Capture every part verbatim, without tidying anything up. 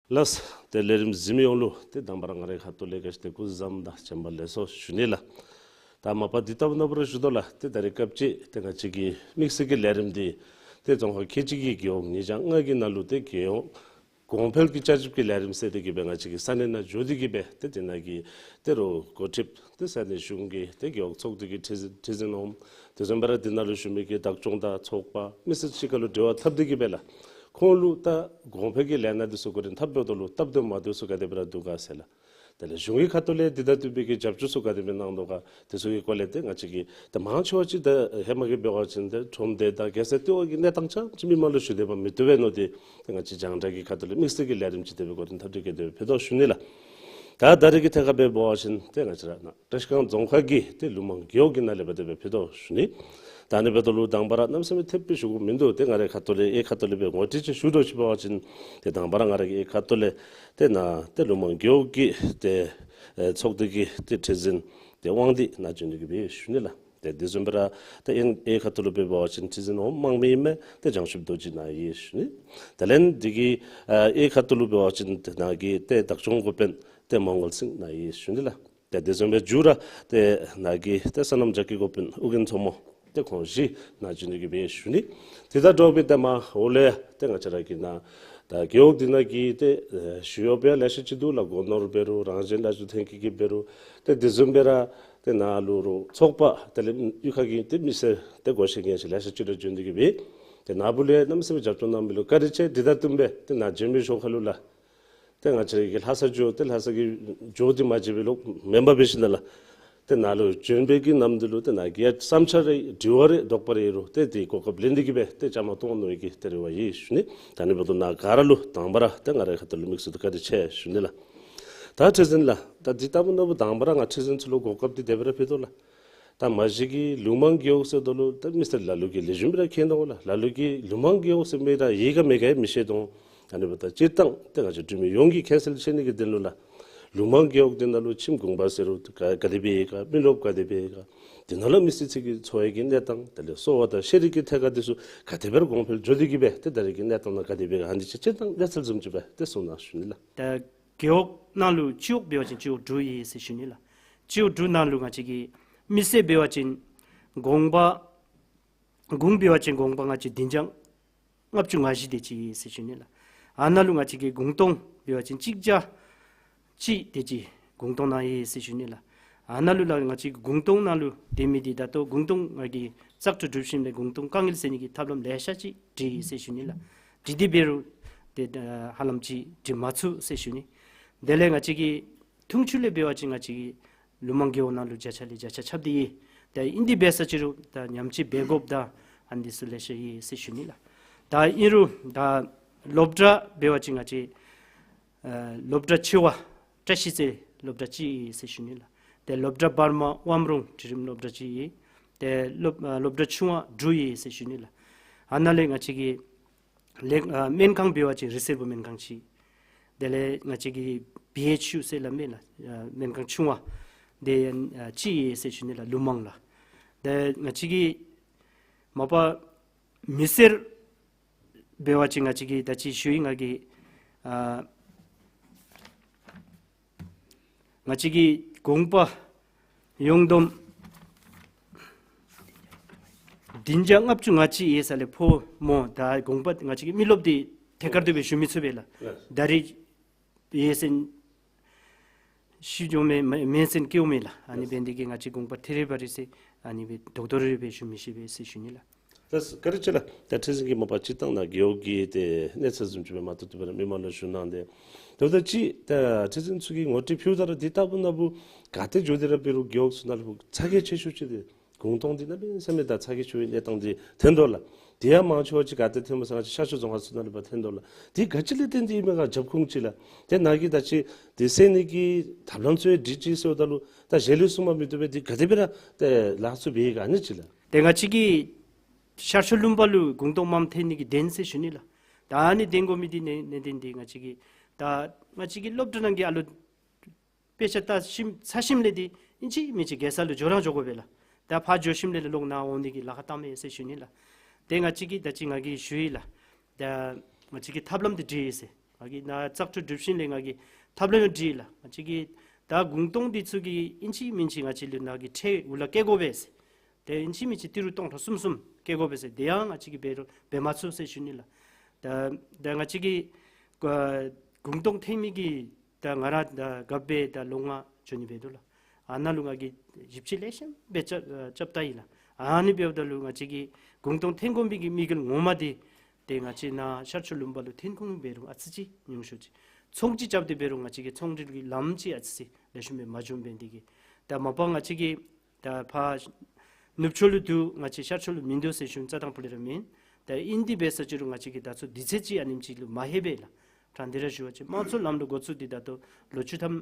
ལགས། ཏེ་ལས་རིམ་གཟིགས་མི་ཡོངས་ལུ་ཏེ་དང་པ་ར་ང་རའི་ཁ་ཐུག་ལས་ག་ཅི་ཏེ་སྐུ་གཟུགས་བཟང་དང་བྱོན་པ་ལེགས་སོ་ཞུ་ནི་ལགས། ད་མ་པ་འདི་ལྟ་བུ་ནམ་བུ་ར་ཞུ་དོ་ལགས། ཏེ་ད་རེས་སྐབས་ཅིག་ཏེ་ང་བཅས་ཀྱི་དམིགས་བསལ་གྱི་ལས་རིམ་འདི་ཏེ་རྫོང་ཁག་ཁལ་གཅིག་གི་རྒེད་འོག་ཉིས་བརྒྱ་ལྔ་གི་ནང་ལུ་ཏེ་རྒེད་འོག་གོང་འཕེལ་གྱི་བསྐྱར་ཞིབ་ཀྱི་ལས་རིམ་ཟེར་ཏེ་གི་སྦེ་ང་བཅས་ཀྱི་ས་གནས་ནང་འགྱོ་སྟེ་གི་སྦེ་ཏེ་དེ་ནང་གི་ཏེ་རོགས་འགོ་ཁྲིདཔ་ཏེ་ས་གནས་གཞུང་གི་ཏེ་རྒེད་འོག་ཚོགས་སྡེ་གི་ཁྲི་ཁྲི་འཛིན་འོགམ་དེ་བཟུམ་སྦེ་ར་དེ་ནང་ལུ་བཞུགས་མི་གི་བདག་སྐྱོང་དང་ཚོགས་པ་མི་སེར་གཅིག་ཁར་ལུ་འབྲེལ་བ་འཐབ་སྟེ་གི་སྦེ་ལགས། ཁོང་ལུ་ད་གོང་འཕེལ་གྱི་ལས་སྣ་འདི་ཚུ་འགོ་འདྲེན་འཐབ་འབདཝ་ད་ལུ་སྟབས་བདེ་མ་བདེཝ་ཚུ་ག་དེ་སྦེ་ར་འདུག་ག་ཟེར་ལགས། དེ་ལས་གཞུང་གི་ཁ་ཐུག་ལས་དེ་དང་བསྟུན་པའི་གི་རྒྱབ་སྐྱོར་ཚུ་ག་དེ་སྦེ་གནང་དོ་ག་དེ་ཚུ་གི་སྐོར་ལས་ཏེ་ང་བཅས་ཀྱིས་ཏེ་མང་ཆེ་བ་ཅིག་ད་ཧེ་མ་གི་འབད་བ་ཅིན་ཏེ་ཁྲོམ་སྡེ་དང་རྒྱལ་ས་ལྟེ་བ་གི་གནས་སྟངས་ཙམ་ཅིག་མི་མང་ལུ་ཞུ་སྟེ་འབད་མི་བཏུབ་པས་མནོ་སྟེ་ཏེ་ང་བཅས་རྒྱང་བསྒྲགས་ཀྱི་ཁ་ཐུག་ལས་དམིགས་བསལ་གྱི་ལས་རིམ་ཅིག་དེ་སྦེ་འགོ་འདྲེན་འཐབ་སྟེ་གི་དེ་སྦེ་ཕུལ་དོ་ཞུ་ནི་ལགས། ད་ད་རེས་ཀྱི་ཐད་ཁར་འབད་བ་ཅིན་ཏེ་ང་བཅས་ར་ནཱ་བཀྲིས་སྒང་རྫོང་ཁག་གི་ཏེ་ལུང་མང་རྒེད་འོག་གི་ནང་ལས་འབད་དེ་སྦེ་ཕུལ་དོ་ཞུ་ནི། ད་ཨ་ནི་འབདཝ་ད་ལུ་དང་པ་ར་གནམ་མེད་ས་མེད་ཐེབས་སྦེ་ཞུ་དགོཔ་མིན་འདུག། ཏེ་ང་རའི་ཁ་ཐུག་ལས་ཨེ་ཁ་ཐུག་ལས་སྦེ་ངོ་སྤྲོད་ཅིག་ཞུ་དོ་ཅིག་འབད་བ་ཅིན་ཏེ་དང་པ་ར་ང་ར་གི་ཨེ་ཁ་ཐུག་ལས་ཏེ་ནཱ་ཏེ་ལུང་མང་རྒེད་འོག་གི་ཏེ་ཨེ་ཚོགས་སྡེ་གི་ཏེ་ཁྲི་འཛིན་ཏེ་དབང་འདུས་ནཱ་བྱོན་ཏེ་གི་སྦེ་ཞུ་ནི་ལགས། ཏེ་དེ་བཟུམ་སྦེ་ར་ཏེ་ཨེ་ཨེ་ཁ་ཐུག་ལུ་འབད་བ་ཅིན་ཁྲི་འཛིན་འོགམ་དམངས་མི་ཨིན་མི་ཏེ་བྱང་ཆུབ་རྡོ་རྗེ་ནཱ་ཡོད་ཞུ་ནི། དེ་ལས་འདི་གི་ཨ་ཨེ་ཁ་ཐུག་ལུ་འབད་བ་ཅིན་ཏེ་ནཱ་གི་ཏེ་བདག་སྐྱོང་འགོ་དཔོན་ཏེ་མོང་གོལ་སིང་ནཱ་ཡོད་ཞུ་ནི་ལགས། ཏེ་དེ་བཟུམ་སྦེ་མཇུག་ར་ཏེ་ནཱ་གི་ཏེ་སོ་ནམ་རྒྱ་སྐྱེད་འགོ་དཔོན་ཨོ་རྒྱན་མཚོ་མོ་ཏེ་ཁོང་བཞི་ནཱ་བྱོན་ཏེ་གི་སྦེ་ཞུ་ནི། དེ་དང་འདྲཝ་སྦེ་ཏེ་མར་འོག་ལས་ཏེ་ང་བཅས་ར་གི་ནཱ་ད་རྒེད་འོག་འདི་ནང་གི་ཏེ་ཨེ་ཞུ་ཡོད་པའི་ལེ་ཤ་ཅིག་འདུག་ལགས། སྒོ་ནོར་འབད་རུང་རང་བཞིན་ལ་ཅུ་ཐེན་ཀི་གི་འབད་རུང་ཏེ་དེ་བཟུམ་སྦེ་ར་ཏེ་ནཱ་ལུ་རོགས་ཚོགས་པ་དེ་ལས་གཡུས་ཁ་གི་ཏེ་མི་སེར་ཏེ་སྒོ་ཤེས་མཁན་ཅིག་ལེ་ཤ་ཅིག་ར་བྱོན་ཏེ་གི་སྦེ་ཏེ་ནཱ་བུ་ལས་གནམ་མེད་ས་མེད་རྒྱབ་སྐྱོར་གནང་མི་ལུ་བཀའ་དྲིན་ཆེ། དེ་དང་བསྟུན་སྦེ་ཏེ་ནཱ་བྱོན་མི་ཤོག་ཁ་ལུ་ལགས། ཏེ་ང་བཅས་ར་གི་ལྷ་ས་ཇོ་ཏེ་ལྷ་ས་གི་ཇོ་འདི་མ་མཇལ་བའི་ལོ་མེན་པར་འབད་ཞིནམ་ལས་ཏེ་ནཱ་ལུ་བྱོན་པའི་གི་ནམ་དུས་ལུ་ཏེ་ནཱ་གི་བསམ་འཆར་རེ་དྲི་བ་རེ་དོགས་པ་རེ་ཡོད་རུང་ཏེ་དེ་གོ་སྐབས་ལེན་ཏེ་གི་སྦེ་ཏེ་བཅའ་མར་གཏོགས་གནང་བའི་གི་ཏེ་རེ་བ་ཡོད་ཞུ་ནི། ད་ཨ་ནི་འབདཝ་ད་ནཱ་ག་ར་ལུ་དང་པ་ར་ཏེ་ང་རའི་ཁ་ཐུག་ལུ་དམིགས་སུ་བཀའ་དྲིན་ཆེ་ཞུ་ནི་ལགས། ད་ཁྲི་འཛིན་ལགས། ད་འདི་ལྟ་བུ་ནང་བུ་དང་པ་ར་ང་ཁྲི་འཛིན་ཚུ་ལུ་གོ་སྐབས་འདི་དེ་སྦེ་ར་ཕུལ་དོ་ལགས། ད་མ་གཞི་གི་ལུང་མང་རྒེད་འོག་ཟེརཝ་ད་ལུ་ད་མི་སེར་ལ་ལུ་གིས་ལེགས་ཤོམ་སྦེ་ར་མཁྱེན་དོ་ལགས། ལ་ལུ་གིས་ལུང་མང་རྒེད་འོག་ཟེར་མི་ར་ཡོད་ག་མེད་ག་ཡང་མི་ཤེས་དོ། ཨ་ནི་འབདཝ་ད་སྤྱིར་བཏང་ཏེ་ང་བཅས་འབྲུག་མི་ཡོངས་ཀྱིས་མཁྱེན་གསལ་ཆེ་ནི་གི་དོན་ལུ་ལགས། ལུང་མང་རྒེད་འོག་འདི་ནང་ལུ་ཁྱིམ་གུང་པ་ཟེར་རུང་ག་ག་དེ་སྦེ་ཡོད་ག། མི་རློབས་ག་དེ་སྦེ་ཡོད་ག། དེ་ནང་ལུ་མི་སེར་ཚུ་གི་འཚོ་བའི་གི་གནས་སྟངས་དེ་ལས་གསོ་བ་དང་ཤེས་རིག་གི་ཐད་ཁར་འདི་ཚུ་ག་དེ་སྦེ་ར་གོང་འཕེལ་འགྱོ་སྟེ་གི་སྦེ་ཏེ་ད་རེས་ཀྱི་གནས་སྟངས་ནང་ག་དེ་སྦེ་ཡོད་ག། ཨ་ནི་ཅིག་སྤྱིར་བཏང་གནས་ཚུལ་བཟུམ་ཅིག་སྦེ་ཏེ་གསུང་གནང་ཞུ་ནི་ལགས། ད་རྒེད་འོག་ནང་ལུ་སྤྱི་འོག་འབད་བ་ཅིན་སྤྱི་འོག་དྲུག་ཡོད་ཟེར་ཞུ་ནི་ལགས། སྤྱི་འོག་དྲུག་ནང་ལུ་ང་བཅས་ཀྱི་མི་སེར་འབད་བ་ཅིན་གུང་པ་གུང་འབད་བ་ཅིན་གུང་པ་ང་བཅས་བདུན་བརྒྱ་ལྔ་བཅུ་ང་བཞི་དེ་ཅིག་ཡོད་ཟེར་ཞུ་ནི་ལགས། ཨ་ནཱ་ལུ་ང་བཅས་ཀྱི་གུང་སྟོང་འབད་བ་ཅིན་གཅིག་བརྒྱ་གཅིག་དེ་ཅིག་གུང་སྟོང་ནང་ཡོད་ཟེར་ཞུ་ནི་ལགས། ཨ་ནཱ་ལུ་ལགས་ང་བཅས་ཀྱི་གུང་སྟོང་ནང་ལུ་སྡོད་མི་འདི་ད་ལྟོ་གུང་སྟོང་ང་གིས་བཙག་འཐུ་གྲུབ་ཞིནམ་ལས་གུང་སྟོང་དཀའ་ངལ་སེལ་ནི་གི་ཐབས་ལམ་ལེ་ཤ་ཅིག་བྲིས་ཡི་ཟེར་ཞུ་ནི་ལགས། བྲིས་ཏེ་འབད་རུང་ཏེ་ཧ་ལམ་ཅིག་འགྲུབ་མ་ཚུགས་ཟེར་ཞུ་ནི། དེ་ལས་ང་བཅས་ཀྱི་འཐུང་ཆུ་ལས་འབད་བ་ཅིན་ང་བཅས་ཀྱི་ལུང་མང་རྒེད་འོག་ནང་ལུ་བརྒྱ་ཆ་ལས་བརྒྱ་ཆ་ཁྱབ་སྟེ་ཡོད། ཏེ་ཨིན་ཏེ་འབད་ས་ཅིག་རུང་ད་ཉམས་བཅོས་འབད་དགོཔ་དང་ཨ་ནི་ཚུ་ལེ་ཤ་ཡོད་ཟེར་ཞུ་ནི་ལགས། ད་ཨིན་རུང་ད་སློབ་གྲྭ་འབད་བ་ཅིན་ང་བཅས་ཨ་སློབ་གྲྭ་ཆེ་བ་བཀྲ་ཤིས་རྩེ་སློབ་གྲྭ་གཅིག་ཡོད་ཟེར་ཞུ་ནི་ལགས། ཏེ་སློབ་གྲྭ་བར་མ་དབང་རོང་འབྲིང་རིམ་སློབ་གྲྭ་གཅིག་ཡོད། ཏེ་སློབ་ཨ་སློབ་གྲྭ་ཆུང་བ་དྲུག་ཡོད་ཟེར་ཞུ་ནི་ལགས། ཨ་ནཱ་ལས་ང་བཅས་ཀྱི་ལས་ཨ་སྨན་ཁང་འབད་བ་ཅིན་རི་སེར་པོ་སྨན་ཁང་གཅིག། དེ་ལས་ང་བཅས་ཀྱི་བི་ཨེཆ་ཡུ་ཟེར་སླབ་མས་ལགས། ཨ་སྨན་ཁང་ཆུང་བ་དེ་ཨ་གཅིག་ཡོད་ཟེར་ཞུ་ནི་ལགས་ལུང་མང་ལགས། ཏེ་ང་བཅས་ཀྱི་མ་པ་མི་སེར་འབད་བ་ཅིན་ང་བཅས་ཀྱི་ད་ཅི་ཞུ་ཡི་ང་གིས་ཨ་ང་བཅས་ཀྱི་གུང་པ་ཡོངས་བསྡོམས་བདུན་བརྒྱ་ལྔ་བཅུ་ང་གཅིག་ཡོད་ས་ལས་ཕོ་མོ་ད་གུང་པ་ང་བཅས་ཀྱི་མི་རློབས་འདི་ཐད་ཀར་དུ་སྦེ་ཞུ་མི་ཚུགས་པས་ལགས། ལགས། ད་རེས་ཡོད་ཟེར་ཤི་འགྱོཝ་མས་མེད་ཟེར་སྐྱེཝ་མས་ལགས། ཨ་ནི་ལགས། འབད་ནི་དེ་གིས་ང་བཅས་གུང་པ་ཐེ་རེ་བ་རེ་ཟེར་ཨ་ནི་སྦེ་རྡོག་རྡོག་རེ་རེ་སྦེ་ཞུ་མི་ཤེས་པས་ཟེར་ཞུ་ནི་ལགས། ལགས་བཀའ་དྲིན་ཆེ་ལགས། ད་ཁྲི་འཛིན་གྱིས་མ་པ་སྤྱིར་བཏང་ནཱ་རྒེད་འོག་གི་ཏེ་གནས་ཚུལ་བཟུམ་ཅིག་སྦེ་མ་ཏོག་ཏོ་སྦེ་ར་མི་མང་ལུ་ཞུ་གནང་སྟེ། ད་ལྟོ་ཅིག་ད་ཁྲི་འཛིན་ཚུ་གིས་ངོ་སྤྲོད་ཕུལཝ་ད་ར་འདི་ལྟ་བུ་ནང་བུ་ག་ཏེ་འགྱོ་སྟེ་ར་འབད་རུང་རྒེད་འོག་ཚུ་ནང་ལུ་ཚ་གྱང་ཆེ་ཤོས་ཅིག་འདི་གུང་སྟོང་འདི་གནམ་མེད་ས་མེད་ད་ཚ་གྱང་ཆེ་བའི་གནས་སྟངས་འདི་ཐོན་དོ་ལགས། དེ་ཡང་མང་ཆེ་བ་ཅིག་ག་ཏེ་ཐོནམ་ཟེར་ང་བཅས་ཤར་ཕྱོགས་རྫོང་ཁག་ཚུ་ནང་ལུ་ཕར་ཐོན་དོ་ལགས། འདི་ག་ཅི་ལས་བརྟེན་ཏེ་ཨིན་མས་ག་རྒྱབ་ཁུངས་ཅིག་ལགས། ཏེ་ནཱ་གིས་ད་ཅི་དེ་སེལ་ནི་གི་ཐབས་ལམ་ཚུ་ཡང་སྒྲིག་ཅི་ཟེརཝ་ད་ལུ་ད་གཞན་ལུ་གསུང་མ་མི་བཏུབ་པས། འདི་ག་དེ་སྦེ་ར་ཏེ་ལཱ་ཚུ་འབད་ཡི་ག་ཨ་ནི་ཅིག་ལགས། ཏེ་ང་བཅས་ཀྱི་ཤར་ཕྱོགས་ལུང་པ་ལུ་གུང་སྟོང་མངམ་ཐོན་ནི་གི་དོན་ཟེར་ཞུ་ནི་ལགས། ད་ཨ་ནི་དོན་གོ་མི་འདི་ནི་ནི་དོན་འདི་ང་བཅས་ཀྱི་ད་ང་བཅས་ཀྱི་སློབ་གྲྭ་ནང་གི་ཨ་ལོ་དཔེ་ཆ་ལྟ་ཞིནམ་ཚར་ཞིནམ་ལས་འདི་ཨིན་ཅི་མིན་ཅི་རྒྱལ་ས་ལུ་འགྱོ་རང་འགྱོ་དགོ་པས་ལགས། ད་ཕར་འགྱོ་ཞིནམ་ལས་ལོག་ནཱ་འོང་ནི་གི་ལཱ་ཁག་བཏངམ་མས་ཟེར་ཞུ་ནི་ལགས། ཏེ་ང་བཅས་ཀྱིས་ད་ཅི་ང་གིས་ཞུ་ཡི་ལགས། ད་ང་བཅས་ཀྱིས་ཐབས་ལམ་འདི་སྒྲིག་ཡི་ཟེར། ང་གིས་ནཱ་བཙག་འཐུ་གྲུབ་ཞིནམ་ལས་ང་གིས་ཐབས་ལམ་ཡང་བྲིས་ལགས། ང་བཅས་ཀྱིས་ད་གུང་སྟོང་འདི་ཚུ་གི་ཨིན་ཅི་མིན་ཅི་ང་བཅས་ལུ་ནཱ་གི་ཁྲལ་འུ་ལག་བཀལ་དགོ་པས་ཟེར། ཏེ་ཨིན་ཅི་མིན་ཅི་ཏི་རུ་སྟོང་ཕྲག་གསུམ་གསུམ་བཀལ་དགོ་པས་ཟེར། དེ་ཡང་ང་བཅས་ཀྱིས་འབད་རུང་འབད་མ་ཚུགས་ཟེར་ཞུ་ནི་ལགས། ད་ད་ང་བཅས་ཀྱིས་ཨ་གུང་སྟོང་འཐེན་མི་གི་ད་ང་ར་ད་རྒཔོ་སྦེ་ད་ལོ་ལྔ་འགྱོ་ནི་འབད་དོ་ལགས། ཨ་ནཱ་ལུ་ང་གིས་ཞིབ་དཔྱད་ལེགས་ཤོམ་སྦེ་རྐྱབ་རྐྱབ་བལྟ་ཡི་ལགས། ཨ་ནི་འབདཝ་ད་ལུ་ང་བཅས་ཀྱིས་གུང་སྟོང་འཐེན་དགོ་མི་གི་དམིགས་ཡུལ་ངོ་མ་འདི་ཏེ་ང་བཅས་ནཱ་ཤར་ཕྱོགས་ལུང་པ་ལུ་འཐེན་ཁུངས་འབད་རུང་ཨ་ཙི་ཅིག་ཉུང་ཤོས་ཅིག། ཚོང་ཅིག་རྐྱབ་སྟེ་འབད་རུང་ང་བཅས་ཀྱི་ཚོང་འབྲེལ་གྱི་ལམ་ཅིག་ཨ་ཙི་ཅིག་ལེགས་ཤོམ་སྦེ་མ་འབྱོངམ་འབད་ནི་དེ་གིས། ད་མ་པ་ང་བཅས་ཀྱིས་ད་ཕར་ནུབ་ཕྱོགས་ལུ་འདུག། ང་བཅས་ཤར་ཕྱོགས་ལུ་མིན་འདུག་ཟེར་ཞུ་ནི་རྩ་དང་ཕུ་ལས་ར་མེན། ད་ཨིན་ཏེ་འབད་ས་ཅི་རུང་ང་བཅས་ཀྱིས་ད་ཚུར་དུས་ཚོད་ཅིག་ཨ་ནེམ་ཅིག་ལུ་མ་ལྷོད་པས་ལགས། དྲང་སྟེ་ར་ཞུ་བ་ཅིན་དམངས་གཙོའི་ལམ་ལུགས་འགོ་བཙུགས་ཏེ་ད་ལྟོ་ལོ་བཅུ་ཐམ་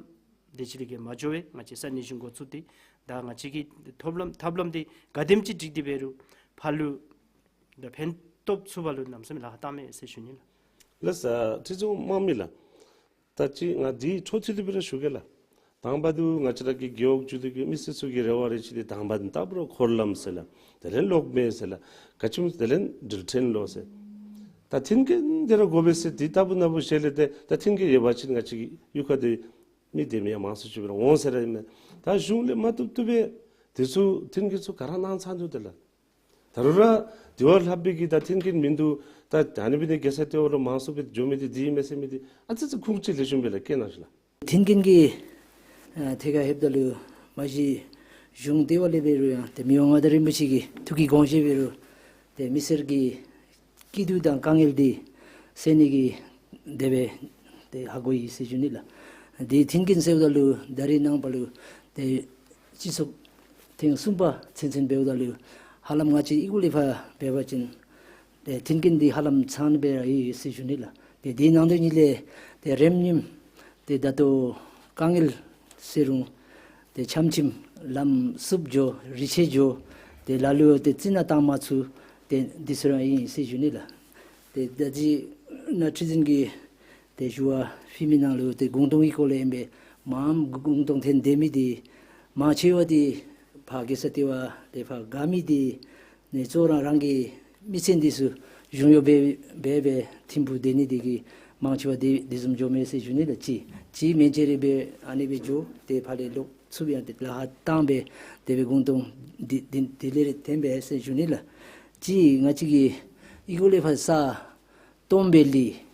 དེ་ཅིག་ལས་བརྒལ་མ་འགྱོ་བས། ང་བཅས་ས་གནས་གཞུང་འགོ་བཙུགས་ཏེ་ད་ང་བཅས་ཀྱིས་ཐབས་ལམ་ཐབས་ལམ་འདི་ག་དེམ་ཅིག་སྒྲིག་སྟེ་འབད་རུང་ཕར་ལུ་ད་ཕན་ཐོགས་ཚུགས་པ་ལུ་གནམ་མེད་ས་མེད་ལཱ་ཁག་བཏངམ་མས་ཟེར་ཞུ་ནི་ལགས། ལགས་སོ། ཁྲི་འཛིན་དམངས་མི་ལགས། ད་ཅི་ང་འདི་འཕྲོ་མཐུད་དེ་སྦེ་ར་ཞུ་གེ་ལགས། དང་པ་འདི་ང་བཅས་ར་གི་རྒེད་འོག་བརྒྱུད་དེ་གི་མི་སེར་ཚུ་གི་རེ་བ་རེ་ཆེ་འདི་དང་པ་འདི་ལྟ་བུ་ར་འཁོར་ལམ་ཟེར་ལགས། དེ་ལས་གློག་མེ་ཟེར་ལགས། ག་ཅི་སྨོ་དེ་ལས་འགྲུལ་འཕྲིན་ལོ་ཟེར། ད་མཐུན་རྐྱེན་འདི་ར་དགོ་པས་ཟེར་འདི་ལྟ་བུ་ན་བུ་ཞལ་ལས་ཏེ་ད་མཐུན་རྐྱེན་ཡོད་པ་ཅིན་ང་བཅས་ཀྱི་གཡུས་ཁ་འདི་མི་སྡོད་མི་ཡང་མང་སུ་ཅིག་སྦེ་ར་འོང་ཟེར་ར་ཨིན་མས། ད་གཞུང་ལས་མ་བཏུབ་བཏུབ་སྦེ་འདི་ཚུ་མཐུན་རྐྱེན་ཚུ་ག་ར་གནང་ཚར་འདུག་དེ་ལགས། ད་རུང་ར་དེ་བ་ལྷག་པའི་གི་ད་མཐུན་རྐྱེན་མིན་འདུག། ད་ཨ་ནི་འབད་ནི་དེ་གིས་རྒྱལ་ས་ལྟེ་བ་ལུ་མང་སུ་སྦེ་འགྱོ་མི་འདི་འདི་ཨིན་མས་ཟེར་མི་འདི་ཨ་ཙི་ཙི་ཁུངས་ཅིག་ལེགས་ཤོམ་སྦེ་ལགས་བཀོད་གནང་ཤིག་ལགས། མཐུན་རྐྱེན་གྱི་ཨ་ཐད་ཁར་ལྷོདཔ་ད་ལུ་མ་གཞི་གཞུང་ལྟེ་བ་ལས་འབད་རུང་ཡང་ཏེ་མི་དབང་མངའ་བདག་རིན་པོ་ཆེ་གི་ཐུགས་ཀྱི་དགོངས་བཞེད་འབད་རུང་ཏེ་མི་སེར་གྱི་སྐྱིད་སྡུག་དང་དཀའ་ངལ་འདི་སེལ་ནི་གི་དེ་སྦེ་ཏེ་ཧ་གོ་ཡི་ཟེར་ཞུ་ནི་ལགས། འདི་མཐུན་རྐྱེན་ཟེརཝ་ད་ལུ་ད་རེས་ནངས་པ་ལུ་ཏེ་སྤྱི་ཚོགས་ཐེངས་གསུམ་པ་ཚུན་ཚོད་འབདཝ་ད་ལུ་ཧ་ལམ་ང་བཅས་གཡུས་སྒོ་ལས་ཕར་འབད་བ་ཅིན་ཏེ་མཐུན་རྐྱེན་འདི་ཧ་ལམ་ཚང་སྦེ་ར་ཡོད་ཟེར་ཞུ་ནི་ལགས། ཏེ་དེའི་ནང་དོན་ཉིད་ལས་ཏེ་རིམ་གཉིསམ་ཏེ་ད་ལྟོ་དཀའ་ངལ་ཟེར་རུང་ཏེ་ཆམ་ཆིམ་ལམ་བསུབ་འགྱོ་རི་ཆད་འགྱོ་ཏེ་ལ་ལུ་ཏེ་རྩི་ནག་བཏང་མ་ཚུགས། ཏེ་འདི་ཚུ་ར་ཨིན་ཟེར་ཞུ་ནི་ལགས། ཏེ་ད་ཅི་ནཱ་ཁྲི་འཛིན་གྱིས་ཏེ་ཞུ་བ་ཕུལ་མི་ནང་ལུ་ཏེ་གུང་སྟོང་གི་སྐོར་ལས་ཨིན་པས། མངམ་གུང་སྟོང་འཐེན་སྡོད་མི་འདི་མང་ཆེ་བ་འདི་ཕར་རྒྱལ་ས་ལྟེ་བ་ལས་ཕར་དགའ་མི་འདི་ནི་གཙོ་བོ་རང་རང་གི་མི་ཚན་འདི་ཚུ་གཞུང་གཡོག་འབད་འབད་སྦེ་ཐིམ་ཕུག་སྡོད་ནི་འདི་གིས་མང་ཆེ་བ་འདི་འདི་བཟུམ་འགྱོཝ་མས་ཟེར་ཞུ་ནི་ལགས། གཅིག་གཅིག་མེན་ཅེ་རེ་སྦེ་ཨ་ནི་སྦེ་འགྱོ་ཏེ་ཕར་ལས་ལོག་ཚུར་ཡང་ཏེ་ལཱ་ཁག་བཏང་སྦེ་དེ་སྦེ་གུང་སྟོང་འདི་འདི་འདི་ལས་ར་འཐེན་པས་ཟེར་ཞུ་ནི་ལགས། གཅིག་ང་བཅས་ཀྱི་གཡུས་སྒོ་ལས་ཕར་ས་སྟོངམ་སྦེ་ལུས།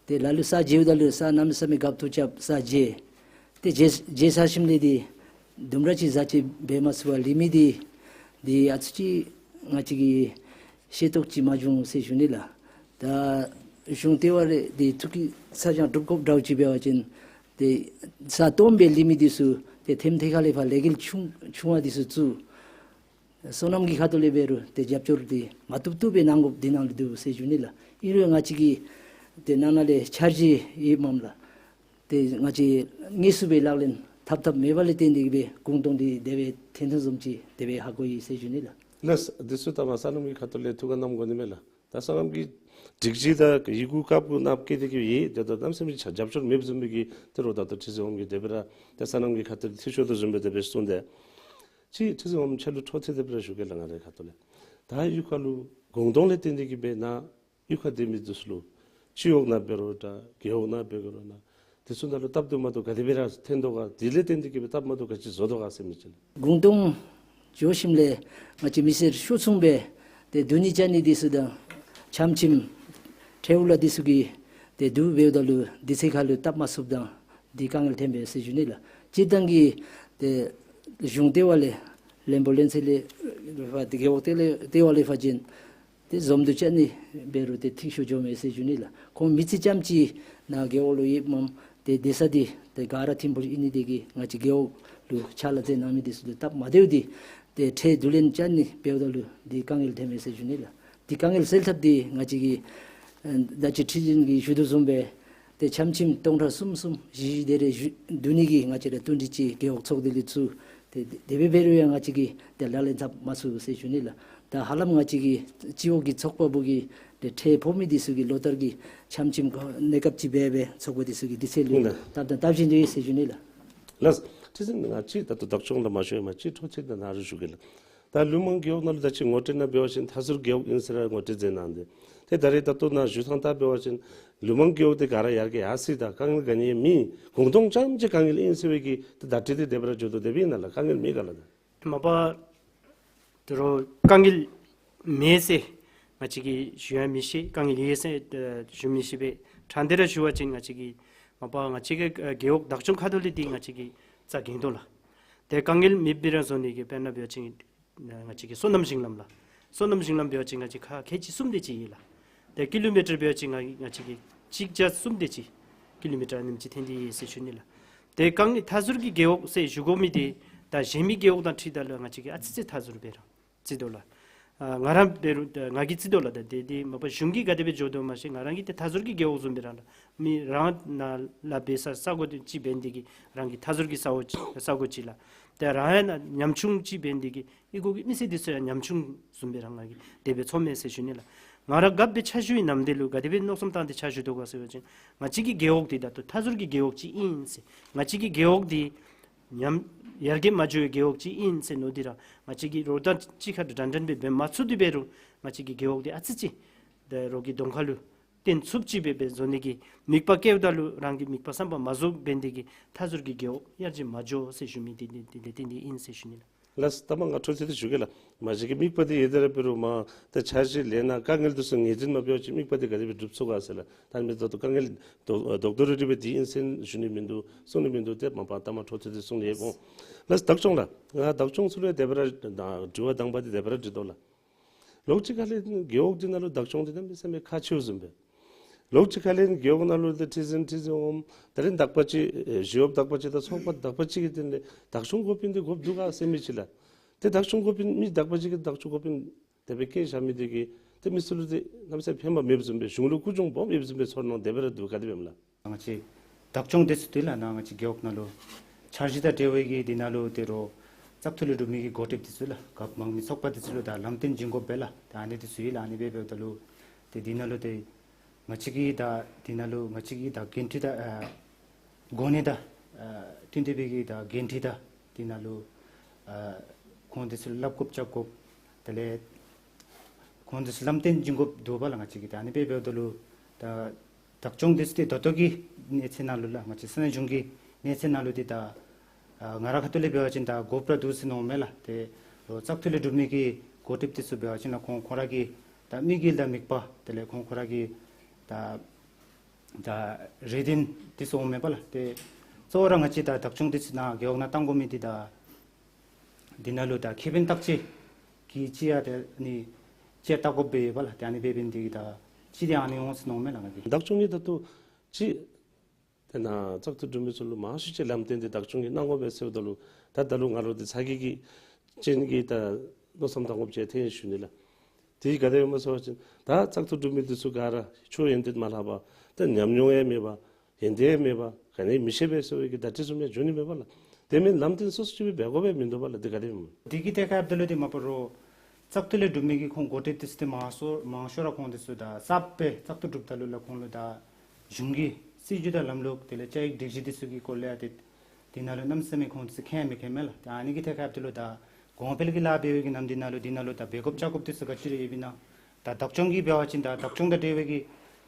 ཏེ་ལ་ལུ་ས་འཇལཝ་ད་ལུ་ས་གནམ་མེད་ས་མེད་དགའཝ་ཐུག་རྐྱབ་ས་འཇལ། ཏེ་འཇལ་འཇལ་ཚར་ཞིནམ་ལས་འདི་དུམ་གྲ་ཅིག་བཟའ་སྤྱོད་འབད་མ་ཚུགས་པར་ལུས་མི་འདི་འདི་ཨ་ཙི་ཅིག་ང་བཅས་ཀྱིས་ཤེས་རྟོགས་ཅིག་མ་བྱུང་ཟེར་ཞུ་ནི་ལགས། ད་གཞུང་ལྟེ་བ་ལས་འདི་ཐུགས་ཀྱི་ཚ་གྱང་སྒྲུབ་དགོཔ་འདྲཝ་ཅིག་འབད་བ་ཅིན་ཏེ་ས་སྟོངམ་སྦེ་ལུས་མི་འདི་ཚུ་ཏེ་ཐེམ་ཐེ་ཁ་ལས་ཕར་ལས་འགུལ་ཆུང་ཆུང་བ་འདི་ཚུ་བཙུགས། སོ་ནམ་གྱི་ཁ་ཐུག་ལས་འབད་རུང་ཏེ་རྒྱབ་སྐྱོར་འདི་མ་བཏུབ་བཏུབ་སྦེ་གནང་དགོཔ་འདི་ནང་ལུ་འདུག་ཟེར་ཞུ་ནི་ལགས། ཨིན་རུང་ང་བཅས་ཀྱིས་ཏེ་ནང་ན་ལས་འཆར་གཞི་ཡོདཔ་མས་ལགས། ཏེ་ང་བཅས་དངོས་སུ་སྦེ་ལག་ལེན་འཐབ་འཐབ་མེད་པ་ལས་བརྟེན་ཏེ་གིས་སྦེ་གུང་སྟོང་འདི་དེ་སྦེ་འཐེན་འཐེནམ་བཟུམ་ཅིག་དེ་སྦེ་ཧ་གོ་ཡི་ཟེར་ཞུ་ནི་ལགས། ལགས་སོ། འདི་ཚུ་ད་མ་སོ་ནམ་གྱི་ཁ་ཐུག་ལས་ཐུགས་ཁར་བསྣམ་དགོ་ནི་མས་ལགས། ད་སོ་ནམ་གྱི་སྒྲིག་གཞི་དང་ཡི་གུ་དཀརཔོ་གུ་ནང་བཀོད་དེ་གིས་ཡོད། ད་ལྟོ་གནམ་མེད་ས་མེད་རྒྱབ་སྐྱོར་མེདཔ་བཟུམ་སྦེ་གི་ཏེ་རོགས་ད་ལྟོ་ཁྲི་འཛིན་འོགམ་གྱིས་དེ་སྦེ་ར་ཏེ་སོ་ནམ་གྱི་ཁ་ཐུག་ལས་འཐུས་ཤོར་དོ་བཟུམ་སྦེ་དེ་སྦེ་གསུངས་ཏེ། ཅིག་ཁྲི་འཛིན་འོགམ་ཁྱོད་ལུ་འཕྲོ་མཐུད་དེ་སྦེ་ར་ཞུ་གེ་ལགས། ང་རའི་ཁ་ཐུག་ལས་ད་གཡུས་ཁ་ལུ་གུང་སྟོང་ལས་བརྟེན་ཏེ་གིས་སྦེ་ནཱ་གཡུས་ཁར་སྡོད་མི་འདི་ཚུ་ལུ་སྤྱི་འོག་ནང་འབད་རུང་འདྲ་རྒེད་འོག་ནང་འབད་རུང་འདྲ་དེ་ཚུ་ནང་ལུ་སྟབས་བདེཝ་མ་བདེཝ་ག་དེ་སྦེ་ར་ཐོན་དོ་ག། དེ་ལས་བརྟེན་ཏེ་གིས་སྦེ་སྟབས་མ་བདེཝ་ག་ཅི་བཟོ་དོ་ག་ཟེར་མི་ཅིག་ལགས། གུང་སྟོང་འགྱོ་ཞིནམ་ལས་ང་བཅས་མི་སེར་ཤོར་སོང་སྦེ་ཏེ་བསྡུ་ནི་བཅའ་ནི་འདི་ཚུ་དང་ཆམ་ཆིམ་ཁྲལ་འུ་ལག་འདི་ཚུ་གི་ཏེ་བསྡུ་འབདཝ་ད་ལུ་དུས་ཚོད་ཁར་ལུ་སྟབས་མ་ཚུགསཔ་དང་འདི་དཀའ་ངལ་ཐོན་པས་ཟེར་ཞུ་ནི་ལགས། སྤྱིར་བཏང་གི་ཏེ་གཞུང་ལྟེ་བ་ལས་བློན་པོ་བློན་ཚོགས་ལས་ཕར་ཏེ་རྒེད་འོག་ལྟེ་ལས་ལྟེ་བ་ལས་ཕར་བྱོན་ཏེ་འཛོམས་འདུ་བཅའ་ནི་འབད་རུང་ཏེ་འཐུས་ཤོར་འགྱོཝ་མས་ཟེར་ཞུ་ནི་ལགས། ཁོང་མི་ཚེ་ཙམ་ཅིག་ནཱ་རྒེད་འོག་ལུ་ཡོདཔ་མས། ཏེ་སྡོད་ས་འདི་ཏེ་ག་ར་ཐིམ་ཕུག་ཨིན་ནི་དེ་གིས་ང་བཅས་རྒེད་འོག་ལུ་ཕྱག་ལཱ་མཛད་གནང་མི་འདི་ཚུ་ལུ་སྟབས་མ་བདེཝ་འདི་ཏེ་ཁྲལ་བསྡུ་ལེན་བཅའ་ནི་འབདཝ་ད་ལུ་འདི་དཀའ་ངལ་ཐོན་མས་ཟེར་ཞུ་ནི་ལགས། འདི་དཀའ་ངལ་སེལ་ཐབས་འདི་ང་བཅས་ཀྱིས་ཨ་ད་ཅི་ཁྲི་འཛིན་གྱིས་ཞུ་དོ་བཟུམ་སྦེ་ཏེ་ཆམ་ཆིམ་སྟོང་ཕྲག་གསུམ་གསུམ་བཞི་བཞི་དེ་རེ་བཞུ་བསྡུ་ནི་གི་ང་བཅས་ར་བསྟུན་གྲོས་ཅིག་རྒེད་འོག་ཚོགས་སྡེ་ལས་ཚུར་ཏེ་དེ་སྦེ་འབད་རུང་ཡང་ང་བཅས་ཀྱིས་ཏེ་ལག་ལེན་འཐབ་མ་ཚུགས་ཟེར་ཞུ་ནི་ལགས། ད་ཧ་ལམ་ང་བཅས་ཀྱི་སྤྱི་འོག་གི་ཚོགས་པ་པོ་གིས་ཏེ་ཁྲལ་ཕོག་མི་འདི་ཚུ་གི་ལོ་ལྟར་གྱི་ཆམ་ཆིམ་གནས་སྐབས་ཅིག་འབད་སྦེ་ཚོགས་པ་འདི་ཚུ་གི་དུས་ཚོད་ལུ་ཨིན་ལགས། སྟབས་དང་སྟབས་བཞིན་དུ་ཡོད་ཟེར་ཞུ་ནི་ལགས། ལགས། ཁྲི་འཛིན་ང་བཅས་ད་ལྟོ་བདག་སྐྱོང་ལུ་མ་ཞུ་བར་ཅིག་འཕྲོ་མཐུད་དེ་ནཱ་ར་ཞུ་གེ་ལགས། ད་ལུང་མང་རྒེད་འོག་ནང་ལུ་ད་ཅི་ངོ་སྤྲོད་ནང་འབད་བ་ཅིན་མཐའ་ཟུར་རྒེད་འོག་ཨིན་ཟེར་ར་ངོ་སྤྲོད་མཛད་གནང་སྟེ། ཨེ་ད་རེས་ད་ལྟོ་ནཱ་ཞུ་ཐངས་ལྟར་འབད་བ་ཅིན་ལུ་མང་རྒེད་འོག་འདི་ག་ར་ཡར་རྒྱས་ཡར་སོ་ཡི། ད་དཀའ་ངལ་ག་ནི་ཡང་མེད། གུང་སྟོང་རྐྱངམ་ཅིག་དཀའ་ངལ་ཨིན་ཟེར་བའི་གི་ད་བརྡ་སྤྲོད་འདི་དེ་སྦེ་ར་འགྱོ་དོ། དེ་སྦེ་ཨིན་ན་ལགས། དཀའ་ངལ་མེད་ག་ལགས། ད་མ་པ་དོ་རུང་དཀའ་ངལ་མེད་ཟེར་ང་བཅས་ཀྱིས་ཞུ་ཡང་མི་ཤེས། དཀའ་ངལ་ཡོད་ཟེར་ཨེ་ཞུ་མི་ཤེས་པས། དྲང་སྟེ་ར་ཞུ་བ་ཅིན་ང་བཅས་ཀྱིས་མ་པ་ང་བཅས་ཀྱི་ཨེ་རྒེད་འོག་བདག་སྐྱོང་ཁ་ཐུག་ལས་འདི་ང་བཅས་ཀྱིས་རྩ་འགེངས་དོ་ལགས། ཏེ་དཀའ་ངལ་མེདཔ་སྦེ་ར་བཟོ་ནི་གི་དཔེར་ན་འབད་བ་ཅིན་ང་བཅས་ཀྱི་སོ་ནམ་ཞིང་ལམ་ལགས། སོ་ནམ་ཞིང་ལམ་འབད་བ་ཅིན་ང་བཅས་ཁ་ཁལ་གཅིག་གསུམ་དེ་ཅིག་ཡོད་ལགས། ཏེ་ཀི་ལོ་མི་ཊར་འབད་བ་ཅིན་ང་ང་བཅས་ཀྱིས་གཅིག་བརྒྱ་གསུམ་དེ་ཅིག་ཀི་ལོ་མི་ཊར་ཨ་ནེམ་ཅིག་ཐོན་ཏེ་ཡོད་ཟེར་ཞུ་ནི་ལགས། ཏེ་དཀའ་ངལ་མཐའ་ཟུར་གྱི་རྒེད་འོག་ཟེར་ཞུ་དགོ་མི་འདི་ད་གཞན་མི་རྒེད་འོག་དང་འཁྲིལཝ་ད་ལུ་ང་བཅས་ཀྱིས་ཨ་ཙི་ཙི་མཐའ་ཟུར་སྦེ་ར་བརྩི་དོ་ལགས། ཨ་ང་ར་འབད་རུང་ད་ང་གིས་བརྩི་དོ་ལགས། ད་དེ་དེ་མ་པ་གཞུང་གིས་ག་དེ་སྦེ་འགྱོ་དོ་མ་ཤེས། ང་རང་གིས་ཏེ་མཐའ་ཟུར་གྱི་རྒེད་འོག་བཟུམ་སྦེ་ར་ལགས། མི་རང་ནཱ་ལཱ་འབད་ས་ས་གོ་ཅིག་འབད་ནི་དེ་གིས་རང་གི་མཐའ་ཟུར་གྱི་ས་གོ་ཅིག་ས་གོ་ཅིག་ལགས། ཏེ་རང་ཡང་ནཱ་ཉམ་ཆུང་ཅིག་འབད་ནི་དེ་གིས་ཨི་གོ་གི་མི་སེར་འདི་ཚུ་ཡང་ཉམ་ཆུང་བཟུམ་སྦེ་ར་ང་གིས་དེ་སྦེ་ཚོརཝ་མས་ཟེར་ཞུ་ནི་ལགས། ང་ར་རྒཔོ་སྦེ་ཕྱག་ཞུ་བའི་ནམ་དེ་ལུ་ག་དེ་སྦེ་མནོ་བསམ་བཏང་སྟེ་ཕྱག་ཞུ་དོ་ག་ཟེར་བ་ཅིན་ང་བཅས་ཀྱི་རྒེད་འོག་འདི་ད་ལྟོ་མཐའ་ཟུར་གྱི་རྒེད་འོག་ཅིག་ཨིན་ཟེར། ང་བཅས་ཀྱི་རྒེད་འོག་འདི་ཉམ་ཡར་རྒྱས་མ་འགྱོ་བའི་རྒེད་འོག་ཅིག་ཨིན་ཟེར་མནོ་སྟེ་ར་ང་བཅས་ཀྱིས་རོགས་དང་གཅིག་ཁར་འདྲན་འདྲ་སྦེ་འབད་མ་ཚུགས་ཏེ་འབད་རུང་ང་བཅས་ཀྱི་རྒེད་འོག་འདི་ཨ་ཙི་ཅིག་ད་རོགས་ཀྱི་གདོང་ཁ་ལུ་བརྟེན་ཚུགསཔ་ཅིག་སྦེ་འབད་བཟོ་ནི་གི་དམིགས་པ་བསྐྱེདཔ་ད་ལུ་རང་གི་དམིགས་པ་བསམ་པ་མ་རྫོགས་འབད་ནི་དེ་གིས་མཐའ་ཟུར་གྱི་རྒེད་འོག་ཡར་རྒྱས་མ་འགྱོ་ཟེར་ཞུ་མི་འདི་འདི་འདི་འདི་འདི་ཨིན་ཟེར་ཞུ་ནི་ལགས། ལགས་སོ། ད་མ་ང་འཕྲོ་མཐུད་དེ་ཞུ་གེ་ལགས། མ་གཞི་གི་དམིགས་པ་འདི་ཡོད་དེ་ར་འབད་རུང་མ་ཏེ་འཆར་གཞི་ལས་ནཱ་དཀའ་ངལ་འདི་ཚུ་ངེས་ཅན་མ་འབད་བ་ཅིན་དམིགས་པ་འདི་ག་དེ་སྦེ་འགྲུབ་ཚུགས་ག་ཟེར་ལགས། ད་མི་ད་ལྟོ་དཀའ་ངལ་དོ་དོག་དོ་རུ་རི་སྦེ་འདི་ཨིན་ཟེར་ཞུ་ནི་མིན་འདུག། གསུང་ནི་མིན་འདུག། ཏེ་མ་པ་ད་མ་འཕྲོ་མཐུད་དེ་གསུང་ནི་ཡོདཔ་འོང་། ལགས་སོ། བདག་སྐྱོང་ལགས། ང་བདག་སྐྱོང་ཚུ་ལུ་དེ་སྦེ་ར་དྲི་བ་དང་པ་འདི་དེ་སྦེ་ར་འདྲི་དོ་ལགས། ལོགས་ཅིག་ཁ་ལས་རྒེད་འོག་འདི་ནང་ལུ་བདག་སྐྱོང་འདི་གནམ་མེད་ས་མེད་ཁག་ཆེཝ་བཟུམ་སྦེ། ལོགས་ཅིག་ཁ་ལས་རྒེད་འོག་ནང་ལུ་ཏེ་ཁྲི་འཛིན་ཁྲི་འཛིན་འོགམ་ད་རེས་དག་པ་ཅིག་ཨེ་ཞི་གཡོགཔ་དག་པ་ཅིག་དང་ཚོགས་པ་དག་པ་ཅིག་གི་དེ་ལས་བདག་སྐྱོང་དགོཔ་ཨིན་ཏེ་དགོཔ་འདུག་ག་ཟེར་མི་ཅིག་ལགས། ཏེ་བདག་སྐྱོང་དགོཔ་ཨིན་མི་དག་པ་ཅིག་གིས་བདག་སྐྱོང་དགོཔ་ཨིན་དེ་སྦེ་བཀལ་བཞག་མི་དེ་གིས་ཏེ་མི་ཚུ་ལུ་ཏེ་གནམ་མེད་ས་མེད་ཕན་པ་མེདཔ་བཟུམ་སྦེ་གཞུང་ལུ་རྒུད་གྱོང་སྦོམ་ཡོདཔ་བཟུམ་སྦེ་ཚོར་སྣང་དེ་སྦེ་ར་འདུག། ག་དེ་སྦེ་ཨིནམ་ལགས། ང་བཅས་བདག་སྐྱོང་འདི་ཚུ་འདི་ལགས་ནཱ་ང་བཅས་རྒེད་འོག་ནང་ལུ་འཆར་གཞི་དང་འབྲེལ་བའི་གི་འདི་ནང་ལུ་ཏེ་རོགས་བཙག་འཐུ་ལས་གྲུབ་མི་གི་འགོ་ཁྲིདཔ་འདི་ཚུ་ལགས་རྒཔོ་དམངས་མི་ཚོགས་པ་འདི་ཚུ་ལུ་ད་ལམ་སྟོན་བྱིན་དགོཔ་སྦེ་ལགས། ད་ཨ་ནི་འདི་ཚུ་ཡོད་ལགས། ཨ་ནི་སྦེ་འབདཝ་ད་ལུ་ཏེ་འདི་ནང་ལུ་ཏེ་ང་བཅས་ཀྱི་ད་འདི་ནང་ལུ་ང་བཅས་ཀྱི་ད་འགན་འཁྲི་ད་ཨ་གོ་གནས་ད་ཨ་བསྟུན་ཏེ་སྦེ་གི་ད་འགན་འཁྲི་ད་འདི་ནང་ལུ་ཨ་ཁོང་འདི་ཚུ་སླབ་དགོཔ་རྐྱབ་དགོཔ་དེ་ལས་ཁོང་འདི་ཚུ་ལམ་སྟོན་བྱིན་དགོཔ་འདུག་པ་ལགས། ང་བཅས་ཀྱི་ད་ཨ་ནི་སྦེ་འབདཝ་ད་ལུ་ད་བདག་སྐྱོང་འདི་ཚུ་ཏེ་ད་ལྟོ་གི་གནས་ཚད་ནང་ལུ་ལགས་ང་བཅས་ས་གནས་གཞུང་གི་གནས་ཚད་ནང་ལུ་ཏེ་ད་ཨ་ང་ར་ཁ་ཐུག་ལས་འབད་བ་ཅིན་ད་དགོཔ་ར་འདུག་ཟེར་མནོཝ་མས་ལགས། ཏེ་རོགས་བཙག་འཐུ་ལས་གྲུབ་མི་གི་འགོ་ཁྲིདཔ་འདི་ཚུ་འབད་བ་ཅིན་ལགས་ཁོང་ཁོང་ར་གི་ད་དམིགས་ཡུལ་དང་དམིགས་པ་དེ་ལས་ཁོང་ཁོང་ར་གི་ད་ད་རེ་འདུན་འདི་ཚུ་འོངམ་མས་པ་ལགས། ཏེ་གཙོ་བོ་ར་ང་བཅས་ད་བདག་སྐྱོང་འདི་ཚུ་ནཱ་རྒེད་འོག་ནང་བཏང་དགོ་མི་འདི་ད་འདི་ནང་ལུ་ད་ཁེ་ཕན་བརྟག་དཔྱད་ཀྱི་ཅིག་ཡང་ཏེ་ནི་ཅིག་བལྟ་དགོཔ་སྦེ་ཡོད་པ་ལགས། ཏེ་ཨ་ནི་སྦེ་འབད་ནི་དེ་གིས་ད་ཅིག་ཏེ་ཨ་ནི་འོང་ཟེར་མནོཝ་མས་ལགས་ང་གིས། བདག་སྐྱོང་གིས་ད་ལྟོ་ཅིག་ཏེ་ནཱ་བཙག་འཐུ་གྲུབ་མི་ཚུ་ལུ་མང་ཤོས་ཅིག་ལམ་སྟོན་འདི་བདག་སྐྱོང་གིས་གནང་དགོ་པས་ཟེརཝ་ད་ལུ་ད་ད་ལུ་ང་ལུ་འདི་ཚ་གྱང་གི་ཅན་གྱི་ད་མནོ་བསམ་བཏང་དགོཔ་ཅིག་ཐོན་ཡི་ཞུ་ནི་ལགས། དེ་ག་དེ་སྦེ་སྨོ་ཟེར་བ་ཅིན་ད་བཙག་འཐུ་གྲུབ་མི་འདི་ཚུ་ག་ར་ཆོས་ཡོན་ཏན་མ་ལྷག་པར་ད་ཉམས་མྱོང་ཡང་མེད་པར་ཡོན་ཏན་ཡང་མེད་པར་ག་ནི་མི་ཤེས་པས་ཟེར་བའི་གི་བརྡ་སྤྲོད་བཟུམ་ཡང་འགྱོ་ནི་མེད་པ་ལགས། དེ་མེན་ལམ་སྟོན་སོ་སོ་ཅིག་སྦེ་འབད་དགོ་པས་མིན་འདུག་པ་ལགས། དེ་ག་དེ་སྦེ་སྨོ། དེ་གི་ཐད་ཁར་འབདཝ་ད་ལུ་ཏེ་མ་པ་རོགས་བཙག་འཐུ་ལས་གྲུབ་མི་གི་ཁོང་འགོ་ཁྲིདཔ་འདི་ཚུ་ཏེ་མང་ཤོས་མང་ཤོས་ར་ཁོང་འདི་ཚུ་ད་གསརཔ་སྦེ་བཙག་འཐུ་གྲུབ་ད་ལུ་ལགས་ཁོང་ལུ་ད་གཞུང་གི་སྲིད་བྱུས་དང་ལམ་ལུགས་དེ་ལས་བཅའ་ཡིག་སྒྲིག་གཞི་འདི་ཚུ་གི་སྐོར་ལས་ཡང་ཏེ་དེ་ནང་ལུ་གནམ་མེད་ས་མེད་ཁོང་འདི་ཚུ་མཁྱེན་མི་མཁྱེན་མས་ལགས། ཏེ་ཨ་ནི་གི་ཐད་ཁར་འབདཝ་ད་ལུ་ད་གོང་འཕེལ་གྱི་ལཱ་འབད་བའི་གི་ནམ་འདི་ནང་ལུ་འདི་ནང་ལུ་ད་འབད་དགོཔ་བྱ་དགོཔ་འདི་ཚུ་ག་ཅི་ར་ཡོདཔ་ཨིན་ན། ད་བདག་སྐྱོང་གིས་འབད་བ་ཅིན་ད་བདག་སྐྱོང་དང་འབྲེལ་བའི་གི་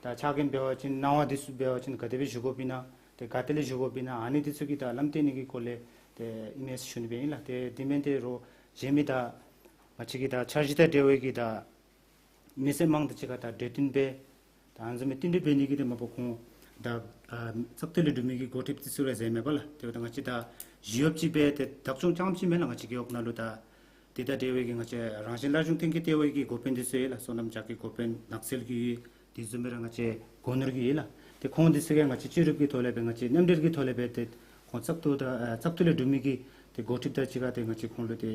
ད་ཕྱག་འགན་འབད་བ་ཅིན་གནང་བ་འདི་ཚུ་འབད་བ་ཅིན་ག་དེ་སྦེ་ཞུ་དགོཔ་ཨིན་ན། ཏེ་ག་ཏེ་ལས་ཞུ་དགོཔ་ཨིན་ན། ཨ་ནི་འདི་ཚུ་གི་ད་ལམ་སྟོན་ནི་གི་སྐོར་ལས་ཏེ་ཨིན་མས་ཟེར་ཞུ་ནི་སྦེ་ཨིན་ལགས། ཏེ་དེ་མེན་ཏེ་རོགས་གཞན་མི་ད་ང་བཅས་ཀྱི་ད་འཆར་གཞི་དང་འབྲེལ་བའི་གི་ད་མི་སེར་དམངས་དང་གཅིག་ཁར་ད་གྲོས་བསྟུན་འབད་ད་ཨ་ནི་བཟུམ་མའི་བསྟུན་གྲོས་འབད་ནི་གི་ཏེ་མ་པ་ཁོང་ད་ཨ་བཙག་འཐུ་ལས་གྲུབ་མི་གི་འགོ་ཁྲིདཔ་འདི་ཚུ་ར་ཟེར་མས་པ་ལགས། དེ་འབདཝ་ད་ང་བཅས་ད་ཞི་གཡོགཔ་ཅིག་སྦེ་ཏེ་བདག་སྐྱོང་རྐྱངམ་ཅིག་མེན་ལགས། ང་བཅས་རྒེད་འོག་ནང་ལུ་ད་དེ་དང་འབྲེལ་བའི་གི་ང་བཅས་རང་བཞིན་སླར་འབྱུང་ཐོན་སྐྱེད་ལྟེ་བའི་གི་འགོ་དཔོན་འདི་ཚུ་ཡོད་ལགས། སོ་ནམ་ཇ་གི་འགོ་དཔོན་ནགས་ཚལ་གྱི་ཡོད། དེ་བཟུམ་སྦེ་ར་ང་བཅས་སྒོ་ནོར་གྱི་ཡོད་ལགས། ཏེ་ཁོང་འདི་ཚུ་གིས་ང་བཅས་བཅོས་སྒྲིག་གི་ཐོག་ལས་སྦེ་ང་བཅས་མཉམ་འབྲེལ་གྱི་ཐོག་ལས་སྦེ་ཏེ་ཁོང་བཙག་འཐུ་ད་ཨ་བཙག་འཐུ་ལས་གྲུབ་མི་གི་ཏེ་འགོ་ཁྲིདཔ་དང་གཅིག་ཁར་ཏེ་ང་བཅས་ཁོང་ལུ་ཏེ་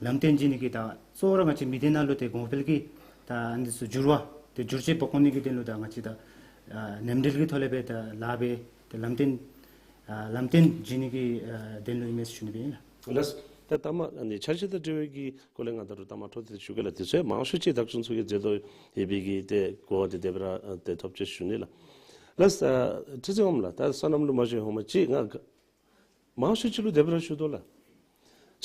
ལམ་སྟོན་བྱིན་ནི་གི་ད་གཙོ་བོ་ར་ང་བཅས་མི་སྡེ་ནང་ལུ་ཏེ་གོང་འཕེལ་གྱི་ད་ཨ་ནི་ཚུ་འགྱུར་བ་ཏེ་འགྱུར་བཅོས་འབག་འོང་ནི་གི་དོན་ལུ་ད་ང་བཅས་ད་ཨ་མཉམ་འབྲེལ་གྱི་ཐོག་ལས་སྦེ་ད་ལཱ་འབད་ཏེ་ལམ་སྟོན་ཨ་ལམ་སྟོན་བྱིན་ནི་གི་ཨ་དོན་ལུ་ཨིན་མས་ཟེར་ཞུ་ནི་སྦེ་ཨིན་ལགས། ལགས། ད་ད་མ་ཨ་ནི་འཆར་གཞི་དང་འབྲེལ་བའི་གི་སྐོར་ལས་ང་ད་རུང་ད་མ་འཕྲོ་མཐུད་དེ་ཞུ་གེ་ལགས། དེ་ཚུ་ཡང་མང་ཤོས་ཅིག་བདག་སྐྱོང་ཚུ་གིས་མཛད་དོ་ཡོད་པའི་གི་ཏེ་གོ་བ་དེ་དེ་སྦེ་ར་ཨ་ཏེ་ཐོབ་ཅི་ཟེར་ཞུ་ནི་ལགས། ལགས། ཨ་ཁྲི་འཛིན་འོགམ་ལགས། ད་སོ་ནམ་ལུ་མ་གཞི་ཧོངས་མ་ཅིག་ང་མང་ཤོས་ཅིག་ལུ་དེ་སྦེ་ར་ཞུ་དོ་ལགས།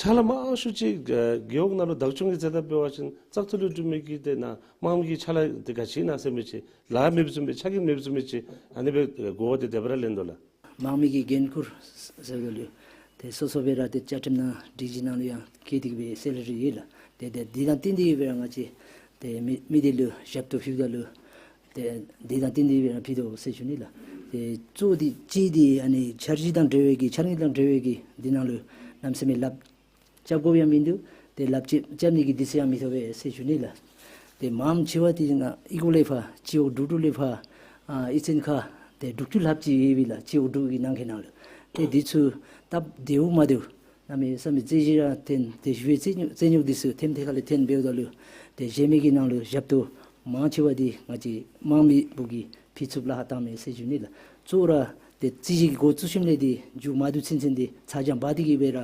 ཕྱག་ལཱ་མང་ཤོས་ཅིག་ཨ་རྒེད་འོག་ནང་ལུ་བདག་སྐྱོང་གི་མཛད་དེ་འབད་བ་ཅིན་བཙག་འཐུ་ལུ་འགྲོ་མི་གི་དེ་ནང་དམངས་ཀྱི་ཕྱག་ལཱ་དེ་ག་ཅི་ཨིན་ན་ཟེར་མི་ཅིག་ལཱ་མེདཔ་བཟུམ་སྦེ་ཆ་རྐྱེན་མེདཔ་བཟུམ་མི་ཅིག་ཨ་ནི་སྦེ་གོ་བ་དེ་དེ་སྦེ་ར་ལེན་དོ་ལགས། དམངས་མི་གི་འགན་ཁུར་ཟེརཝ་ད་ལུ་ཏེ་སོ་སོ་སྦེ་ར་ཏེ་བཅའ་ཁྲིམས་ནང་སྒྲིག་གཞི་ནང་ལུ་ཡང་བཀོད་དེ་གི་སྦེ་སེ་ལ་རི་ཡོད་ལགས། ཏེ་ཏེ་འདི་དང་བསྟུན་ཏེ་གི་སྦེ་ར་ང་བཅས་ཏེ་མི་མི་སྡེ་ལུ་ཞབས་ཏོག་ཕུལཝ་ད་ལུ་ཏེ་འདི་དང་བསྟུན་ཏེ་སྦེ་ར་ཕུལ་དོ་ཟེར་ཞུ་ནི་ལགས། ཏེ་གཙོ་བོ་འདི་གཅིག་འདི་ཨ་ནི་འཆར་གཞི་དང་འབྲེལ་བའི་གི་འཆར་དངོས་དང་འབྲེལ་བའི་གི་འདི་ནང་ལུ་གནམ་མེད་ས་མེད་ལགཔ་རྐྱབ་དགོཔ་ཡང་མིན་འདུག། ཏེ་ལགཔ་རྐྱབ་རྐྱབ་ནི་གི་དུས་ཚོད་ཡང་མི་ཐོབ་པས་ཟེར་ཞུ་ནི་ལགས། ཏེ་མངམ་ཆེ་བ་འདི་ང་ཨི་ཀོ་ལས་ཕར་སྤྱི་འོག་དྲུག་དྲུག་ལས་ཕར་ཨ་ཨི་ཙན་ཁ་ཏེ་དྲུག་ཅུ་ལྷགཔ་ཅིག་ཡོད་པས་ལགས། སྤྱི་འོག་དྲུག་གི་ནང་གི་ནང་ལུ། ཏེ་འདི་ཚུ་སྟབས་བདེཝ་མ་བདེཝ་གནམ་མེད་ས་མེད་རྩོད་གཞི་ར་འཐོན། ཏེ་ཞུ་བའི་རྩོད་རྩོད་རྙོག་འདི་ཚུ་ཐེམ་ཐེ་ཁ་ལས་འཐོན་འབདཝ་ད་ལུ་ཏེ་གཞན་མི་གི་ནང་ལུ་ཞབས་ཏོག་མང་ཆེ་བ་འདི་ང་བཅས་དམངས་མི་བུ་གིས་ཕུལ་ཚུགསཔ་ལཱ་ཁག་བཏངམ་མས་ཟེར་ཞུ་ནི་ལགས། གཙོ་བོ་ར་ཏེ་རྩོད་གཞི་གི་འགོ་བཙུགས་ཞིནམ་ལས་འདི་མཇུག་མ་བསྡུ་ཚུན་ཚོད་འདི་ཚ་གྱང་འབག་སྟེ་གི་སྦེ་ར་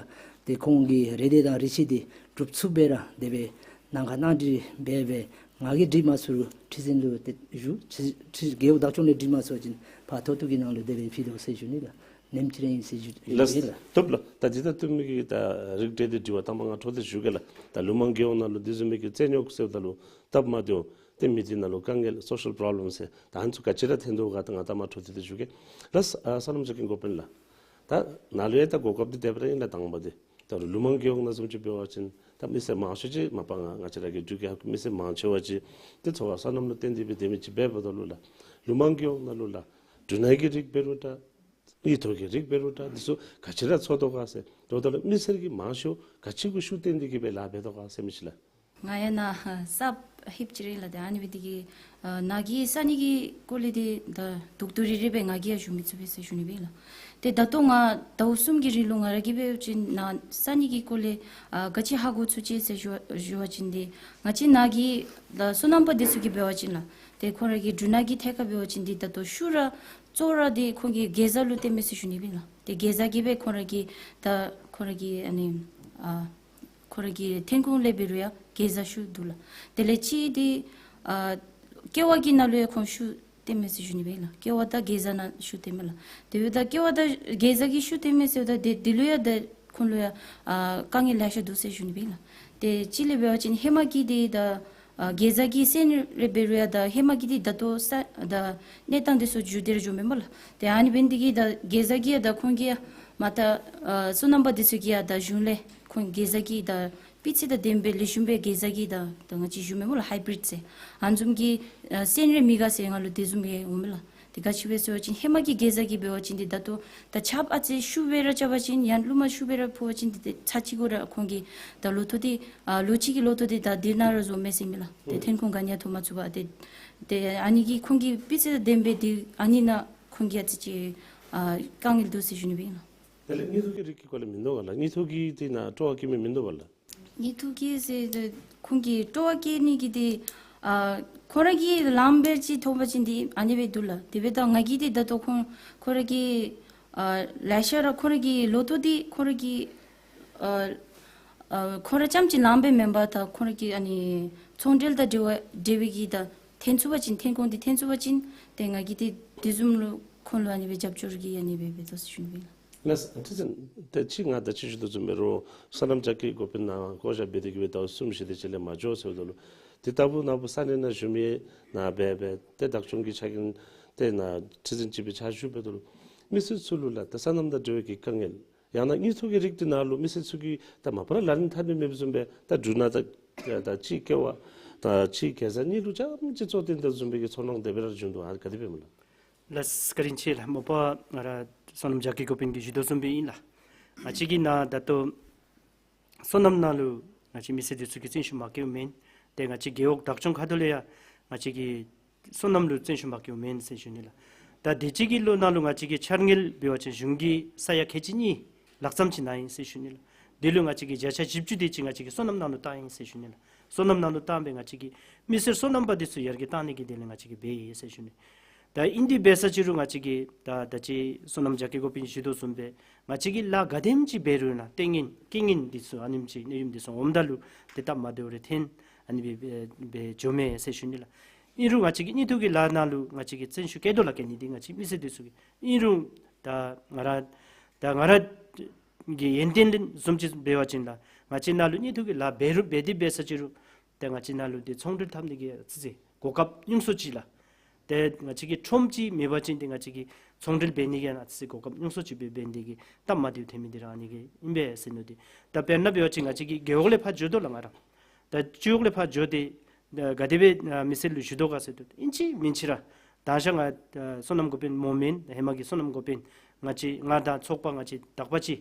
ཏེ་ཁོང་གི་རེ་འདོད་དང་རེ་ཆེ་འདི་སྒྲུབ་ཚུགསཔ་སྦེ་ར་དེ་སྦེ་གནང་ཁ་གནང་སྟེ་འབད་སྦེ་ང་གིས་འགྲིག་མ་ཚུགས་རུང་ཁྲི་འཛིན་ལུ་ཏེ་ཞུ། ཁྲི་ཁྲི་རྒེད་འོག་བདག་སྐྱོང་ལས་འགྲིག་མ་ཚུགས་པ་ཅིན་ཕར་མཐོ་གཏུགས་ཀྱི་ནང་ལུ་དེ་སྦེ་ཕུལ་དོ་ཟེར་ཞུ་ནི་ལགས། ནེམ་ཅིག་ར་ཨིན་ཟེར་ཞུ་ཞུ་ལགས། ཡི་ལགས། བཏུབ་ལགས། ད་འདི་དང་བསྟུན་མི་གི་ད་རིགས་འགྲེ་འདི་དྲི་བ་དང་པ་ང་འཕྲོ་མཐུད་ཞུ་གེ་ལགས། ད་ལུང་མང་རྒེད་འོག་ནང་ལུ་འདི་བཟུམ་མའི་གི་རྩོད་རྙོག་ཟེརཝ་ད་ལུ་སྟབས་མ་བདེཝ་ཏེ་མི་སྡེ་ནང་ལུ་དཀའ་ངལ་social problem ཟེར་ད་ཨ་ནི་ཚུ་ག་ཅི་ར་འཐོན་དོ་ག་ད་ང་ད་མ་འཕྲོ་མཐུད་དེ་ཞུ་གེ་ལགས། ཨ་སོ་ནམ་རྒྱ་སྐྱེད་འགོ་དཔོན་ལགས། ད་ནཱ་ལུ་ཡང་ད་གོ་སྐབས་འདི་དེ་སྦེ་ར་ཨིན་ལགས། དང་པ་འདི་ད་རུང་ལུང་མང་རྒེད་འོག་ནང་བཟུམ་ཅིག་འབད་བ་ཅིན་ད་མི་སེར་མང་ཤོས་ཅིག་མ་པ་ང་ང་བཅས་ར་གི་འབྲུག་རྒྱལ་ཁབ་ཀྱི་མི་སེར་མང་ཆེ་བ་ཅིག་ཏེ་འཚོ་བ་སོ་ནམ་ལུ་བརྟེན་ཏེ་སྦེ་སྡོད་མི་ཅིག་འབདཝ་ད་ལུ་ལགས། ལུང་མང་རྒེད་འོག་ནང་ལུ་ལགས་འབྲུ་སྣ་གི་རིགས་འབད་རུང་འདྲ་དངུལ་ཐོག་གི་རིགས་འབད་རུང་འདྲ་འདི་ཚུ་ག་ཅི་ར་འཚོ་དོ་ག་ཟེར། འོངམ་ད་ལུ་མི་སེར་གྱིས་མང་ཤོས་ག་ཅི་གུ་ཤུགས་བཏོན་ཏེ་གི་སྦེ་ལཱ་འབད་དོ་ག་ཟེར་མི་ཅིག་ལགས། ང་ཡང་ན་གསརཔ་ཧིབ་ཅིག་ར་ཨིན་ལགས། ཏེ་ཨ་ནི་སྦེ་འདི་གིས་ཨ་ནཱ་གི་ས་གནས་ཀྱི་སྐོར་ལས་འདི་ད་རྡོག་རྡོག་རིལ་རི་སྦེ་ང་གིས་ཡང་ཞུ་མི་ཚུགས་པས་ཟེར་ཞུ་ནི་སྦེ་ལགས། ཏེ་ད་ལྟོ་ང་ཟླཝ་གསུམ་གྱི་རིང་ལུ་ང་ར་གིས་འབད་བ་ཅིན་ནཱ་ས་གནས་ཀྱི་སྐོར་ལས་ཨ་ག་ཅི་ཧ་གོ་ཚུགས་ཅི་ཟེར་ཞུ་བ་ཞུ་བ་ཅིན་འདི་ང་བཅས་ནཱ་གི་ད་སོ་ནམ་པ་འདི་ཚུ་གིས་འབད་བ་ཅིན་ལགས། ཏེ་ཁོང་ར་གི་འབྲུ་སྣ་གི་ཐད་ཁར་འབད་བ་ཅིན་འདི་ད་ལྟོ་ཤུགས་ར་གཙོ་བོ་ར་འདི་ཁོང་གིས་གེ་ཛ་ལུ་བརྟེན་མས་ཟེར་ཞུ་ནི་སྦེ་ལགས། ཏེ་གེ་ཛ་གིས་སྦེ་ཁོང་ར་གི་ད་ཁོང་ར་གི་ཨ་ནི་ཨ་ཁོང་ར་གི་ཐོན་ཁུངས་ལས་འབད་རུང་ཡང་གེ་ཛ་ཤུགས་འདུག་ལགས། དེ་ལས་གཅིག་འདི་ཨ་ཀེ་བ་གི་ནང་ལུ་ཡང་ཁོང་ཤུགས་བཏོན་མས་ཟེར་ཞུ་ནི་སྦེ་ལགས། ཀེ་བ་དང་གེ་ཛ་ནང་ཤུགས་བཏོན་མས་ལགས། དེ་འབདཝ་ད་ཀེ་བ་དང་གེ་ཛ་གིས་ཤུགས་བཏོན་མས་ཟེརཝ་ད་དེ་དེ་ལུ་ཡང་ད་ཁོང་ལུ་ཡང་ཨ་དཀའ་ངལ་ལེ་ཤ་འདུག་ཟེར་ཞུ་ནི་སྦེ་ལགས། ཏེ་གཅིག་ལས་འབད་བ་ཅིན་ཧེ་མ་གི་འདི་ད་ཨ་གེ་ཛ་གི་སོན་རེ་འབད་རུང་ཡང་ད་ཧེ་མ་གི་འདི་ད་ལྟོ་ས་ད་གནས་སྟངས་འདི་ཚུ་འགྱུར་ཏེ་ར་འགྱོཝ་མས་སྨོ་ལགས། ཏེ་ཨ་ནི་འབད་ནི་འདི་གིས་ད་གེ་ཛ་གིས་ཡང་ད་ཁོང་གིས་ཡང་མ་ད་ཨ་སོ་ནམ་པ་འདི་ཚུ་གིས་ཡང་ད་གཞུང་ལས་ཁོང་གེ་ཛ་གི་ད་སྤུས་ཚད་དང་ལྡནམ་སྦེ་ལེགས་ཤོམ་སྦེ་གེ་ཛ་གི་ད་ད་ང་བཅས་ཞུཝ་མས་སྨོ་ལགས། ཧའི་བི་རིཌ་ཟེར་ཨ་ནི་བཟུམ་གྱི་ཨ་སོན་རེ་མི་དགའ་ཟེར་ང་ལུ་དེ་བཟུམ་སྦེ་འོང་མས་ལགས། ཏེ་ག་ཅི་སྦེ་ཟེར་བ་ཅིན་ཧེ་མ་གི་གེ་ཛ་གིས་འབད་བ་ཅིན་འདི་ད་ལྟོ་ད་ཆརཔ་ཨ་ཙི་ཤུགས་སྦེ་ར་རྐྱབ་པ་ཅིན་ཡང་རླུང་མ་ཤུགས་སྦེ་ར་ཕོག་པ་ཅིན་འདི་ཏེ་ཚར་གཅིག་གུ་ར་ཁོང་གི་ད་ལོ་ཐོག་འདི་ཨ་ལོ་གཅིག་གི་ལོ་ཐོག་འདི་ད་འདི་ནང་ར་བཟོ་མས་ཟེར་མས་ལགས། ཏེ་ཐོན་ཁུངས་ག་ནི་ཡང་ཐོབ་མ་ཚུགས་པར་ཏེ་ཏེ་ཨ་ནི་གིས་ཁོང་གི་སྤུས་ཚད་དང་ལྡནམ་སྦེ་འདི་ཨ་ནི་ནང་ཁོང་གིས་ཨ་ཙི་ཅིག་ཨ་དཀའ་ངལ་འདུག་ཟེར་ཞུ་ནི་སྦེ་ཨིན་ལགས། དེ་ལས་དངུལ་ཐོག་གི་རིགས་ཀྱི་སྐོར་ལས་མིན་འདུག་ག་ལགས། དངུལ་ཐོག་གི་འདི་ནང་སྤྲོ་བ་བསྐྱེད་མི་མིན་འདུག་ག་ལགས། དངུལ་ཐོག་གི་ཟེར་ཏེ་ཁོང་གིས་སྤྲོ་བ་བསྐྱེད་ནི་གི་འདི་ཨ་ཁོང་ར་གིས་ལངམ་སྦེ་ཅིག་ཐོབ་པ་ཅིན་འདི་ཨ་ནི་སྦེ་འདུག་ལགས། དེ་འབདཝ་ད་ང་གིས་འདི་ད་ལྟོ་ཁོང་ཁོང་ར་གིས་ཨ་ལེ་ཤ་ར་ཁོང་ར་གི་ལོ་ཐོག་འདི་ཁོང་ར་གི་ཨ་ཨ་ཁོང་ར་རྐྱངམ་ཅིག་ལངམ་སྦེ་མེན་པར་ད་ཁོང་ར་གི་ཨ་ནི་ཚོང་འབྲེལ་དང་འབྲེལ་བ་འབྲེལ་བའི་གི་ད་ཐོན་ཚུགས་པ་ཅིན་ཐོན་ཁུངས་འདི་ཐོན་ཚུགས་པ་ཅིན་ཏེ་ང་གིས་འདི་དེ་བཟུམ་ལུ་ཁོང་ལུ་ཨ་ནི་སྦེ་རྒྱབ་སྐྱོར་གྱི་ཨ་ནི་སྦེ་འབད་དོ་ཟེར་ཞུ་ནི་སྦེ་ཨིན་ལགས། ལགས་སོ། ཁྲི་འཛིན་ཏེ་ཅིག་ང་ད་ཅི་ཞུ་དོ་བཟུམ་སྦེ་རོགས་སོ་ནམ་རྒྱ་སྐྱེད་འགོ་དཔོན་ནཱ་བསྐོ་བཞག་འབད་དེ་གི་སྦེ་ཟླཝ་གསུམ་བཞི་དེ་ཅིག་ལས་མ་འགྱོ་ཟེརཝ་ད་ལུ་དེ་ལྟ་བུ་ནཱ་བུ་ས་གནས་ནང་བཞུགས་མི་ནཱ་འབད་འབད་ཏེ་བདག་སྐྱོང་གི་ཕྱག་འགན་ཏེ་ནཱ་ཁྲི་འཛིན་ཅིག་སྦེ་ཕྱག་ཞུ་འབདཝ་ད་ལུ་མི་སེར་ཚུ་ལུ་ལགས་ད་སོ་ནམ་དང་འབྲེལ་བའི་གི་དཀའ་ངལ་ཡང་ན་དངུལ་ཐོག་གི་རིགས་འདི་ནང་ལུ་མི་སེར་ཚུ་གིས་ད་མ་པ་ར་ལག་ལེན་འཐབ་ནི་མེདཔ་བཟུམ་སྦེ་ད་འབྲུ་སྣ་དང་ད་ཅིག་ཀེ་བ་ད་ཅིག་གེ་ཛ་གཉིས་ལུ་རྐྱངམ་ཅིག་གཙོ་བཏོན་དོ་བཟུམ་སྦེ་གི་ཚོར་སྣང་དེ་སྦེ་ར་བྱུང་འདུག། ཨ་ག་དེ་སྦེ་སྨོ་ལགས། ལགས་བཀའ་དྲིན་ཆེ་ལགས། མ་པ་ང་ར་སོ་ནམ་རྒྱ་སྐྱེད་འགོ་དཔོན་གྱིས་ཞུ་དོ་བཟུམ་སྦེ་ཨིན་ལགས། ང་བཅས་ཀྱི་ནཱ་ད་ལྟོ་སོ་ནམ་ནང་ལུ་ང་བཅས་མི་སེར་འདི་ཚུ་གིས་བརྩོན་ཤུགས་མ་བསྐྱེདཔ་མེན། ཏེ་ང་བཅས་རྒེད་འོག་བདག་སྐྱོང་ཁ་ཐུག་ལས་ཡང་ང་བཅས་ཀྱིས་སོ་ནམ་ལུ་བརྩོན་ཤུགས་མ་བསྐྱེདཔ་མེན་ཟེར་ཞུ་ནི་ལགས། ད་དུས་ཅི་གི་ལོ་ནང་ལུ་ང་བཅས་ཀྱི་འཆར་དངུལ་འབད་བ་ཅིན་གཞུང་གི་ས་ཡ་ཁལ་གཅིག་གཉིས་ལྷག་ཙམ་ཅིག་ནང་ཨིན་ཟེར་ཞུ་ནི་ལགས། དེ་ལུ་ང་བཅས་ཀྱིས་བརྒྱ་ཆ་བཞི་བཅུ་དེ་ཅིག་ང་བཅས་ཀྱིས་སོ་ནམ་ནང་ལུ་བཏང་ཡི་ཟེར་ཞུ་ནི་ལགས། སོ་ནམ་ནང་ལུ་བཏང་སྦེ་ང་བཅས་ཀྱིས་མི་སེར་སོ་ནམ་པ་འདི་ཚུ་ཡར་རྒྱས་བཏང་ནི་གི་དོན་ལས་ང་བཅས་ཀྱིས་འབད་ཡི་ཟེར་ཞུ་ནི། ད་ཨིན་དེ་འབད་ས་ཅིག་རུང་ང་བཅས་ཀྱིས་ད་ད་ཅི་སོ་ནམ་རྒྱ་སྐྱེད་འགོ་དཔོན་གྱིས་ཞུ་དོ་བཟུམ་སྦེ་ང་བཅས་ཀྱིས་ལཱ་ག་དེམ་ཅིག་འབད་རུང་ནཱ་ལྟས་ངན་རྐྱེན་ངན་འདི་ཚུ་ཨ་ནེམ་ཅིག་གནོད་ཡམས་འདི་ཚུ་འོངམ་ད་ལུ་ཏེ་སྟབས་མ་བདེཝ་རེ་འཐོན་ཨ་ནི་སྦེ་སྦེ་འགྱོཝ་མས་ཟེར་ཞུ་ནི་ལགས། ཨིན་རུང་ང་བཅས་ཀྱིས་དངུལ་ཐོག་གི་ལཱ་ནང་ལུ་ང་བཅས་ཀྱིས་བརྩོན་ཤུགས་བསྐྱེད་དོ་ལགས། གལ་སྲིད་འདི་ང་བཅས་མི་སེར་འདི་ཚུ་གིས་ཨིན་རུང་ད་ང་ར་ད་ང་ར་ གི་ཡོན་ཏན་ལེན་བཟུམ་ཅིག་འབད་བ་ཅིན་ལགས། ང་བཅས་ནང་ལུ་གཉིས་ཐུག་གི་ལཱ་འབད་རུང་འབད་དེ་འབད་ས་ཅིག་རུང་ཏེ་ང་བཅས་ནང་ལུ་ཏེ་ཚོང་འབྲེལ་འཐབ་ནི་གི་ཨ་ཙི་ཅིག་གོ་སྐབས་ཉུང་སུ་ཅིག་ལགས། ཏེ་ང་བཅས་ཀྱི་ཁྲོམ་ཅིག་མེད་པ་ཅིན་ཏེ་ང་བཅས་ཀྱི་ཚོང་འབྲེལ་འབད་ནི་གི་ཨ་ཙི་གོ་སྐབས་ཉུང་སུ་ཅིག་འབད་འབད་ནི་གི་སྟབས་མ་བདེཝ་ཐོན་མི་འདི་ར་ཨ་ནི་གི་ཨིན་པས་ཟེར་ནི་འདི། ད་དཔེར་ན་འབད་བ་ཅིན་ང་བཅས་ཀྱི་རྒེད་འོག་ལས་ཕར་འགྱོ་དོ་ལགས་ང་ར། ད་སྤྱི་འོག་ལས་ཕར་འགྱོ་སྟེ་ད་ག་དེ་སྦེ་ཨ་མི་སེར་ལུ་ཞུ་དོ་ག་ཟེར་དོ། ཨིན་ཅི་མིན་ཅི་ར་ད་ང་བཅས་ང་ཨ་སོ་ནམ་འགོ་དཔོན་མོ་མེན་ཧེ་མ་གི་སོ་ནམ་འགོ་དཔོན་ང་བཅས་ང་དང་ཚོགས་པ་ང་བཅས་དག་པ་ཅིག་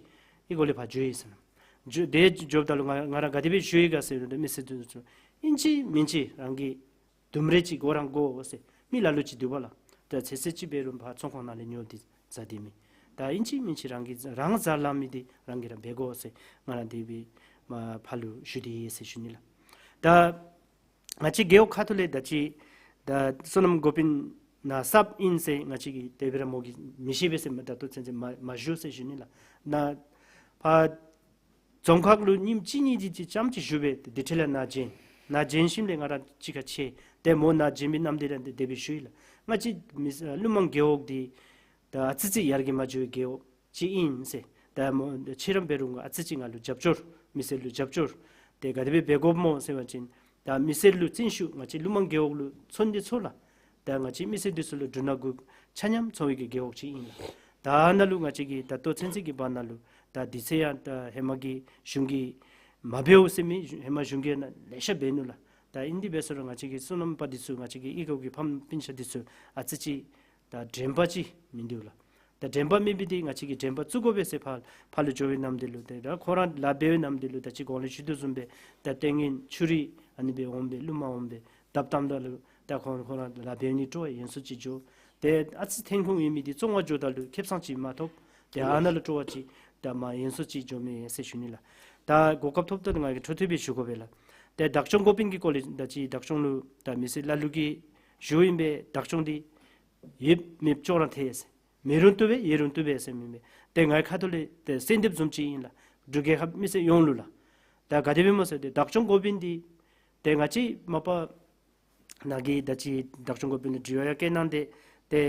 ཨི་གུ་ལས་ཕར་འགྱོ་ཡི་ཟེར་ན། འགྱོ་དེ་འགྱོཝ་ད་ལུ་ང་ང་ར་ག་དེ་སྦེ་ཞུ་ཡི་ག་ཟེར་དོ། མི་སེར་འདི་ཚུ་ཨིན་ཅི་མིན་ཅི་རང་གི་དུམ་རེ་ཅིག་དགོ་རང་དགོ་ཟེར་མི་ལ་ལུ་ཅིག་འདུག་པ་ལགས། ད་ཚེ་ཚེ་ཅིག་འབད་རུང་ཕར་ཚོང་ཁང་ནང་ལས་ཉོ་སྟེ་ཟ་སྟེ་མི། ད་ཨིན་ཅི་མིན་ཅི་རང་གི་རང་བཟའ་ལང་མི་འདི་རང་གིས་ར་འབད་དགོ་ཟེར་ང་ར་དེ་སྦེ་མ་ཕར་ལུ་ཞུ་སྟེ་ཡོད་ཟེར་ཞུ་ནི་ལགས། ད་ང་བཅས་རྒེད་འོག་ཁ་ཐུག་ལས་ད་ཅི་ད་སོ་ནམ་འགོ་དཔོན་ནཱ་གསརཔ་ཨིན་ཟེར་ང་བཅས་ཀྱིས་དེ་སྦེ་ར་མོ་གིས་མི་ཤེས་པས་ཟེར་མ་ད་ལྟོ་ཚུན་ཚོད་མ་མ་ཞུ་ཟེར་ཞུ་ནི་ལགས། ནཱ་ཕར་རྫོང་ཁག་ལུ་ཉིནམ་གཅིག་གཉིས་ཅིག་ཅིག་ཙམ་ཅིག་བཞུགས་སྦེ་དེ་འཕྲོ་ལས་ནཱ་བྱོན། ནཱ་བྱོན་ཞིནམ་ལས་ང་ར་གཅིག་ཁར་ཕྱད། ཏེ་མོ་ནཱ་བྱོན་པའི་ནམ་དེ་ར་དེ་སྦེ་ཞུ་ཡི་ལགས། ང་བཅས་མི་ཀླུ་མང་རྒེད་འོག་འདི་ད་ཨ་ཙི་ཅིག་ཡར་རྒྱས་མ་འགྱོ་བའི་རྒེད་འོག་ཅིག་ཨིན་ཟེར། ད་མོ་ཁྱེད་ར་འབད་རུང་ཨ་ཙི་ཅིག་ང་ལུ་རྒྱབ་སྐྱོར་མི་སེར་ལུ་རྒྱབ་སྐྱོར་དེ་ག་དེ་སྦེ་འབད་དགོཔ་སྨོ་ཟེར་བ་ཅིན་ད་མི་སེར་ལུ་བརྩོན་ཤུགས་ང་བཅས་ཀླུ་མང་རྒེད་འོག་ལུ་ཚོར་ཏེ་ཚོར་ལགས། ད་ང་བཅས་མི་སེར་འདི་ཚུ་ལུ་འབྲུ་སྣ་དགུ་ཆ་མཉམ་ཚོར་བའི་གི་རྒེད་འོག་ཅིག་ཨིན་ལགས། ད་ནཱ་ལུ་ང་བཅས་ཀྱིས་ད་ལྟོ་ཚུན་ཚོད་ཀྱི་བར་ན་ལུ་ད་དུས་ཚོད་ཡང་ད་ཧེ་མ་གི་གཞུང་གིས་མ་འབདཝ་ཟེར་མི་ཧེ་མ་གཞུང་གིས་ནཱ་ལེ་ཤ་འབད་ནུག་ལགས། ད་ཨིན་དེ་འབད་ས་རུང་ང་བཅས་ཀྱི་སོ་ནམ་པ་འདི་ཚུ་ང་བཅས་ཀྱི་ཨི་གོ་གི་ཕམ་སྤུན་ཆ་འདི་ཚུ་ཨ་ཙི་ཅིག་ད་དྲན་པ་ཅིག་མིན་འདུག་ལགས། ད་དྲན་པ་མེད་པའི་དེ་ང་བཅས་ཀྱིས་དྲན་པ་བཙུགས་དགོ་པས་ཟེར་ཕར་ཕར་ལུ་འགྱོ་བའི་ནམ་དེ་ལུ་ཏེ་ད་ཁོང་ར་ལཱ་འབད་བའི་ནམ་དེ་ལུ་ད་ཅི་གོང་ལས་ཞུ་དོ་བཟུམ་སྦེ་ད་ལྟས་ངན་ཆུ་རུད་ཨ་ནི་སྦེ་འོངམ་སྦེ་ཀླུ་མང་འོངམ་སྦེ་བརྡབ་བཏངམ་ད་ལུ་ད་ཁོང་ཁོང་ར་ལཱ་འབད་ནི་སྤྲོ་བ་ཡོན་སུ་ཅིག་འགྱོ། ཏེ་ཨ་ཙི་ཐོན་ཁུངས་ཡོད་མི་དེ་བཙོང་བར་འགྱོཝ་ད་ལུ་ཁེབ་ས་ཅིག་མ་ཐོབ། ཏེ་ཨ་ནཱ་ལུ་སྤྲོ་བ་ཅིག་ད་མ་ཡོན་སུ་ཅིག་འགྱོ་མས་ཟེར་ཞུ་ནི་ལགས། ད་གོ་སྐབས་ཐོབ་ད་ང་གིས་འཕྲོ་མཐུད་སྦེ་ཞུ་དགོ་པས་ལགས། ཏེ་བདག་སྐྱོང་འགོ་དཔོན་གྱི་སྐོར་ལས་ད་ཅི་བདག་སྐྱོང་ལུ་ད་མི་སེར་ལ་ལུ་གིས་ཞུཝ་ཨིན་པས། བདག་སྐྱོང་འདི་ཡོད་མེད་ཅོག་ར་འཐད་ཟེར། མེད་རུང་བཏུབ་པས་ཡོད་རུང་བཏུབ་པས་ཟེར་མི་མེད། ཏེ་ངེའི་ཁ་ཐུག་ལས་ཏེ་གསོལ་འདེབས་བཟུམ་ཅིག་ཨིན་ལགས། འབྲུག་རྒྱལ་ཁབ་མི་སེར་ཡོངས་ལུ་ལགས། ད་ག་དེ་སྦེ་སྨོ་ཟེར་ཏེ་བདག་སྐྱོང་འགོ་དཔོན་འདི་ཏེ་ང་བཅས་མ་པ་ནཱ་གི་ད་ཅི་བདག་སྐྱོང་འགོ་དཔོན་ལུ་དྲི་བ་ཡང་བཀོད་གནང་སྟེ་ཏེ་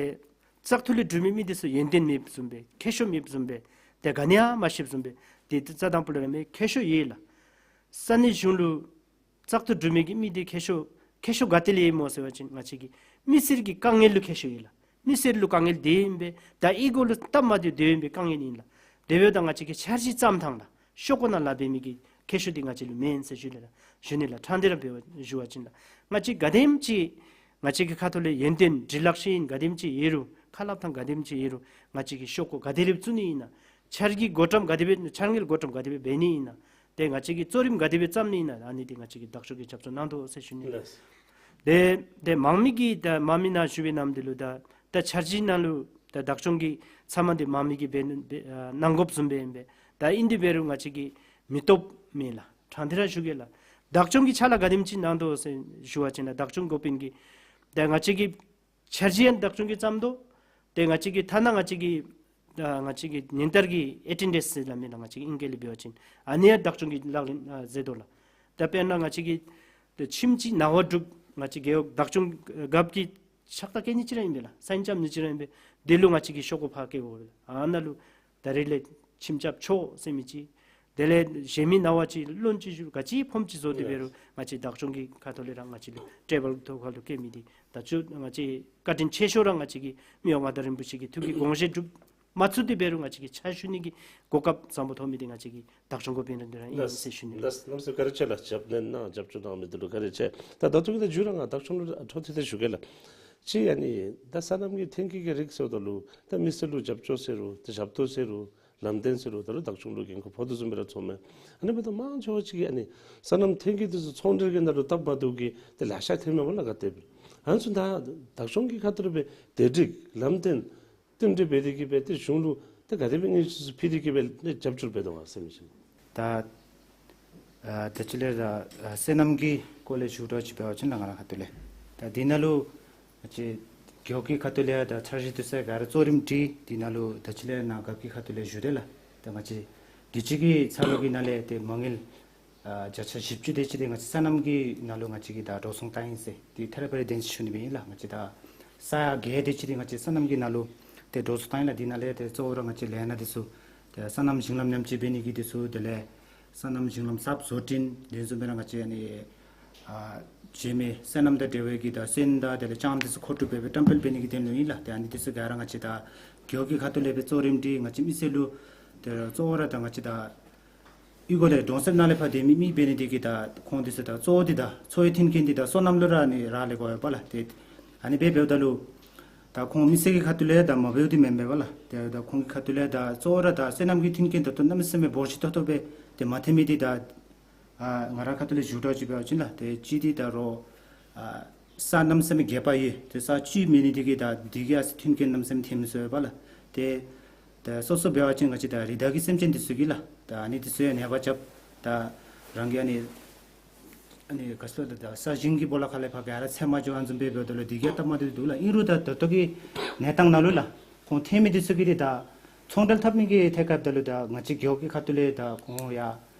བཙག་འཐུ་ལས་གྲུབ་མི་མི་འདི་ཚུ་ཡོན་ཏན་མེདཔ་བཟུམ་སྦེ་མཁས་མཆོག་མེདཔ་བཟུམ་སྦེ་ཏེ་ག་ནི་ཡང་མ་ཤེསཔ་བཟུམ་སྦེ་ཏེ་རྩ་དང་པོ་ལས་ར་མི་མཁས་མཆོག་ཡོད་ལགས། ས་གནས་གཞུང་ལུ་བཙག་འཐུ་གྲུབ་མི་གི་མི་འདི་མཁས་མཆོག་མཁས་མཆོག་ག་ཏེ་ལས་ཡོད་སྨོ་ཟེར་བ་ཅིན་ང་བཅས་ཀྱི་མི་སེར་གྱི་དཀའ་ངལ་ལུ་མཁས་མཆོག་ཡོད་ལགས། མི་སེར་ལུ་དཀའ་ངལ་དེ་ཨིན་པས། ད་ཨི་གོ་ལུ་སྟབས་མ་བདེཝ་དེ་ཨིན་པས། དཀའ་ངལ་ཨིན་ལགས། དེ་འབདཝ་ད་ང་བཅས་ཀྱི་འཆར་གཞི་བརྩམ་ཐངས་ལགས། ཤོག་ཀོ་ནང་ལཱ་འབད་མི་གི་མཁས་མཆོག་འདི་ང་བཅས་ལུ་མེན་ཟེར་ཞུ་ནི་ལགས། ཞུ་ནི་ལགས། ཕྲང་སྟེ་ར་འབད་བ་ཞུ་བ་ཅིན་ལགས། ང་བཅས་ག་དེམ་ཅིག་ང་བཅས་ཀྱི་ཁ་ཐུག་ལས་ཡོན་ཏན་འབྲི་ལྷག་ཤེས་ཡོན་ག་དེམ་ཅིག་ཡོད་རུང་ཁ་སླབ་ཐངས་ག་དེམ་ཅིག་ཡོད་རུང་ང་བཅས་ཀྱིས་ཤོག་ཀོ་ག་དེ་རེ་བཙུགས་ནི་ཨིན་ན། འཆར་གཞི་བགོ་བཀྲམ་ག་དེ་སྦེ་འཆར་དངུལ་བགོ་བཀྲམ་ག་དེ་སྦེ་འབད་ནི་ཨིན་ན། ཏེ་ང་བཅས་ཀྱིས་གཙོ་རིམ་ག་དེ་སྦེ་བརྩམ་ནི་ཨིན་ན། ཨ་ནི་འདི་ང་བཅས་ཀྱིས་བདག་སྐྱོང་གི་རྒྱབ་སྐྱོར་གནང་དོ་ཟེར་ཞུ་ནི། ལགས། ཏེ་ཏེ་མང་མི་གིས་ད་མང་མི་ནཱ་ཞུ་བའི་ནམ་དེ་ལུ་ད་ད་འཆར་གཞི་ནང་ལུ་ད་བདག་སྐྱོང་གི་ཚབ་མ་འདི་མང་མི་གིས་འབད་ནི་འབད་ཨ་གནང་དགོཔ་བཟུམ་སྦེ་ཨིན་པས། ད་ཨིན་དེ་འབད་རུང་ང་བཅས་ཀྱིས་མི་བཏུབ་མེན་ལགས། ཕྲང་སྟེ་ར་ཞུ་གེ་ལགས། བདག་སྐྱོང་གི་ཕྱག་ལཱ་ག་དེམ་ཅིག་གནང་དོ་ཟེར་ཞུ་བ་ཅིན་ལགས། བདག་སྐྱོང་འགོ་དཔོན་གྱིས་ད་ང་བཅས་ཀྱི་འཆར་གཞི་ཡང་བདག་སྐྱོང་གིས་བརྩམ་དོ། ཏེ་ང་བཅས་ཀྱི་ཐ་ན་ང་བཅས་ཀྱི་ད་ང་བཅས་ཀྱི་ཉིན་ལྟར་གྱི་ཨེ་ཊེན་ཌེནསི་ཟེར་སླབ་མི་ལགས། ང་བཅས་ཀྱི་ཨིང་སྐད་ལས་འབད་བ་ཅིན་ཨ་ནི་ཡང་བདག་སྐྱོང་གིས་ལག་ལེན་ཨ་མཛད་དོ་ལགས། ད་དཔེར་ན་ང་བཅས་ཀྱི་ད་ཁྱིམ་གཅིག་ནང་པ་དྲུག་ང་བཅས་རྒེད་འོག་བདག་སྐྱོང་རྒཔོ་གིས་ཕྱག་རྟགས་བཀོད་ནི་ཅིག་ར་ཨིན་པས་ལགས། སའིན་རྐྱབ་ནི་ཅིག་ར་ཨིན་པས། དེ་ལུ་ང་བཅས་ཀྱིས་ཤོག་ཀོ་ཕར་བཀལ་དགོ་པས་ལགས། ཨ་ནཱ་ལུ་ད་རེས་ལས་ཁྱིམ་རྐྱབ་ཆོག་ཟེར་མི་ཅིག། དེ་ལས་གཞན་མི་ནང་པ་ཅིག་བློན་ཅིག་ཞུ་ག་ཅི་ཕམ་ཅིག་བཟོ་སྟེ་འབད་རུང་ང་བཅས་བདག་སྐྱོང་གི་ཁ་ཐུག་ལས་ར་ང་བཅས་ལུ་ཊེ་བཱལ་ཐོག་ཁ་ལུ་བཀལ་མི་འདི་ད་ཅི་ང་བཅས་བཀའ་དྲིན་ཆེ་ཤོས་ར་ང་བཅས་ཀྱི་མི་དབང་མངའ་བདག་རིན་པོ་ཆེ་གི་ཐུགས་ཀྱི་དགོངས་བཞེད་སྒྲུབ་མ་ཚུགས་ཏེ་འབད་རུང་ང་བཅས་ཀྱིས་ཕྱག་ཞུ་ནི་གི་གོ་སྐབས་བཟང་པོ་ཐོབ་མི་འདི་ང་བཅས་ཀྱི་བདག་སྐྱོང་འགོ་དཔོན་ར་འདི་ར་ཨིན་ཟེར་ཞུ་ནི། ལགས་ལགས། གནམ་མེད་ས་མེད་བཀའ་དྲིན་ཆེ་ལགས། ཞབས་ནན་གནང་རྒྱབ་སྐྱོར་གནང་མི་འདི་ལུ་བཀའ་དྲིན་ཆེ། ད་ད་ལྟོ་གི་ད་མཇུག་ར་ང་བདག་སྐྱོང་ལུ་འཕྲོ་མཐུད་དེ་ཞུ་གེ་ལགས། ཅིག་ཨ་ནི་ད་སོ་ནམ་གྱི་ཐོན་སྐྱེད་ཀྱི་རིགས་ཟེརཝ་ད་ལུ་ད་མི་སེར་ལུ་རྒྱབ་སྐྱོར་ཟེར་རུང་ད་ཞབས་ཏོག་ཟེར་རུང་ལམ་སྟོན་ཟེར་རུང་ད་རུང་བདག་སྐྱོང་ལུ་འགན་ཁུར་ཕོག་དོ་བཟུམ་སྦེ་ར་ཚོརཝ་མས། ཨ་ནི་འབདཝ་ད་མང་ཆེ་བ་ཅིག་གིས་ཨ་ནི་སོ་ནམ་ཐོན་སྐྱེད་འདི་ཚུ་ཚོང་འབྲེལ་གྱི་ནང་ལུ་སྟབས་མ་བདེཝ་གིས་ཏེ་ལེ་ཤ་ཐོནམ་མས་པ་ལགས། ག་དེ་སྦེ་ཨ་ནི་ཚུ་ད་བདག་སྐྱོང་གི་ཁ་ཐུག་ལས་སྦེ་དེ་སྒྲིག་ལམ་སྟོན་བསྟུན་གྲོས་འབད་དེ་གིས་སྦེ་ཏེ་གཞུང་ལུ་ཏེ་ག་དེ་སྦེ་དངུལ་ཆུ་ཚུ་ཕུལ་ཏེ་གིས་སྦེ་ཏེ་རྒྱབ་སྐྱོར་འབད་དོ་ག་ཟེར་མི་ཅིག། ད་ཨ་ད་ཅི་ལས་ད་ཨ་སོ་ནམ་གྱི་སྐོར་ལས་ཞུ་དོ་ཅིག་འབད་བ་ཅིན་ལགས་ང་ར་ཁ་ཐུག་ལས་ད་འདི་ནང་ལུ་ང་བཅས་རྒེད་འོག་གི་ཁ་ཐུག་ལས་ད་འཆར་གཞི་འདི་ཚུ་ག་ར་གཙོ་རིམ་སྒྲིག། འདི་ནང་ལུ་ད་ཅི་ལས་ནཱ་རྒཔོ་གི་ཁ་ཐུག་ལས་ཞུ་དེས་ལགས། ད་ང་བཅས་དུས་ཅི་གི་ཚར་ལོ་གི་ནང་ལས་ཏེ་མ་དངུལ་ཨ་བརྒྱ་ཆ་བཞི་བཅུ་དེ་ཅིག་དེ་ང་བཅས་སོ་ནམ་གྱི་ནང་ལུ་ང་བཅས་ཀྱིས་ད་འགྲོ་སོང་བཏང་ཡི་ཟེར་ཏེ་ཐད་རི་བ་རི་བདེན་ཞུ་ནི་སྦེ་ཨིན་ལགས། ང་བཅས་ད་ས་ཡ་བརྒྱད་དེ་ཅིག་དེ་ང་བཅས་སོ་ནམ་གྱི་ནང་ལུ་ཏེ་འགྲོ་སོང་བཏང་ཡི་ལགས། འདི་ནང་ལས་ཏེ་གཙོ་བོ་ར་ང་བཅས་ལས་སྣ་འདི་ཚུ་ ད་སོ་ནམ་ཞིང་ལམ་ཉམས་བཅོས་འབད་ནི་གི་དེ་ཚུ་དེ་ལས་སོ་ནམ་ཞིང་ལམ་གསརཔ་བཟོ་སྐྲུན་དེ་བཟུམ་སྦེ་ར་ང་བཅས་ཨ་ནི་ཨ་བྱེ་མའི་སོ་ནམ་དང་འབྲེལ་བའི་གི་ད་སོན་དང་དེ་ལས་ལྕངམ་དེ་ཚུ་མཁོ་སྒྲུབ་འབད་སྦེ་བཀྲམ་སྤེལ་འབད་ནི་གི་དོན་ལུ་ཨིན་ལགས། ཏེ་ཨ་ནི་དེ་ཚུ་ག་ར་ང་བཅས་ད་རྒེད་འོག་གི་ཁ་ཐུག་ལས་སྦེ་གཙོ་རིམ་སྒྲིག། ང་བཅས་མི་སེར་ལུ་ཏེ་གཙོ་བོ་ར་ད་ང་བཅས་ད་གཡུས་སྒོ་ལས་གྲོང་གསེབ་ནང་ལས་ཕར་སྡོད་མི་མི་འབད་ནི་དེ་གིས་ད་ཁོང་དེ་ཚུ་ད་གཙོ་བོ་དེ་ད་འཚོ་བའི་མཐུན་རྐྱེན་དེ་ད་སོ་ནམ་ལུ་ར་ཨ་ནི་རག་ལས་དགོ་པས་ལགས། ཏེ་ཨ་ནི་སྦེ་འབདཝ་ད་ལུ་ད་ཁོང་མི་སེར་གྱི་ཁ་ཐུག་ལས་ད་མ་འབདཝ་དེ་མེན་པས་ལགས། ཏེ་ད་ཁོང་གི་ཁ་ཐུག་ལས་ད་གཙོ་བོ་ར་ད་སོ་ནམ་གྱི་མཐུན་རྐྱེན་ད་ལྟོ་གནམ་མེད་ས་མེད་འབོར་ཆེ་ཏོག་ཏོ་སྦེ་ཏེ་མ་ཐོན་མི་དེ་ད་ཨ་ང་ར་ཁ་ཐུག་ལས་ཞུ་དགོཔ་ཅིག་འབད་བ་ཅིན་ལགས། ཏེ་གཅིག་དེ་ད་རོགས་ཨ་ས་གནམ་མེད་ས་མེད་རྒྱས་པ་ཡོད། ཏེ་ས་བཅུད་མེད་ནི་དེ་གིས་ད་དེ་གིས་ཨ་ཙི་མཐུན་རྐྱེན་གནམ་མེད་ས་མེད་ཐོན་མི་ཚུགས་པས་ལགས། ཏེ་ད་སོ་སོ་འབད་བ་ཅིན་ང་བཅས་ད་རི་དྭགས་ཀྱི་སེམས་ཅན་དེ་ཚུ་གིས་ལགས། ད་ཨ་ནི་དེ་ཚུ་ཡང་ནད་པ་རྐྱབ། ད་རང་གི་ཨ་ནི་ཨ་ནི་ག་ཅི་ལོ་ད་ད་ས་ཞིང་གི་སྦོ་ལོགས་ཁ་ལས་ཕར་ག་ར་ཚད་མ་འགྱོ་ཨ་ནི་བཟུམ་སྦེ་འབདཝ་ད་ལུ་དེ་གིས་སྟབས་མ་བདེཝ་འདུག་ལགས། ཨིན་རུང་ད་ད་ལྟོ་གི་གནས་སྟངས་ནང་ལུ་ལགས་ཁོང་ཐོན་མི་དེ་ཚུ་གིས་ཏེ་ད་ཚོང་འབྲེལ་འཐབ་ནི་གི་ཐད་ཁར་འབདཝ་ད་ལུ་ད་ང་བཅས་རྒེད་འོག་གི་ཁ་ཐུག་ལས་ད་ཁོང་ཡང་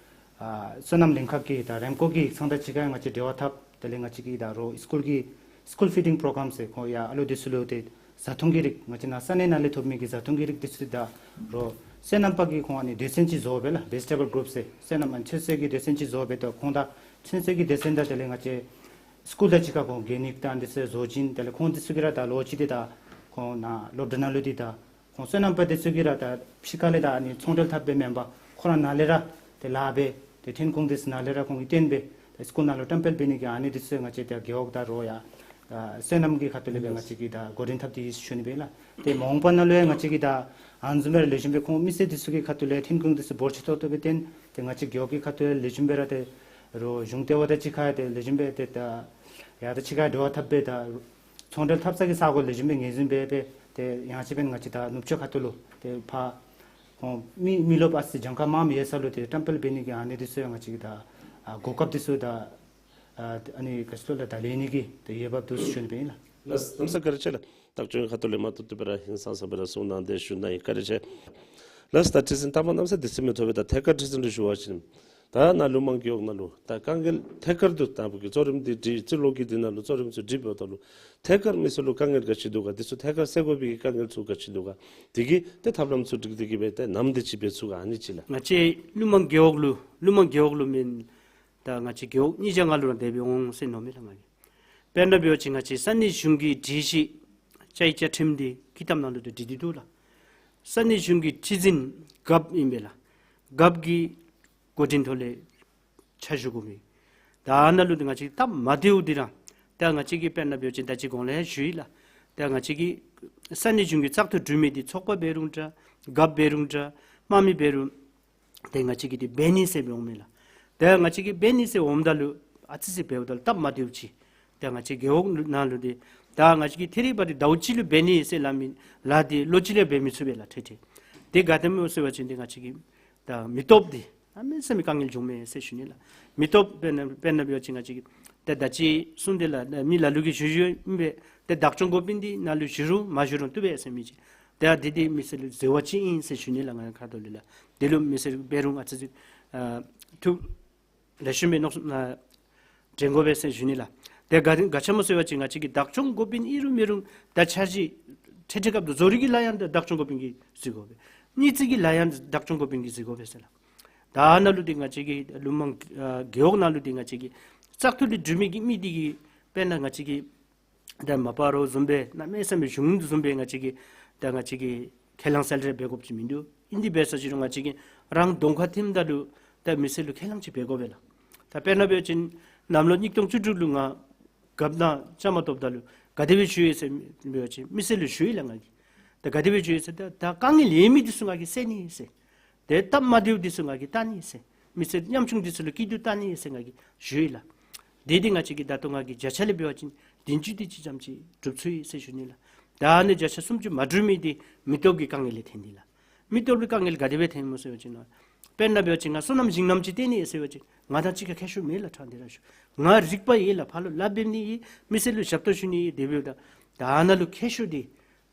ཨ་སོ་ནམ་ལྷན་ཁག་གི་ད་རེམ་ཀོ་གི་ཚང་དང་གཅིག་ཁར་ང་བཅས་འབྲེལ་བ་འཐབ། དེ་ལས་ང་བཅས་ཀྱིས་ད་རོགས་སི་ཀུལ་གྱི་སི་ཀུལ་ཕི་ཌིང་པྲོ་གརམ་ཟེར་ཁོང་ཡང་ཨ་ལོ་དེ་ཚུ་ལུ་ཏེ་བཟའ་འཐུང་གི་རིགས་ང་བཅས་ནཱ་ས་གནས་ནང་ལས་ཐོབ་མི་གི་བཟའ་འཐུང་གི་རིགས་དེ་ཚུ་ད་རོགས་སོ་ནམ་པ་གིས་ཁོང་ཨ་ནི་སྡེ་ཚན་ཅིག་བཟོ་སྦེ་ལགས། བེ་ཇི་ཊེ་བཱལ་གུ་རུབ་ཟེར་སོ་ནམ་ཨ་ནི་ཚོད་བསྲེ་གི་སྡེ་ཚན་ཅིག་བཟོ་སྦེ་ད་ཁོང་ད་ཚོད་བསྲེ་གི་སྡེ་ཚན་དང་དེ་ལས་ང་བཅས་སི་ཀུལ་དང་གཅིག་ཁར་ཁོང་གེ་ནིག་དང་དེ་ཚུ་བཟོ་བྱིན། དེ་ལས་ཁོང་དེ་ཚུ་གིས་ར་ད་ལོ་གཅིག་དེ་ད་ཁོང་ནཱ་སློབ་གྲྭ་ནང་ལུ་དེ་ད་ཁོང་སོ་ནམ་པ་དེ་ཚུ་གིས་ར་ད་ཕྱི་ཁ་ལས་ད་ཨ་ནི་ཚོང་འབྲེལ་འཐབ་སྦེ་མེན་པར་ཁོ་ར་ནཱ་ལས་ར་ཏེ་ལཱ་འབད། ཏེ་ཐོན་ཁུངས་དེ་ཚུ་ནཱ་ལས་ར་ཁོང་གིས་བཏོན་སྦེ་ཏེ་སི་ཀུལ་ནང་ལུ་བཀྲམ་སྤེལ་འབད་ནི་གི་ཨ་ནི་དེ་ཚུ་ང་བཅས་ད་རྒེད་འོག་ད་རོགས་ཡང་ཨ་སོ་ནམ་གྱི་ཁ་ཐུག་ལས་སྦེ་ང་བཅས་ཀྱིས་ད་འགོ་འདྲེན་འཐབ་སྟེ་ཡོད་ཟེར་ཞུ་ནི་སྦེ་ལགས། ཏེ་མ་འོངས་པ་ནང་ལུ་ཡང་ང་བཅས་ཀྱིས་ད་ཨ་ནི་བཟུམ་སྦེ་ར་ལེགས་ཤོམ་སྦེ་ཁོང་མི་སེར་དེ་ཚུ་གི་ཁ་ཐུག་ལས་ཐོན་ཁུངས་དེ་ཚུ་འབོར་ཆེ་ཏོག་ཏོ་སྦེ་བཏོན། ཏེ་ང་བཅས་རྒེད་འོག་གི་ཁ་ཐུག་ལས་ལེགས་ཤོམ་སྦེ་ར་ཏེ་རོགས་གཞུང་ལྟེ་བ་དང་གཅིག་ཁར་ཏེ་ལེགས་ཤོམ་སྦེ་ཏེ་ད་ཡར་དང་ཕྱི་ཁར་འབྲེལ་བ་འཐབ་སྦེ་ད་ཚོང་འབྲེལ་འཐབ་ས་གི་ས་གོ་ལེགས་ཤོམ་སྦེ་ངོས་འཛིན་འབད་སྦེ་ཏེ་ཡང་ཅིན་འབདན་ང་བཅས་ད་ནུབ་ཕྱོགས་ཁ་ཐུག་ལུ་ཏེ་ཕར་ཁོང་མི་མི་རློབས་ཨ་ཙི་གྱངས་ཁ་མངམ་ཡོད་ས་ལུ་ཏེ་བཀྲམ་སྤེལ་འབད་ནི་གི་ཨ་ནི་དེ་ཚུ་ཡང་ང་བཅས་ཀྱིས་ད་ཨ་གོ་སྐབས་དེ་ཚུ་ད་ཨ་ཨ་ནི་ག་ཅི་ལོ་ལགས་ད་ལེན་ནི་གི་ཏེ་འོས་འབབ་འདུག་ཟེར་ཞུ་ནི་སྦེ་ཨིན་ལགས། ལགས་གནམ་ས་བཀའ་དྲིན་ཆེ་ལགས། བདག་སྐྱོང་ཁ་ཐུག་ལས་མ་ཏོག་ཏོ་སྦེ་ར་ཧིང་སངས་ས་སྦེ་ར་གསུང་གནང་སྟེ་ཞུ་ནི་ཨིན། བཀའ་དྲིན་ཆེ། ལགས་ད་ཁྲི་འཛིན་ལྟ་མ་གནམ་ས་དེ་ཚུ་མི་ཐོབ་པས། ད་ཐད་ཀར་ཁྲི་འཛིན་ལུ་ཞུ་བ་ཅིན་ད་ནཱ་ཀླུ་མང་རྒེད་འོག་ནང་ལུ་ད་དཀའ་ངལ་ཐད་ཀར་དུ་ད་བུ་གི་གཙོ་རིམ་འདི་སྒྲིག་རྩིས་ལོ་གི་འདི་ནང་ལུ་གཙོ་རིམ་ཚུ་སྒྲིག་འབདཝ་ད་ལུ་ཐད་ཀར་མི་སེར་ལུ་དཀའ་ངལ་ག་ཅི་འདུག་ག། དེ་ཚུ་ཐད་ཀར་སེལ་དགོ་པའི་དཀའ་ངལ་ཚུ་ག་ཅི་འདུག་ག། དེ་གི་ཏེ་ཐབས་ལམ་ཚུ་སྒྲིག་སྟེ་གི་སྦེ་ཏེ་ནམ་དེ་ཅིག་འབད་ཚུགས་ག་ཨ་ནི་ཅིག་ལགས། ང་བཅས་ཀླུ་མང་རྒེད་འོག་ལུ་ཀླུ་མང་རྒེད་འོག་ལུ་མེན་ད་ང་བཅས་རྒེད་འོག་གཉིས་བརྒྱ་ལྔ་ལུ་ར་དེ་སྦེ་འོང་ཟེར་མནོཝ་མས་ལགས་ང་གིས། དཔེར་ན་འབད་བ་ཅིན་ང་བཅས་ས་གནས་གཞུང་གི་སྒྲིག་གཞི་བཅའ་ཡིག་བཅའ་ཁྲིམས་འདི་ཀི་ཏབ་ནང་ལུ་ཏེ་བྲིས་ཏེ་འདུག་ལགས། ས་གནས་གཞུང་གི་ཁྲི་འཛིན་རྒཔོ་ཨིན་པས་ལགས། རྒཔོ་གི་འགོ་འདྲེན་ཐོག་ལས་ཕྱག་ཞུ་དགོ་མི། ད་ནཱ་ལུ་ཏེ་ང་བཅས་སྟབས་མ་བདེཝ་འདི་ར་ད་ང་བཅས་ཀྱིས་དཔེར་ན་འབད་བ་ཅིན་ད་ཅི་གོང་ལས་ཞུ་ཡི་ལགས། ད་ང་བཅས་ཀྱི་ས་གནས་གཞུང་གི་བཙག་འཐུ་གྲུབ་མི་འདི་ཚོགས་པ་འབད་རུང་འདྲ་རྒཔོ་འབད་རུང་འདྲ་དམངས་མི་འབད་རུང་ཏེ་ང་བཅས་ཀྱིས་ཏེ་འབད་ནི་ཟེར་འབད་འོང་མས་ལགས། ཏེ་ང་བཅས་ཀྱིས་འབད་ནི་ཟེར་འོངམ་ད་ལུ་ཨ་ཙི་ཅིག་འབདཝ་ད་ལུ་སྟབས་མ་བདེཝ་ཅིག། ཏེ་ང་བཅས་རྒེད་འོག་ནང་ལུ་ཏེ་ད་ང་བཅས་ཀྱིས་ཐད་རི་བ་འདི་ཟླཝ་གཅིག་ལུ་འབད་ནི་ཟེར་སླབ་མི་ལཱ་འདི་ལོ་གཅིག་ལས་འབད་མི་ཚུགས་པས་ལགས་ཐད་ཐད། ཏེ་ག་དེམ་ཅིག་སྨོ་ཟེར་བ་ཅིན་ཏེ་ང་བཅས་ཀྱི་ད་མི་སྟོབས་འདི་གནམ་མེད་ས་མེད་དཀའ་ངལ་འབྱུངམ་མས་ཟེར་ཞུ་ནི་ལགས། མི་སྟོབས་དཔེར་ན་དཔེར་ན་འབད་བ་ཅིན་ང་བཅས་ཀྱི་ཏེ་ད་ཅི་གསུངས་ཏེ་ལགས་མི་ལ་ལུ་གིས་ཞུ་ཞུཝ་ཨིན་པས། ཏེ་བདག་སྐྱོང་འགོ་དཔོན་འདི་ནཱ་ལུ་ཞུ་རུང་མ་ཞུ་རུང་བཏུབ་པས་ཟེར་མི་ཅིག། ཏེ་ཨ་འདི་འདི་མི་སེར་ལུ་འཛོལ་བ་ཅིག་ཨིན་ཟེར་ཞུ་ནི་ལགས་ང་ཁ་ཐུག་ལས་ལགས། དེ་ལུ་མི་སེར་འབད་རུང་ཨ་ཙི་ཅིག་ཨ་ཐུགས་ལེགས་ཤོམ་སྦེ་མནོ་བསམ་ཨ་དྲན་དགོ་པས་ཟེར་ཞུ་ནི་ལགས། ཏེ་ག་ག་ཅི་སྨོ་ཟེར་བ་ཅིན་ང་བཅས་ཀྱི་བདག་སྐྱོང་འགོ་དཔོན་ཨིན་རུང་མེན་རུང་ད་འཆར་གཞི་འཕྲལ་འཕྲལ་སྐབས་དུ་བཟོ་རིག་གི་ལཱ་ཡང་བདག་སྐྱོང་འགོ་དཔོན་གྱིས་གཟིགས་དགོ་པས། གཉེར་སྤྱོད་ཀྱི་ལཱ་ཡང་བདག་སྐྱོང་འགོ་དཔོན་གྱིས་གཟིགས་དགོ་པས་ཟེར་ལགས། ད་ནཱ་ལུ་འདི་ང་བཅས་ཀྱི་ཀླུ་མང་ཨ་རྒེད་འོག་ནང་ལུ་འདི་ང་བཅས་ཀྱི་བཙག་འཐུ་ལས་གྲུབ་མི་གི་མི་འདི་གིས་དཔེར་ན་ང་བཅས་ཀྱི་ད་མ་པ་རོགས་བཟུམ་སྦེ་གནམ་མེད་ས་མེད་གཞུང་བཟུམ་སྦེ་ང་བཅས་ཀྱིས་ད་ང་བཅས་ཀྱིས་ཁས་བླངས་གསལ་རས་འབད་དགོཔ་ཅིག་མིན་འདུག། ཨིན་དེ་འབད་ས་ཅིག་རུང་ང་བཅས་ཀྱིས་རང་གདོང་ཁར་ཐིམ་ད་ལུ་ད་མི་སེར་ལུ་ཁས་བླངས་ཅིག་འབད་དགོ་པས་ལགས། ད་དཔེར་ན་འབད་བ་ཅིན་གནམ་ལོ་ཉིས་སྟོང་བཅུ་དྲུག་ལུ་ང་རྒཔོ་ནང་བཅའ་མར་གཏོགསཔ་ད་ལུ་ག་དེ་སྦེ་ཞུ་ཡི་ཟེར་འབད་བ་ཅིན་མི་སེར་ལུ་ཞུ་ཡི་ལགས་ང་གིས། ད་ག་དེ་སྦེ་ཞུ་ཡི་ཟེར་ད་ད་དཀའ་ངལ་ཡོད་མི་འདི་ཚུ་ང་གིས་སེལ་ནི་ཟེར། ཏེ་སྟབས་མ་བདེཝ་འདི་ཚུ་ང་གིས་བལྟ་ནི་ཟེར། མི་སེར་ཉམ་ཆུང་འདི་ཚུ་ལུ་སྐྱིད་སྡུག་བལྟ་ནི་ཟེར་ང་གིས་ཞུ་ཡི་ལགས། དེ་འདི་ང་བཅས་ཀྱིས་ད་ལྟོ་ང་གིས་བརྒྱ་ཆ་ལས་འབད་བ་ཅིན་བདུན་ཅུ་དེ་ཅིག་ཙམ་ཅིག་གྲུབ་ཚུགས་ཡི་ཟེར་ཞུ་ནི་ལགས། ད་ཨ་ནི་བརྒྱ་ཆ་སུམ་ཅུ་མ་གྲུབ་མི་འདི་མི་སྟོབས་ཀྱི་དཀའ་ངལ་ལས་ཐོན་ནི་ལགས། མི་སྟོབས་ཀྱི་དཀའ་ངལ་ག་དེ་སྦེ་ཐོན་སྨོ་ཟེར་བ་ཅིན་དཔེར་ན་འབད་བ་ཅིན་ང་སོ་ནམ་ཞིང་གནམ་ཅིག་བཏོན་ནི་ཟེར་བ་ཅིན་ང་དང་གཅིག་ཁར་མཁས་མཆོག་མེད་ལགས། ཕྲང་སྟེ་ར་ཞུ། ང་རིག་པ་ཡོད་ལགས། ཕར་ལུ་ལཱ་འབད་ནི་ཡོད། མི་སེར་ལུ་ཞབས་ཏོག་ཞུ་ནི་ཡོད། དེ་འབདཝ་ད་ད་ནཱ་ལུ་མཁས་མཆོག་འདི་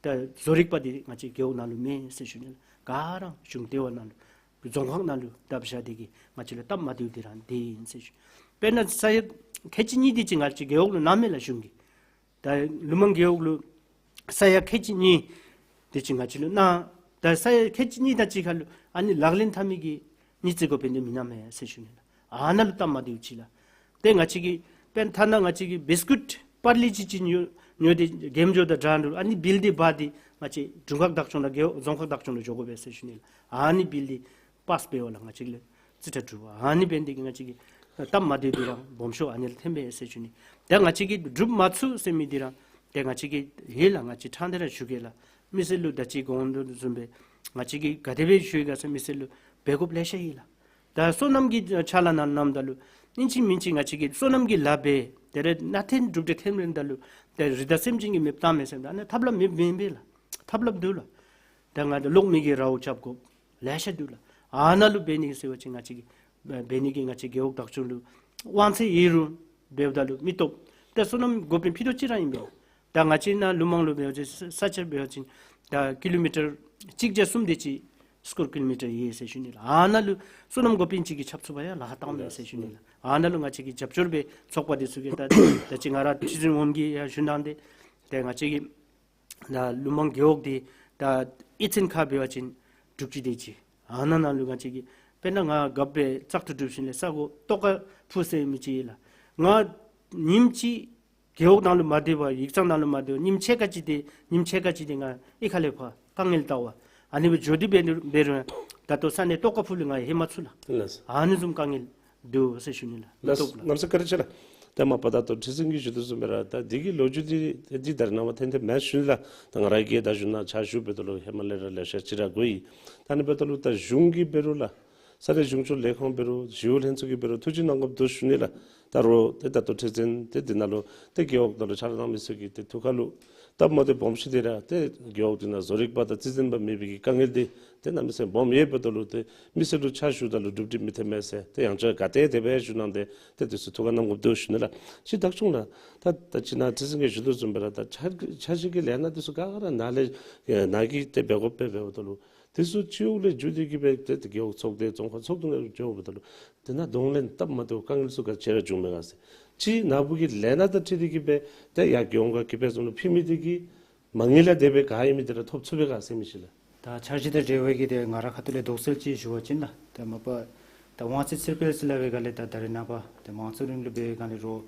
ད་བཟོ་རིག་པ་འདི་ང་བཅས་རྒེད་འོག་ནང་ལུ་མེད་ཟེར་ཞུ་ནི་ལགས། ག་ར་གཞུང་ལྟེ་བ་ནང་ལུ་རྫོང་ཁག་ནང་ལུ་བཏབ་བཞག་སྟེ་གིས་ང་བཅས་ལུ་སྟབས་མ་བདེཝ་འདི་ར་འདི་ཨིན་ཟེར་ཞུ། དཔེར་ན་ས་ཡ་ཁལ་གཅིག་གཉིས་དེ་ཅིག་ང་བཅས་རྒེད་འོག་ལུ་གནང་མས་ལགས་གཞུང་གིས། ད་ཀླུ་མང་རྒེད་འོག་ལུ་ས་ཡ་ཁལ་གཅིག་གཉིས་དེ་ཅིག་ང་བཅས་ལུ་གནང་། ད་ ད་ས་ཡ་ཁལ་གཅིག་གཉིས་དང་གཅིག་ཁར་ལུ་ཨ་ནི་ལག་ལེན་འཐབ་མི་གི་ཉི་ཚེ་གོ་དཔོན་འདི་མི་ནམ་མས་ཟེར་ཞུ་ནི་ལགས། ཨ་ནཱ་ལུ་སྟབས་མ་བདེཝ་ཅིག་ལགས། ཏེ་ང་བཅས་ཀྱིས་དཔེར་ན་ཐ་ན་ང་བཅས་ཀྱིས་བིསི་ཀུཊ་པར་ལི་ཅིག་ཅིག་ཉོ་ཉོ་སྟེ་གྱེམ་འགྱོཝ་དང་འདྲ་འདྲ། ཨ་ནི་བིལ་འདི་འབག་སྟེ་ང་བཅས་དྲུང་ཁག་བདག་སྐྱོང་དང་རྒེད་འོག་རྫོང་ཁག་བདག་སྐྱོང་ལུ་འགྱོ་དགོ་པས་ཟེར་ཞུ་ནི་ལགས། ཨ་ནི་བིལ་འདི་པཱསི་འབད་བ་ལགས། ང་བཅས་ལས་རྩིས་ཁྲ་གྲུབ་པ། ཨ་ནི་འབད་ནི་དེ་གིས་ང་བཅས་ཀྱི་སྟབས་མ་བདེཝ་འདི་ར་སྦོམ་ཤོས་ཨ་ནི་ལས་ཐོནམ་མས་ཟེར་ཞུ་ནི། ད་ང་བཅས་ཀྱིས་གྲུབ་མ་ཚུགས་ཟེར་མི་འདི་ར་ཏེ་ང་བཅས་ཀྱིས་ཡོད་ལགས། ང་བཅས་ཕྲང་སྟེ་ར་ཞུ་གེ་ལགས། མི་སེར་ལུ་ད་ཅི་གོང་དུ་བཟུམ་སྦེ་ང་བཅས་ཀྱིས་ག་དེ་སྦེ་ཞུ་ཡི་ག་ཟེར་མི་སེར་ལུ་འབད་དགོཔ་ལེ་ཤ་ཡོད་ལགས། ད་སོ་ནམ་གྱི་ཕྱག་ལཱ་ནང་ལུ་ནམ་ད་ལུ་ཨིན་ཅི་མིན་ཅི་ང་བཅས་ཀྱིས་སོ་ནམ་གྱི་ལཱ་འབད་དེ་ར་ནང་རྟེན་གྲུབ་འབྲས་ཐོནམ་རན་ད་ལུ་ཏེ་རི་དྭགས་སེམས་ཅན་གྱིས་མེདཔ་བཏང་མས་ཟེརཝ་ད་ཨ་ནི་ཐབས་ལམ་མེདཔ་མེན་པས་ལགས། ཐབས་ལམ་འདུག་ལགས། ད་ང་ད་ལོག་མི་གི་རཝ་རྐྱབ་དགོཔ་ལེ་ཤ་འདུག་ལགས། ཨ་ནཱ་ལུ་འབད་ནི་གི་ཟེར་བ་ཅིན་ང་བཅས་ཀྱིས་འབད་ནི་གི་ང་བཅས་རྒེད་འོག་བདག་སྐྱོང་ལུ་དབང་ཚད་ཡོད་རུང་འབདཝ་ད་ལུ་མི་བཏུབ། ད་སོ་ནམ་འགོ་དཔོན་ཕུད་རྡོག་གཅིག་ར་ཨིན་པས། ད་ང་བཅས་ནཱ་ལུ་མང་ལུ་འབད་བ་ཅིན་ས་ཆ་འབད་བ་ཅིན་ད་ཀི་ལོ་མི་ཊར་གཅིག་བརྒྱ་གསུམ་དེ་ཅིག་སི་ཀུར་ཀི་ལོ་མི་ཊར་ཡོད་ཟེར་ཞུ་ནི་ལགས། ཨ་ནཱ་ལུ་སོ་ནམ་འགོ་དཔོན་གཅིག་གིས་ཆ་ཚུགས་པར་ཡང་ལཱ་ཁག་བཏངམ་མས་ཟེར་ཞུ་ནི་ལགས། ཨ་ནཱ་ལུ་ང་བཅས་ཀྱི་རྒྱབ་སྐྱོར་འབད་ཚོགས་པ་འདི་ཚུ་གིས་ད་ད་ཅི་ང་ར་ཁྲི་འཛིན་འོགམ་གྱིས་ཡང་ཞུ་གནང་སྟེ་ཏེ་ང་བཅས་ཀྱི་ད་ལུ་མང་རྒེད་འོག་འདི་ད་ཨི་ཙན་ཁ་འབད་བ་ཅིན་དྲུག་ཅུ་དེ་ཅིག། ཨ་ནཱ་ནང་ལུ་ང་བཅས་ཀྱིས་དཔེར་ན་ང་རྒཔོ་སྦེ་བཙག་འཐུ་གྲུབ་ཞིནམ་ལས་ས་གོ་ཏོག་ཀ་ཕུ་ཟེར་མི་ཅིག་ཡོད་ལགས། ང་ཉིནམ་གཅིག་རྒེད་འོག་ནང་ལུ་མ་སྡོད་པར་ཡིག་ཚང་ནང་ལུ་མ་སྡོད་པར་ཉིནམ་ཕྱེད་ཀ་ཅིག་དེ་ཉིནམ་ཕྱེད་ཀ་ཅིག་དེ་ང་གཡུས་ཁ་ལས་ཕར་དཀའ་ངལ་བལྟ་བར་ཨ་ནི་སྦེ་འགྱོ་སྟེ་འབད་འབད་རུང་ད་ལྟོ་ས་གནས་ཏོག་ཀ་ཕུ་ལུ་ང་ལྷོད་མ་ཚུགས་ལགས། ལགས། ཨ་ནི་བཟུམ་དཀའ་ངལ་འདུག་ཟེར་ཞུ་ནི་ལགས། ལགས། མི་བཏུབ་ལགས། གནམ་ས་བཀའ་དྲིན་ཆེ་ལགས། ད་མ་པ་ད་ལྟོ་ཁྲི་འཛིན་གྱིས་ཞུ་དོ་བཟུམ་སྦེ་ར་ད་འདི་གི་ལོ་རྒྱུས་འདི་ཏེ་འདི་ད་རེས་ནངས་པ་ཏན་ཏན་མེན་ཞུ་ནི་ལགས། ད་ང་ར་གིས་ད་གཞུང་ནང་ཕྱག་ཞུ་འབདཝ་ད་ལུ་ཧེ་མ་ལས་ར་ལེ་ཤ་ཅིག་ར་གོ་ཡི། ད་ཨ་ནི་འབདཝ་ད་ལུ་ད་གཞུང་གིས་འབད་རུང་ལགས། ས་གནས་གཞུང་སྐྱོང་ལས་ཁུངས་འབད་རུང་ཞི་གཡོག་ལྷན་ཚོགས་ཀྱིས་འབད་རུང་ཐུགས་ཞིབ་གནང་དགོཔ་འདུག་ཞུ་ནི་ལགས། ད་རུང་ཏེ་ད་ལྟོ་ཁྲི་འཛིན་ཏེ་འདི་ནང་ལུ་ཏེ་རྒེད་འོག་ནང་ལུ་ཕྱག་ལཱ་གནང་མི་ཚུ་གི་ཏེ་ཐུགས་ཁར་ལུ་སྟབས་མ་བདེཝ་སྦོམ་ཤོས་འདི་ར་ཏེ་རྒེད་འོག་འདི་ནང་བཟོ་རིག་པ་དང་རྩིས་འཛིན་པ་མེད་པའི་གི་དཀའ་ངལ་འདི་ཏེ་གནམ་མེད་ས་མེད་སྦོམ་ཡོདཔ་ད་ལུ་ཏེ་མི་སེར་ལུ་ཕྱག་ཞུཝ་ད་ལུ་གྲུབ་འབྲས་མི་ཐོན་མས་ཟེར་ཏེ་ཡང་བསྐྱར་ག་ཏེ་དེ་སྦེ་ཞུ་གནང་སྟེ་ཏེ་འདི་ཚུ་ཐུགས་ཁར་གནང་དགོཔ་འདུག་ཞུ་ནི་ལགས། ཅིག་བདག་སྐྱོང་ལགས། ད་ད་ཅི་ནཱ་ཁྲི་འཛིན་གྱིས་ཞུ་དོ་བཟུམ་སྦེ་ར་ད་འཆར་འཆར་གཞི་གི་ལས་སྣ་འདི་ཚུ་ག་ར་ནཱ་ལས་ནཱ་གིས་ཏེ་འབད་དགོཔ་སྦེ་འབདཝ་ད་ལུ་འདི་ཚུ་སྤྱི་འོག་ལས་བརྒྱུད་དེ་གི་སྦེ་ཏེ་ཏེ་རྒེད་འོག་ཚོགས་སྡེ་རྫོང་ཁག་ཚོགས་སྡེ་ནང་འགྱོཝ་ད་ལུ་དེ་ནང་གདོང་ལེན་སྟབས་མ་བདེཝ་དཀའ་ངལ་ཚུ་ག་ཅི་ར་བྱུངམ་མས་ག་ཟེར། ཅིག་ནཱ་བུ་གི་ལས་སྣ་དང་འཁྲིལ་ཏེ་གི་སྦེ་ཏེ་ཡར་རྒྱལ་ཡོངས་ཁར་གི་དཔེ་བཟུམ་ལུ་ཕུལ་མི་འདི་གིས་མ་དངུལ་ལག་དེ་སྦེ་ག་ཨིན་མི་འདི་ར་ཐོབ་ཚུགས་པས་ག་ཟེར་མི་ཅིག་ལགས། ད་འཆར་གཞི་དང་འབྲེལ་བའི་གི་ཏེ་ང་རའི་ཁ་ཐུག་ལས་དོགས་སེལ་ཅིག་ཞུ་བ་ཅིན་ལགས། ཏེ་མ་པ་ད་དབང་ཚད་ཕྱིར་སྤེལ་ཟེར་སླབ་པའི་སྒང་ལས་ད་ད་རེས་ནངས་པ་ཏེ་མང་གཙོའི་རིང་ལུགས་འབད་བའི་སྒང་ལས་རོགས་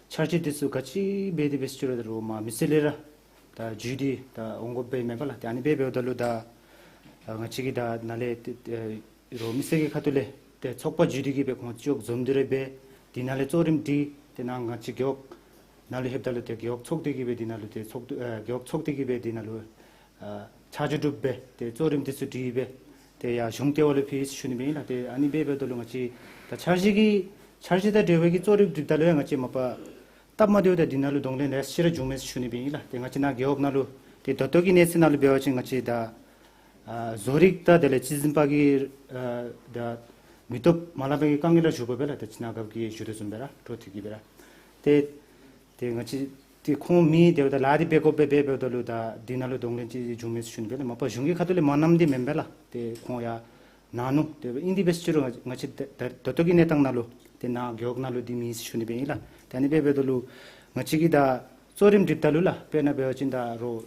འཆར་གཞི་འདི་ཚུ་ག་ཅི་འབད་དེ་འབད་ཅི་རུང་ད་རོགས་མ་མི་སེར་ལས་ར་ད་བརྒྱུད་དེ་ད་འོང་དགོཔ་སྦེ་མེན་པ་ལགས། ཏེ་ཨ་ནི་སྦེ་འབདཝ་ད་ལུ་ད་ཨ་ང་བཅས་ཀྱིས་ད་ནཱ་ལས་ཏེ་ཏེ་རོགས་མི་སེར་གྱི་ཁ་ཐུག་ལས་ཏེ་ཚོགས་པ་བརྒྱུད་དེ་གི་སྦེ་ཁོང་ཅོག་འཛོམས་ཏེ་ར་སྦེ་འདི་ནང་ལས་གཙོ་རིམ་སྒྲིག་སྟེ་ནཱ་ང་བཅས་རྒེད་འོག་ནང་ལུ་ལྷོདཔ་ད་ལུ་ཏེ་རྒེད་འོག་ཚོགས་སྡེ་གི་སྦེ་འདི་ནང་ལུ་ཏེ་ཚོགས་སྡེ་ཨ་རྒེད་འོག་ཚོགས་སྡེ་གི་སྦེ་འདི་ནང་ལུ་ཨ་ཕྱག་ཞུ་གྲུབ་སྦེ་ཏེ་གཙོ་རིམ་འདི་ཚུ་སྒྲིག་སྦེ་ཏེ་ཡར་གཞུང་ལྟེ་བ་ལུ་ཕུལ་ཡི་ཟེར་ཞུ་ནི་སྦེ་ཨིན་ལགས། ཏེ་ཨ་ནི་སྦེ་འབདཝ་ད་ལུ་ང་བཅས་ད་འཆར་གཞི་གི་འཆར་གཞི་དང་འབྲེལ་བའི་གི་གཙོ་རིམ་སྒྲིགཔ་ད་ལུ་ཡང་ང་བཅས་མ་པ་སྟབས་མ་བདེཝ་ད་འདི་ནང་ལུ་གདོང་ལེན་ལེ་ཤ་ར་བྱུང་མས་ཟེར་ཞུ་ནི་སྦེ་ཨིན་ལགས། ཏེ་ང་བཅས་ནཱ་རྒེད་འོག་ནང་ལུ་ཏེ་ད་ལྟོ་གི་གནས་ཚུལ་ནང་ལུ་འབད་བ་ཅིན་ང་བཅས་ད་ཨ་བཟོ་རིག་དང་དེ་ལས་རྩིས་འཛིན་པ་གི་ཨ་ད་མི་སྟོབས་མ་ལང་པའི་གི་དཀའ་ངལ་ར་བྱུང་དགོ་པས་ལགས། ད་ཅི་ནཱ་རྒཔོ་གིས་ཞུ་དོ་བཟུམ་སྦེ་ར་འཕྲོ་མཐུད་དེ་གི་སྦེ་ར་ཏེ་ཏེ་ང་བཅས་ཏེ་ཁོང་མི་དེ་འབདཝ་ད་ལཱ་འདི་འབད་དགོཔ་སྦེ་འབད་འབདཝ་ད་ལུ་ད་འདི་ནང་ལུ་གདོང་ལེན་ཅིག་བྱུང་མས་ཟེར་ཞུ་ནི་སྦེ་ལགས། མ་པ་གཞུང་གི་ཁ་ཐུག་ལས་མ་གནངམ་འདི་མེན་པས་ལགས། ཏེ་ཁོང་ཡང་གནང་ནུག། ཏེ་ཨིན་དེ་འབད་ཅི་རུང་ང་ང་བཅས་ད་ད་ད་ལྟོ་གི་གནས་སྟངས་ནང་ལུ་ཏེ་ནཱ་རྒེད་འོག་ནང་ལུ་འདི་མེད་ཟེར་ཞུ་ནི་སྦེ་ཨིན་ལགས། ཏེ་ཨ་ནི་སྦེ་འབདཝ་ད་ལུ་ང་བཅས་ཀྱིས་ད་གཙོ་རིམ་སྒྲིགཔ་ད་ལུ་ལགས། དཔེར་ན་འབད་བ་ཅིན་ད་རོགས་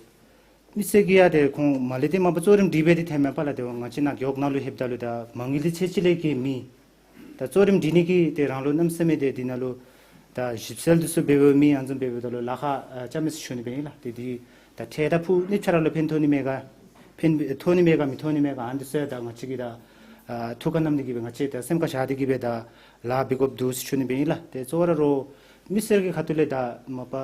མི་སེར་གྱིས་ཡང་ཏེ་ཁོང་མ་ལས་ཏེ་མ་པ་གཙོ་རིམ་སྒྲིག་སྦེ་འདི་ཐོནམ་མས་པ་ལགས། ཏེ་ང་བཅས་ནཱ་རྒེད་འོག་ནང་ལུ་ལྷོདཔ་ད་ལུ་ད་མ་དངུལ་འདི་ཚད་ཅིག་ལས་བརྒལ་མེད། ད་གཙོ་རིམ་སྒྲིག་ནི་གི་ཏེ་རང་ལུགས་གནམ་མེད་ས་མེད་ཏེ་འདི་ནང་ལུ་ད་ཞིབ་འཚོལ་འདི་ཚུ་འབད་འབདཝ་མེད། ཨ་ནི་བཟུམ་འབད་འབདཝ་ད་ལུ་ལཱ་ཁག་ཨ་རྐྱབ་མས་ཟེར་ཞུ་ནི་སྦེ་ཨིན་ལགས། ཏེ་འདི་ད་འཕྲལ་དང་ཕུགས་གཉིས་ཆ་ར་ལུ་ཕན་ཐོགས་ནི་མས་ག་ཕན་ཐོགས་ནི་མས་ག་མི་ཐོགས་ནི་མས་ག་ཨ་ནི་འདི་ཚུ་ཡང་ད་ང་བཅས་ཀྱིས་ད་ཨ་ཐུགས་ཁར་བསྣམས་ཏེ་གི་སྦེ་ང་བཅས་ད་སེམས་ཁར་བཞག་སྟེ་གི་སྦེ་ད་ལཱ་འབད་དགོཔ་འདུག་ཟེར་ཞུ་ནི་སྦེ་ཨིན་ལགས། ཏེ་གཙོ་བོ་ར་རོགས་མི་སེར་གྱི་ཁ་ཐུག་ལས་ད་མ་པ་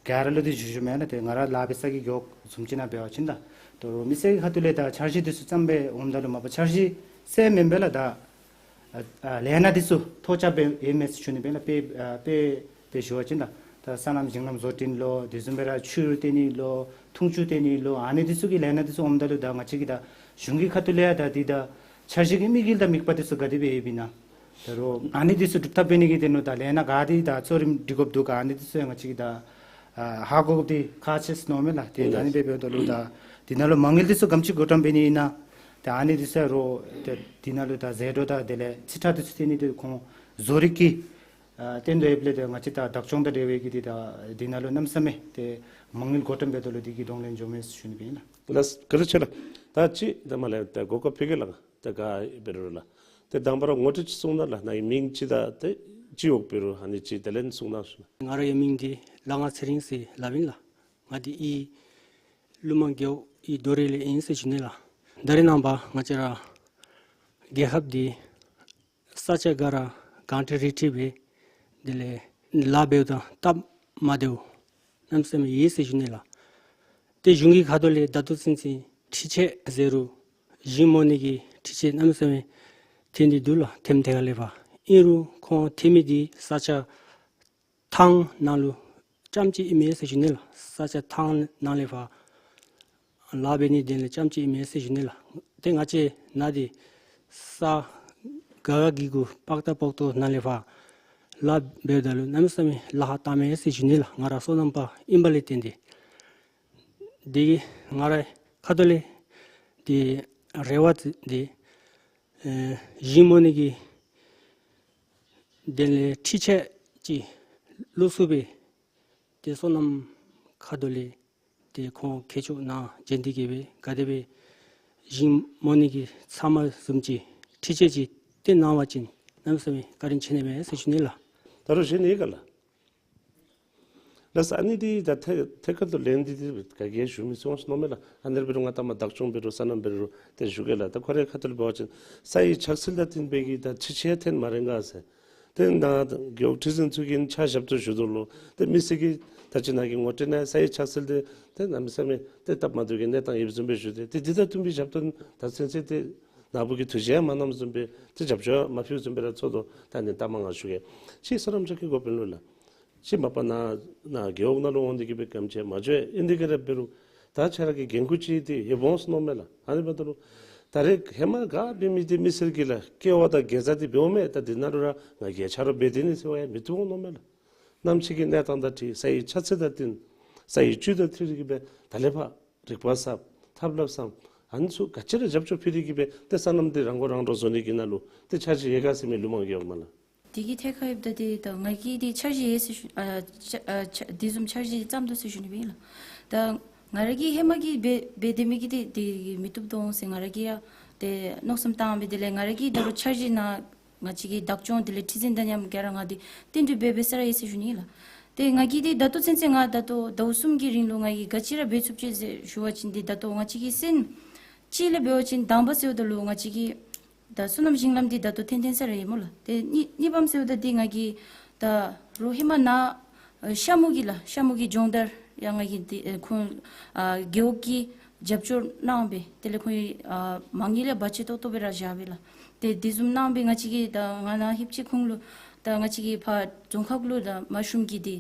ག་ར་ལུ་འདི་ཞུ་ཞུཝ་མེན་ལགས། ཏེ་ང་ར་ལཱ་འབད་ས་གི་རྒེད་འོག་བཟུམ་ཅིག་ནང་འབད་བ་ཅིན་ད་ཏེ་རོགས་མི་སེར་གྱི་ཁ་ཐུག་ལས་ད་འཆར་གཞི་འདི་ཚུ་བརྩམས་སྦེ་འོངམ་ད་ལུ་མ་པ་འཆར་གཞི་ཟེར་མེན་པས་ལགས། ད་ཨ་ཨ་ལས་སྣ་འདི་ཚུ་ཐོ་རྐྱབ་སྦེ་ཡོད་མས་ཟེར་ཞུ་ནི་སྦེ་ལགས། དཔེ་ཨ་དཔེ་དཔེ་ཞུ་བ་ཅིན་ད་ད་སོ་ནམ་ཞིང་ལམ་བཟོ་སྐྲུན་ལོ་དེ་བཟུམ་སྦེ་ར་ཆུ་བཏོན་ནི་ལོ་འཐུང་ཆུ་བཏོན་ནི་ལོ་ཨ་ནི་འདི་ཚུ་གི་ལས་སྣ་འདི་ཚུ་འོངམ་ད་ལུ་ད་ང་བཅས་ཀྱིས་ད་གཞུང་གི་ཁ་ཐུག་ལས་ཡང་ད་འདི་ད་འཆར་གཞི་གི་དམིགས་ཡུལ་དང་དམིགས་པ་འདི་ཚུ་ག་དེ་སྦེ་ཡོདཔ་ཨིན་ན། ད་རོགས་ཨ་ནི་འདི་ཚུ་སྒྲུབ་ཐབས་འབད་ནི་གི་དོན་ལུ་ད་ལས་སྣ་ག་དེ་ད་གཙོ་རིམ་སྒྲིག་དགོཔ་འདུག་ག་ཨ་ནི་འདི་ཚུ་ཡང་ང་བཅས་ཀྱིས་ད་ཨ་ཧ་གོ་དགོཔ་འདི་ཁག་ཆེ་ཟེར་མནོཝ་མས་ལགས། ཏེ་ད་ཨ་ནི་སྦེ་འབདཝ་ད་ལུ་ད་འདི་ནང་ལུ་མ་དངུལ་འདི་ཚུ་ག་དེམ་ཅིག་བགོ་བཀྲམ་འབད་ནི་ཨིན་ན། ད་ཨ་ནི་འདི་ཚུ་རོགས་ཏེ་འདི་ནང་ལུ་ད་ཟད་འགྲོ་དང་དེ་ལས་རྩིས་ཁྲ་འདི་ཚུ་སྟོན་ནི་འདི་ཁོང་བཟོ་རིག་གི་ཨ་སྟོན་དོ་ཡོདཔ་ལས་ཏེ་ང་བཅས་ད་བདག་སྐྱོང་དང་འབྲེལ་བའི་གི་འདི་ད་འདི་ནང་ལུ་གནམ་མེད་ས་མེད་ཏེ་མ་དངུལ་བགོ་བཀྲམ་འབད་དོ་ལུ་འདི་གིས་གདོང་ལེན་འབྱུངམ་མས་ཟེར་ཞུ་ནི་སྦེ་ཨིན་ལགས། ལགས་བཀའ་དྲིན་ཆེ་ལགས། ད་ཅི་ད་མ་ལས་ད་གོ་སྐབས་ཕུལ་གེ་ལགས། ད་ག་འབད་རུང་ལགས། ད་དང་པ་ར་ངོ་སྤྲོད་ཅིག་གསུང་གནང་ལགས། ནཱ་གི་མིང་ཅིག་དང་ད་ཅི་འོག་འབད་རུང་ཨ་ནི་ཅིག་དེ་ལས་གསུང་གནང་ཞུ། ང་རའི་མིང་འདི་ལ་ང་ཚེ་རིང་ཟེར་སླབ་ཨིན་ལགས། ང་འདི་ཨི་ཀླུ་མང་རྒེད་འོག་ཨི་རྡོ་རི་ལས་ཨིན་ཟེར་ཞུ་ནི་ལགས། ད་རེས་ནངས་པ་ང་བཅས་ར་རྒྱལ་ཁབ་འདི་ས་ཆ་ག་ར་གང་ཁྲི་རི་ཁྲི་སྦེ་དེ་ལས་ལཱ་འབདཝ་ད་སྟབས་མ་བདེཝ་གནམ་མེད་ས་མེད་ཡོད་ཟེར་ཞུ་ནི་ལགས། ཏེ་གཞུང་གི་ཁ་ཐུག་ལས་ད་ལྟོ་ཚུན་ཚོད་འཕྲུལ་ཆས་ཟེར་རུང་ཞིང་རྨོ་ནི་གི་འཕྲུལ་ཆས་གནམ་མེད་ས་མེད་ཐོན་ཏེ་འདུག་ལགས། ཐེམ་ཐེ་ག་ལས་ཕར་ཨིན་རུང་ཁོང་ཐོན་མི་འདི་ས་ཆ་ཐང་ནང་ལུ་རྐྱངམ་ཅིག་ཨིན་མས་ཟེར་ཞུ་ནི་ལགས། ས་ཆ་ཐང་ནང་ལས་ཕར་ལཱ་འབད་ནི་དོན་ལས་རྐྱངམ་ཅིག་ཨིན་མས་ཟེར་ཞུ་ནི་ལགས། ཏེ་ང་བཅས་ནཱ་འདི་ས་ག་ག་གི་གུ་པག་ཏ་པག་ཏོ་ནང་ལས་ཕར་ལཱ་འབདཝ་ད་ལུ་གནམ་མེད་ས་མེད་ལཱ་ཁག་བཏང་མས་ཟེར་ཞུ་ནི་ལགས། ང་ར་སོ་ནམ་པ་ཨིན་པ་ལས་བརྟེན་ཏེ། དེ་གིས་ང་རའི་ཁ་ཐུག་ལས་ཏེ་རེ་བ་འདི་ཨེ་ཞིང་རྨོ་ནི་གི་དོན་ལས་འཕྲུལ་ཆས་ཅིག་ལོགས་སུ་སྦེ་ཏེ་སོ་ནམ་ཁ་ཐུག་ལས་ཏེ་ཁོང་མཁས་མཆོག་ནཱ་བྱོན་ཏེ་གི་སྦེ་ག་དེ་སྦེ་ཞིང་རྨོ་ནི་གི་ཚབ་མ་བཟུམ་ཅིག་འཕྲུལ་ཆས་ཅིག་སྟོན་གནང་བ་ཅིན་གནམ་མེད་ས་མེད་བཀའ་དྲིན་ཆེ་ནི་མས་ཟེར་ཞུ་ནི་ལགས། ད་རུང་གཞན་ཡོད་ག་ལགས། ལགས་སོ། ཨ་ནི་འདི་ད་ཐད་ཐད་ཀར་དུ་ལན་འདི་འདི་ག་གིས་ཞུ་མི་ཚུགས་འོང་མནོཝ་མས་ལགས། ཨ་ནི་འབད་རུང་ང་ད་མ་བདག་སྐྱོང་འབད་རུང་སོ་ནམ་འབད་རུང་ཏེ་ཞུ་གེ་ལགས། ད་ཁོ་རའི་ཁ་ཐུག་ལས་འབད་བ་ཅིན་ས་ཡི་ཆགས་སྲེད་དང་བསྟུན་པའི་གི་ད་འཕྲུལ་ཆས་ཐོན་མ་རན་ག་ཟེར། ཏེ་ནཱ་རྒེད་འོག་ཁྲི་འཛིན་ཚུ་གིས་ཕྱག་ཞབས་ཏོག་ཞུ་དོ་ལོ། ཏེ་མི་སེར་གྱིས་ད་ཅི་ནཱ་གིས་ངོ་སྤྲོད་གནང་ས་ཡི་ཆགས་སྲེད་དེ་ཏེ་གནམ་མེད་ས་མེད་ཏེ་སྟབས་མ་བདེཝ་གི་གནས་སྟངས་ཡོདཔ་བཟུམ་སྦེ་ཞུ་སྟེ། ཏེ་འདི་དང་བསྟུན་པའི་ཞབས་ཏོག་ད་ཚུན་ཚོད་ཏེ་ནཱ་བུ་གིས་ཐུགས་རྗེ་མ་གནངམ་བཟུམ་སྦེ་ཏེ་རྒྱབ་སྐྱོར་མ་ཕུལཝ་བཟུམ་སྦེ་ར་ཚོར་དོ། ད་ནི་ད་མ་ང་ཞུ་གེ། ཅིག་སོ་ནམ་ཅིག་གི་འགོ་དཔོན་ལུ་ལགས། ཅིག་མ་པ་ནཱ་ནཱ་རྒེད་འོག་ནང་ལུ་འོང་སྟེ་གི་སྦེ་ག་དེམ་ཅིག་མ་འགྱོ་ཡི། ཨིན་ཏེ་གི་ར་འབད་རུང་ད་ཁྱོད་ར་གི་འགན་ཁུར་ཅིག་འདི་ཡོདཔ་འོང་མནོཝ་མས་ལགས། ཨ་ནི་འབདཝ་ད་ལུ་ད་རེས་ཧེ་མ་ག་འབད་མི་འདི་མི་སེར་གྱི་ལགས་སྐལ་བ་དང་དགེ་རྩ་འདི་འབདཝ་མས། ད་འདི་ནང་ལུ་ར་ང་གིས་ཆ་རོགས་འབད་དེ་ནི་ཟེར་བ་ཡང་མི་བཏུབ་འོང་མནོཝ་མས་ལགས། གནམ་གཤིས་ཀྱི་གནས་སྟངས་དང་འཁྲིལ་ས་ཡི་ཆགས་སྲེད་དང་བསྟུན་ས་ཡི་བཅུད་དང་འཁྲིལ་ཏེ་གི་སྦེ་ད་ལས་ཕར་རིག་པ་གསརཔ་ཐབས་ལམ་གསརཔ་ཨ་ནི་ཚུ་ག་ཅི་ར་རྒྱབ་སྐྱོར་ཕུལ་ཏེ་གི་སྦེ་ཏེ་སོ་ནམ་འདི་རང་མགོ་རང་འདྲོངས་བཟོ་ནི་གི་ནང་ལུ་ཏེ་འཆར་གཞི་ཡོད་ག་ཟེར་མི་ལུ་མང་གི་ཡོདཔ་མས་ལགས། དེ་གི་ཐད་ཁར་ཡོདཔ་ད་ཏེ་ད་ང་གིས་འདི་འཆར་གཞི་ཡོད་ཟེར་ཞུ་ཨ་ཆ་ཨ་ཆ་དེ་བཟུམ་འཆར་གཞི་བརྩམ་དོ་ཟེར་ཞུ་ནི་སྦེ་ཨིན་ལགས། ད་ང་ར་གིས་ཧེ་མ་གི་འབད་འབད་དེ་མི་གི་ཏེ་དེ་མི་བཏུབ་དོ་འོང་ཟེར་ང་ར་གིས་ཡང་ཏེ་མནོ་བསམ་བཏང་སྦེ་དེ་ལས་ང་ར་གིས་ད་རུང་འཆར་གཞི་ནང་ང་བཅས་ཀྱི་བདག་སྐྱོང་དེ་ལས་ཁྲི་འཛིན་དང་མཉམ་ག་ར་ང་འདི་བསྟུན་གྲོས་འབད་འབད་ས་ར་ཡོད་ཟེར་ཞུ་ནི་ལགས། ཏེ་ང་གིས་འདི་ད་ལྟོ་ཚུན་ཚོད་ང་ད་ལྟོ་ཟླཝ་གསུམ་གྱི་རིང་ལུ་ང་གིས་ག་ཅི་ར་འབད་ཚུགས་ཅི་ཟེར་ཞུ་བ་ཅིན་འདི་ད་ལྟོ་ང་བཅས་ཀྱི་སོན་གཅིག་ལས་འབད་བ་ཅིན་དང་པ་ཟེརཝ་ད་ལུ་ང་བཅས་ཀྱི་ད་སོ་ནམ་ཞིང་ལམ་འདི་ད་ལྟོ་ཐོན་ཐོན་ས་ར་ཡོད་སྨོ་ལགས། ཏེ་གཉིས་གཉིས་པམ་ཟེརཝ་ད་འདི་ང་གིས་ད་རུང་ཧེ་མ་ནཱ་ཨ་ཤ་མུ་གི་ལགས་ཤ་མུ་གི་སྦྱོང་བརྡར་ཡང་ང་གིས་འདི་ཨ་ཁོང་ཨ་རྒེད་འོག་གིས་རྒྱབ་སྐྱོར་གནང་སྦེ་དེ་ལས་ཁོང་གིས་ཨ་མ་དངུལ་ཡང་བ་ཅིན་ཏོག་ཏོ་སྦེ་ར་བཞག་སྦེ་ལགས། ཏེ་དེ་བཟུམ་གནང་སྦེ་ང་བཅས་ཀྱིས་ད་ང་ནཱ་ཧིབ་ཅིག་ཁོང་ལུ་ད་ང་བཅས་ཀྱིས་ཕར་རྫོང་ཁག་ལུ་ད་མ་ཤུམ་གྱི་འདི་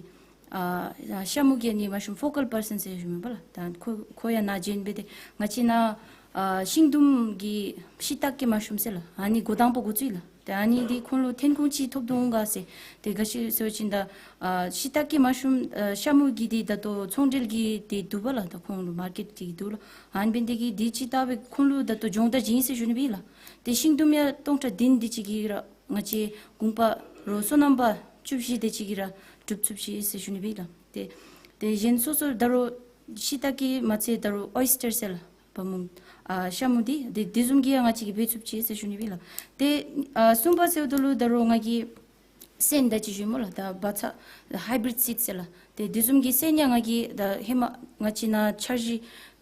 ཨ་ཤ་མུ་གི་ཨ་ནི་མ་ཤུམ་ཕོ་ཀལ་པར་སཱན་ཟེར་ཞུཝ་མས་པ་ལགས། ད་ཁོ་ཁོ་ཡང་ནཱ་བྱོན་སྦེ་ཏེ་ང་བཅས་ནཱ་ཨ་ཤིང་དུམ་གྱི་ཤི་ཏ་ཀི་མ་ཤུམ་ཟེར་ལགས། ཨ་ནི་འགོ་དང་པ་འགོ་བཙུགས་ཡི་ལགས། ཏེ་ཨ་ནི་འདི་ཁོང་ལུ་ཐོན་ཁུངས་ཅིག་ཐོབ་དོ་འོང་ག་ཟེར། ཏེ་ག་ཅི་ཟེར་བ་ཅིན་ད་ཨ་ཤི་ཏ་ཀི་མ་ཤུམ་ཨ་ཤ་མུ་གི་འདི་ད་ལྟོ་ཚོང་འབྲེལ་གྱི་འདི་འདུག་པ་ལགས། ད་ཁོང་ལུ་མར་ཀེཊ་འདི་འདུག་ལགས། ཨ་ནི་འབད་ནི་དེ་གིས་འདི་ཅིག་བཏབ་སྦེ་ཁོང་ལུ་ད་ལྟོ་སྦྱོང་བརྡར་བྱིན་ཟེར་ཞུ་ནི་སྦེ་ལགས། ཏེ་ཤིང་དུམ་ཡང་སྟོང་ཕྲག་བདུན་འདི་ཅིག་གིས་ར་ང་བཅས་གུང་པ་རོགས་སོ་ནམ་པ་བཅུ་བཞི་དེ་ཅིག་གིས་ར་སྒྲུབ་ཚུགས་ཅི་ཟེར་ཞུ་ནི་སྦེ་ལགས། ཏེ་ཏེ་གཞན་སོ་སོ་ད་རུང་ཤི་ཏ་ཀི་མ་ཚད་ད་རུང་ཨོའི་སི་ཊར་ཟེར་ལགས། བ་མུང་ཨ་ཤ་མུ་འདི་དེ་དེ་བཟུམ་གྱི་ཡང་ང་བཅས་ཀྱིས་འབད་ཚུགས་ཅི་ཟེར་ཞུ་ནི་སྦེ་ལགས། ཏེ་ཨ་གསུམ་པ་ཟེརཝ་ད་ལུ་ད་རུང་ང་གིས་སོན་ད་ཅི་ཞུ་སྨོ་ལགས། ད་བ་ཚྭ་ཧའི་བི་རིཌ་སིཌ་ཟེར་ལགས། ཏེ་དེ་བཟུམ་གྱི་སོན་ཡང་ང་གིས་ད་ཧེ་མ་ང་བཅས་ནཱ་འཆར་གཞི་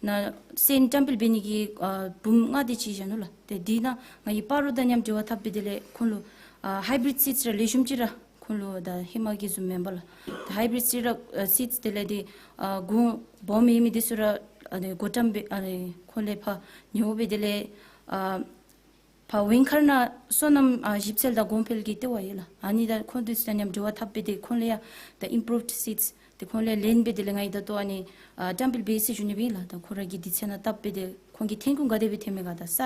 ནང་སོན་བཀྲམ་སྤེལ་འབད་ནི་གི་ཨ་འབུམ་ལྔ་དེ་ཅིག་བཞག་ནུག་ལགས། ཏེ་འདི་ནང་ང་གིས་སྤ་རོ་དང་མཉམ་འབྲེལ་བ་འཐབ་སྦེ་དེ་ལས་ཁོང་ལུ་ཨ་ཧའི་བི་རིཌ་སིཌ་ར་ལེགས་ཤོམ་ཅིག་ར་ཁོང་ལུ་ད་ཧེ་མ་གི་བཟུམ་མེན་པ་ལགས། ད་ཧའི་བི་རིཌ་སིཌ་ར་ཨ་སིཌ་དེ་ལས་འདི་ཨ་གོང་སྦོམ་ཡོད་མི་འདི་ཚུ་ར་ཨ་ནི་གོ་ཀྲམ་སྦེ་ཨ་ནི་ཁོང་ལས་ཕར་ཉོ་སྦེ་དེ་ལས་ཨ་ཕར་ཝིང་ཁར་ནང་སོ་ནམ་ཨ་ཞིབ་འཚོལ་དང་གོང་འཕེལ་གྱི་ལྟེ་བ་ཡོད་ལགས། ཨ་ནི་ད་ཁོང་འདི་ཚུ་དང་མཉམ་འབྲེལ་བ་འཐབ་སྦེ་དེ་ཁོང་ལས་ཡང་ད་ཨིམ་པྲུབཌ་སིཌས་དེ་ཁོང་ལས་ལེན་སྦེ་དེ་ལས་ང་གིས་ད་ལྟོ་ཨ་ནི་ཨ་བཀྲམ་སྤེལ་འབད་ཡི་ཟེར་ཞུ་ནི་སྦེ་ཨིན་ལགས། ད་ཁོང་ར་གི་དུས་ཚོད་ནང་བཏབ་སྦེ་དེ་ཁོང་གི་ཐོན་ཁུངས་ག་དེ་སྦེ་ཐོནམ་མས་ག་ད་ས་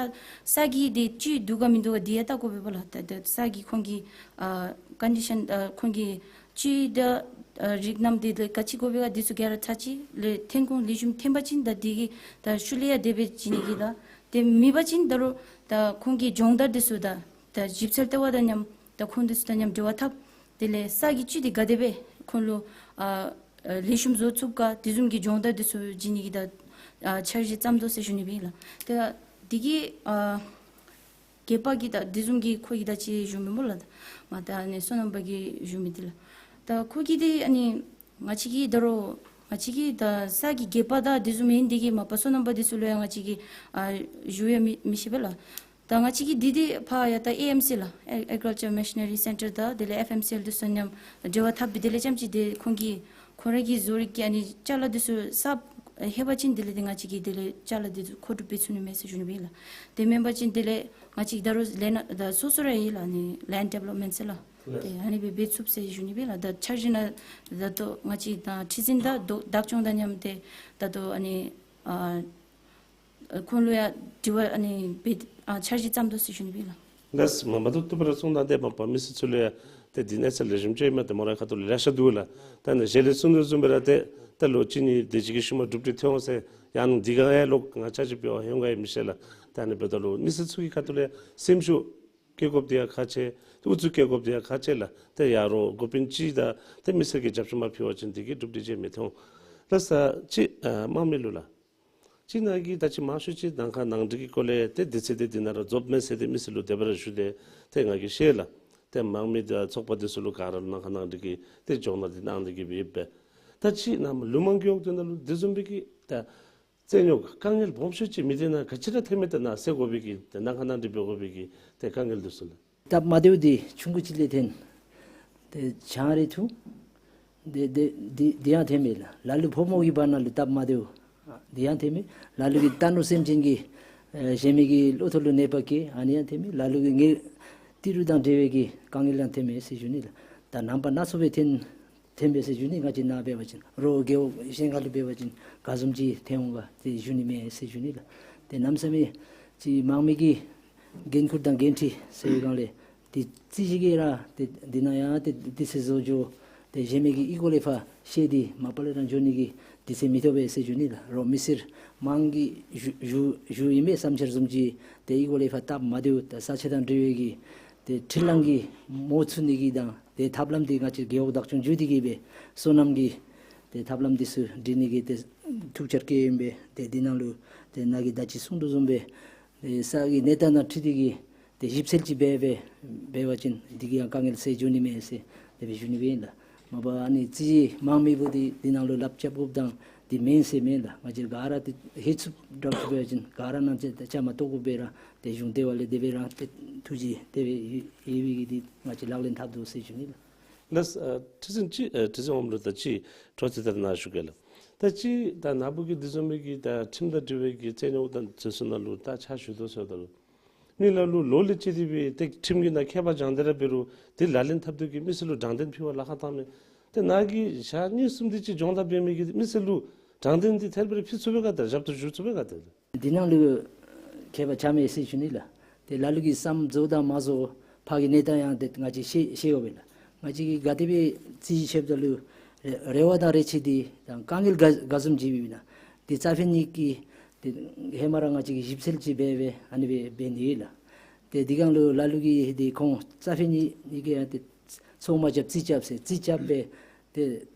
ས་གི་དེ་བཅུད་འདུག་ག་མིན་འདུག་ག་དེ་ཡང་བལྟ་དགོ་པས་པ་ལགས། ད་ད་ས་གི་ཁོང་གི་ཨ་ཀོན་ཌི་ཤཱན་ཨ་ཁོང་གི་བཅུད་དང་ཨ་རིགས་རྣམ་དེ་ལས་ག་ཅི་དགོ་པས་ག་དེ་ཚུ་ག་ར་ཚར་གཅིག་ལས་ཐོན་ཁུངས་ལེགས་ཤོམ་ཐོན་པ་ཅིན་ད་དེ་གིས་ད་ཤུལ་ལས་ཡང་དེ་སྦེ་བྱིན་ནི་གི་ད་དེ་མེད་པ་ཅིན་ད་རུང་ད་ཁོང་གི་སྦྱོང་བརྡར་དེ་ཚུ་ད་ད་ཞིབ་འཚོལ་ལྟེ་བ་དང་མཉམ་ད་ཁོང་དེ་ཚུ་དང་མཉམ་འབྲེལ་བ་འཐབ། དེ་ལས་ས་གི་བཅུད་དེ་ག་དེ་སྦེ་ཁོང་ལུ་ཨ་ཨ་ལེགས་ཤོམ་བཟོ་ཚུགས་ག་དེ་བཟུམ་གྱི་སྦྱོང་བརྡར་དེ་ཚུ་བྱིན་ནི་གི་ད་ ཨ་འཆར་གཞི་བརྩམ་དོ་ཟེར་ཞུ་ནི་སྦེ་ལགས། ཏེ་འདི་གི་ཨ་རྒྱལ་པོ་གི་ད་དེ་བཟུམ་གྱི་ཁོ་གི་ད་ཅི་ཞུ་མི་སྨོ་ལགས། མ་ད་ཨ་ནི་སོ་ནམ་པ་གི་ཞུ་མི་འདི་ལགས། ད་ཁོ་གི་འདི་ཨ་ནི་ང་བཅས་ཀྱི་ད་རུང་ང་བཅས་ཀྱི་ད་ས་གི་རྒྱལ་པོ་ད་དེ་བཟུམ་ཨིན། འདི་གི་མ་པ་སོ་ནམ་པ་འདི་ཚུ་ལུ་ཡང་ང་བཅས་ཀྱིས་ཨ་ཞུ་ཡང་མི་མི་ཤེས་པས་ལགས། ད་ང་བཅས་ཀྱི་འདི་འདི་ཕར་ཡ་ད་ཨེ་ཨེམ་སི་ལགས། Agriculture Machinery Centre དང་དེ་ལས་ཨེཕ་ཨེམ་སི་ཨེལ་འདི་ཚུ་མཉམ་འབྲེལ་བ་འཐབ་སྦེ་དེ་ལས་རྐྱངམ་ཅིག་འདི་ཁོང་གིས་ཁོང་ར་གིས་བཟོ་རིགས་ཀྱི་ཨ་ནི་ཅ་ལ་འདི་ཚུ་གསརཔ་ལྷོད་པ་ཅིན་དེ་ལས་འདི་ང་བཅས་ཀྱིས་དེ་ལས་ཅ་ལ་འདི་ཚུ་མཁོ་སྒྲུབ་འབད་ཚུགས་ནི་མས་ཟེར་ཞུ་ནི་སྦེ་ལགས། དེ་མེན་པ་ཅིན་དེ་ལས་ང་བཅས་ད་རུང་ལས་སྣ་ད་སོ་སོ་ར་ཡོད་ལགས། ཨ་ནི་ལེནཌ་ཌི་ཝེ་ལོབ་མེནཊ་ཟེར་ལགས། ལགས། ཏེ་ཨ་ནི་སྦེ་འབད་ཚུགས་ཟེར་ཞུ་ནི་སྦེ་ལགས། ད་འཆར་གཞི་ནང་ད་ལྟོ་ང་བཅས་དང་ཁྲི་འཛིན་དང་བདག་སྐྱོང་དང་མཉམ་སྟེ་ད་ལྟོ་ཨ་ནི་ཨ་ཁོང་ལུ་ཡང་དྲི་བ་ཨ་ནི་འབད་ཨ་འཆར་གཞི་བརྩམ་དོ་ཟེར་ཞུ་ནི་སྦེ་ལགས། ལགས། མ་མ་ཐུབ་ཐུབ་པར་གསུང་དང་ཏེ་མ་པ་མི་སེར་ཚུ་ལུ་ཡང་ཏེ་འདི་གནས་ཚུལ་ལེགས་ཤོམ་ཅིག་ཨིན་མས། ཏེ་མོ་རའི་ཁ་ཐུག་ལས་ལེ་ཤ་འདུག་ལགས། ད་ནི་ཞལ་ལས་གསུང་དོ་བཟུམ་སྦེ་ར་ཏེ་ད་ལོ་གཅིག་གཉིས་དེ་ཅིག་གི་ཤུལ་མ་གྲུབ་འབྲས་ཐོན་འོང་ཟེར་ཡང་ན་འདི་ག་ཡང་ལོག་ང་ཆ་ཅིག་འབད་བར་འོང་ག་ཡང་མི་ཤེས་ལགས། ད་ནི་འབདཝ་ད་ལུ་མི་སེར་ཚུ་གི་ཁ་ཐུག་ལས་སེམས་ཤུགས་བསྐྱེད་དགོཔ་འདི་ཡང་ཁག་ཆེ། ཏེ་ཨུ་ཚུགས་བསྐྱེད་དགོཔ་འདི་ཡང་ཁག་ཆེ་ལགས། ཏེ་ཡ་རོགས་འགོ་དཔོན་ཅིག་དང་ཏེ་མི་སེར་གྱི་རྒྱབ་སྐྱོར་མ་ཕུལ་བ་ཅིན་འདི་གི་གྲུབ་འབྲས་ཅིག་མི་ཐོན། ལགས་སོ། ཅིག་ཨ་དམངས་མི་ལུ་ལགས། ཅིག་ནཱ་གི་ད་ཅི་མང་ཤོས་ཅིག་ནང་ཁ་ནང་འགྲིག་གི་སྐོར་ལས་ཏེ་དུས་ཚོད་འདི་འདི་ནང་ར་རྫོགསཔ་མས་ཟེར་ཏེ་མི་སེར་ལུ་དེ་སྦེ་ར་ཞུ་སྟེ་ཏེ་ང་གིས་ཤེས་ལགས། ཏེ་དམངས་མི་དང་ཚོགས་པ་འདི་ཚུ་ལུ་ག་ར་ལུ་ནང་ཁ་ནང་འགྲིག་གི་ཏེ་སྦྱོང་བརྡར་འདི་གནང་སྟེ་གི་སྦེ་ཡོདཔ་སྦེ། ད་ཅི་ནཱ་ལུ་མང་རྒེད་འོག་འདི་ནང་ལུ་དེ་བཟུམ་སྦེ་གི་ད་རྩོད་རྙོགས་དཀའ་ངལ་སྦོམ་ཤོས་ཅིག་མི་སྡེ་ནང་ག་ཅི་ར་ཐོན་མས། ད་ནཱ་སེལ་དགོ་པའི་གི་ཏེ་ནང་ཁ་ནང་འགྲིག་འབད་དགོ་པའི་གི་ཏེ་དཀའ་ངལ་འདི་ཚུ་ལགས། སྟབས་མ་བདེཝ་འདི་ཆུང་ཀུ་ཅིག་ལས་ཐོན། ཏེ་ཆང་རེ་འཐུང་། དེ་དེ་དེ་དེ་ཡང་ཐོན་མས་ལགས། ལ་ལུ་ཕོ་མོ་གི་བར་ན་ལུ་སྟབས་མ་བདེཝ་དེ་ཡང་ཐོན་མས། ལ་ལུ་གིས་རྟ་ནོར་སེམས་ཅན་གྱི་ཨེ་གཞན་མི་གི་བློ་ཐོག་ལུ་གནོད་པ་བཀལ་ཨ་ནི་ཡང་ཐོན་མས། ལ་ལུ་གིས་ངེ་ཏི་རུ་དང་འབྲེལ་བའི་གི་དཀའ་ངལ་ཡང་ཐོན་མས་ཟེར་ཞུ་ནི་ལགས། ད་རྣམ་པ་སྣ་ཚོགས་སྦེ་ཐོན་ཐོན་པས་ཟེར་ཞུ་ནི། ང་བཅས་ནཱ་འབད་བ་ཅིན་རོགས་རྒེད་འོག་གཞན་ཁ་ལུ་འབད་བ་ཅིན་ག་བཟུམ་ཅིག་ཐོན་འོང་ག་ཏེ་ཞུ་ནི་མས་ཟེར་ཞུ་ནི་ལགས། ཏེ་གནམ་མེད་ས་མེད་ཅིག་དམངས་མི་གི་འགན་ཁུར་དང་འགན་འཁྲི་ཟེར་བའི་སྒང་ལས་ཏེ་རྩོད་གཞི་གི་ར་ཏེ་འདི་ནང་ཡང་ཏེ་དུས་ཚོད་བཟོ་འགྱོ་ཏེ་གཞན་མི་གིས་ཨི་གོ་ལས་ཕར་བཤད་དེ་མ་པ་ལས་རང་འགྱོ་ནི་གི་དུས་ཚོད་མི་ཐོབ་པས་ཟེར་ཞུ་ནི་ལགས། རོགས་མི་སེར་དམངས་ཀྱི་ཞུ་ཞུ་ཞུ་ཨིན་པས་བསམ་འཆར་བཟུམ་ཅིག་ཏེ་ཨི་གོ་ལས་ཕར་སྟབས་མ་བདེཝ་ད་ས་ཆ་དང་འབྲེལ་བའི་གི་ཏེ་འཕྲུལ་གླང་གི་མོ་ཚུད་ནི་གི་དང་ཏེ་ཐབས་ལམ་འདི་ང་བཅས་རྒེད་འོག་བདག་སྐྱོང་བརྒྱུད་དེ་གི་སྦེ་སོ་ནམ་གྱི་ཏེ་ཐབས་ལམ་འདི་ཚུ་སྒྲིག་ནི་གི་ཏེ་ཐུགས་འཆར་བསྐྱེད་ཨིན་པས། ཏེ་འདི་ནང་ལུ་ཏེ་ནཱ་གིས་ད་ཅི་གསུང་དོ་བཟུམ་སྦེ་ཏེ་ས་གི་གནས་སྟངས་དང་འཁྲིལ་ཏེ་གི་ཏེ་ཞིབ་འཚོལ་ཅིག་འབད་འབད་འབད་བ་ཅིན་འདི་གིས་ཡང་དཀའ་ངལ་སེལ་འགྱོ་ནི་མས་ཟེར་དེ་སྦེ་ཞུ་ནི་སྦེ་ཨིན་ལགས། མ་པ་ཨ་ནི་རྩོད་གཞི་དམངས་མི་བུ་འདི་འདི་ནང་ལུ་ལགཔ་རྐྱབ་དགོཔ་དང་འདི་མེན་ཟེར་མེན་ལགས། ང་བཅས་ག་ར་ཏེ་ཧེ་ཚུབ་དྲག་ཅིག་འབད་བ་ཅིན་ག་ར་ནང་བཅའ་མར་གཏོགས་དགོ་པས་ར་ཏེ་གཞུང་ལྟེ་བ་ལས་དེ་སྦེ་ར་ཏེ་ཐུགས་རྗེ་དེ་སྦེ་ཡོད་ཡོད་པའི་གི་འདི་ང་བཅས་ལག་ལེན་འཐབ་དོ་ཟེར་ཞུ་ནི་ལགས། ལགས། ཨ་ཁྲི་འཛིན་ཅིག་ཨ་ཁྲི་འཛིན་འོགམ་ལུ་ད་ཅི་འཕྲོ་མཐུད་དེ་ནཱ་ཞུ་གེ་ལགས། ད་ཅི་ད་ནཱ་བུ་གིས་དེ་བཟུམ་མའི་གི་ད་ཁྲིམས་དང་འབྲེལ་བའི་གི་རྩོད་རྙོགས་དང་འདི་ཚུ་ནང་ལུ་ད་ཕྱག་ཞུ་དོ་ཟེརཝ་ད་ལུ་མི་ལ་ལུ་ལོ་ལས་བཅད་དེ་སྦེ་ཏེ་ཁྲིམས་ཀྱི་ནང་ཁྱད་པར་སྦྱང་སྟེ་ར་འབད་རུང་དེ་ལག་ལེན་འཐབ་སྟེ་གི་མི་སེར་ལུ་དྲང་བདེན་ཕུལ་བར་ལཱ་ཁག་བཏང་མས། ཏེ་ནཱ་གིས་ཞག་གཉིས་གསུམ་དེ་ཅིག་སྦྱོང་བརྡར་འབད་མི་གི་མི་སེར་ལུ་དྲང་བདེན་འདི་ཐད་རི་བ་རི་ཕུལ་ཚུགས་པས་ག་ཏེ་ཞབས་ཏོག་ཞུ་ཚུགས་པས་ག་ཏེ། འདི་ནང་ལུ་ཁྱད་པར་ཆགས་མས་ཟེར་ཞུ་ནི་ལགས། ཏེ་ལ་ལུ་གིས་བསམ་རྫོགས་དང་མ་རྫོགས་ཕར་གྱི་གནས་སྟངས་ཡང་ཏེ་ང་བཅས་ཤེས་ཤེས་ཡོད་པས་ལགས། ང་བཅས་ཀྱིས་ག་དེ་སྦེ་རྩོད་གཞི་འཁྱེརཝ་ད་ལུ་རེ་རེ་བ་དང་རེ་ཆེ་འདི་དང་དཀའ་ངལ་ག་ག་བཟུམ་ཅིག་ཡོདཔ་ཨིན་ན་འདི་རྩ་ཕན་གཉིས་ཀྱིས་ཏེ་ཧེ་མ་ར་ང་བཅས་ཀྱིས་ཞིབ་འཚོལ་ཅིག་འབད་འབད་ཨ་ནི་སྦེ་འབད་ནི་ཨིན་ལགས། ཏེ་འདི་སྒང་ལུ་ལ་ལུ་གིས་འདི་ཁོང་རྩ་ཕན་གཉིས་གཉིས་ཀྱིས་ཡང་ཏེ་ཚོང་མ་རྐྱབ་རྩོད་རྐྱབ་ཟེར་རྩོད་རྐྱབ་སྦེ་ཏེ་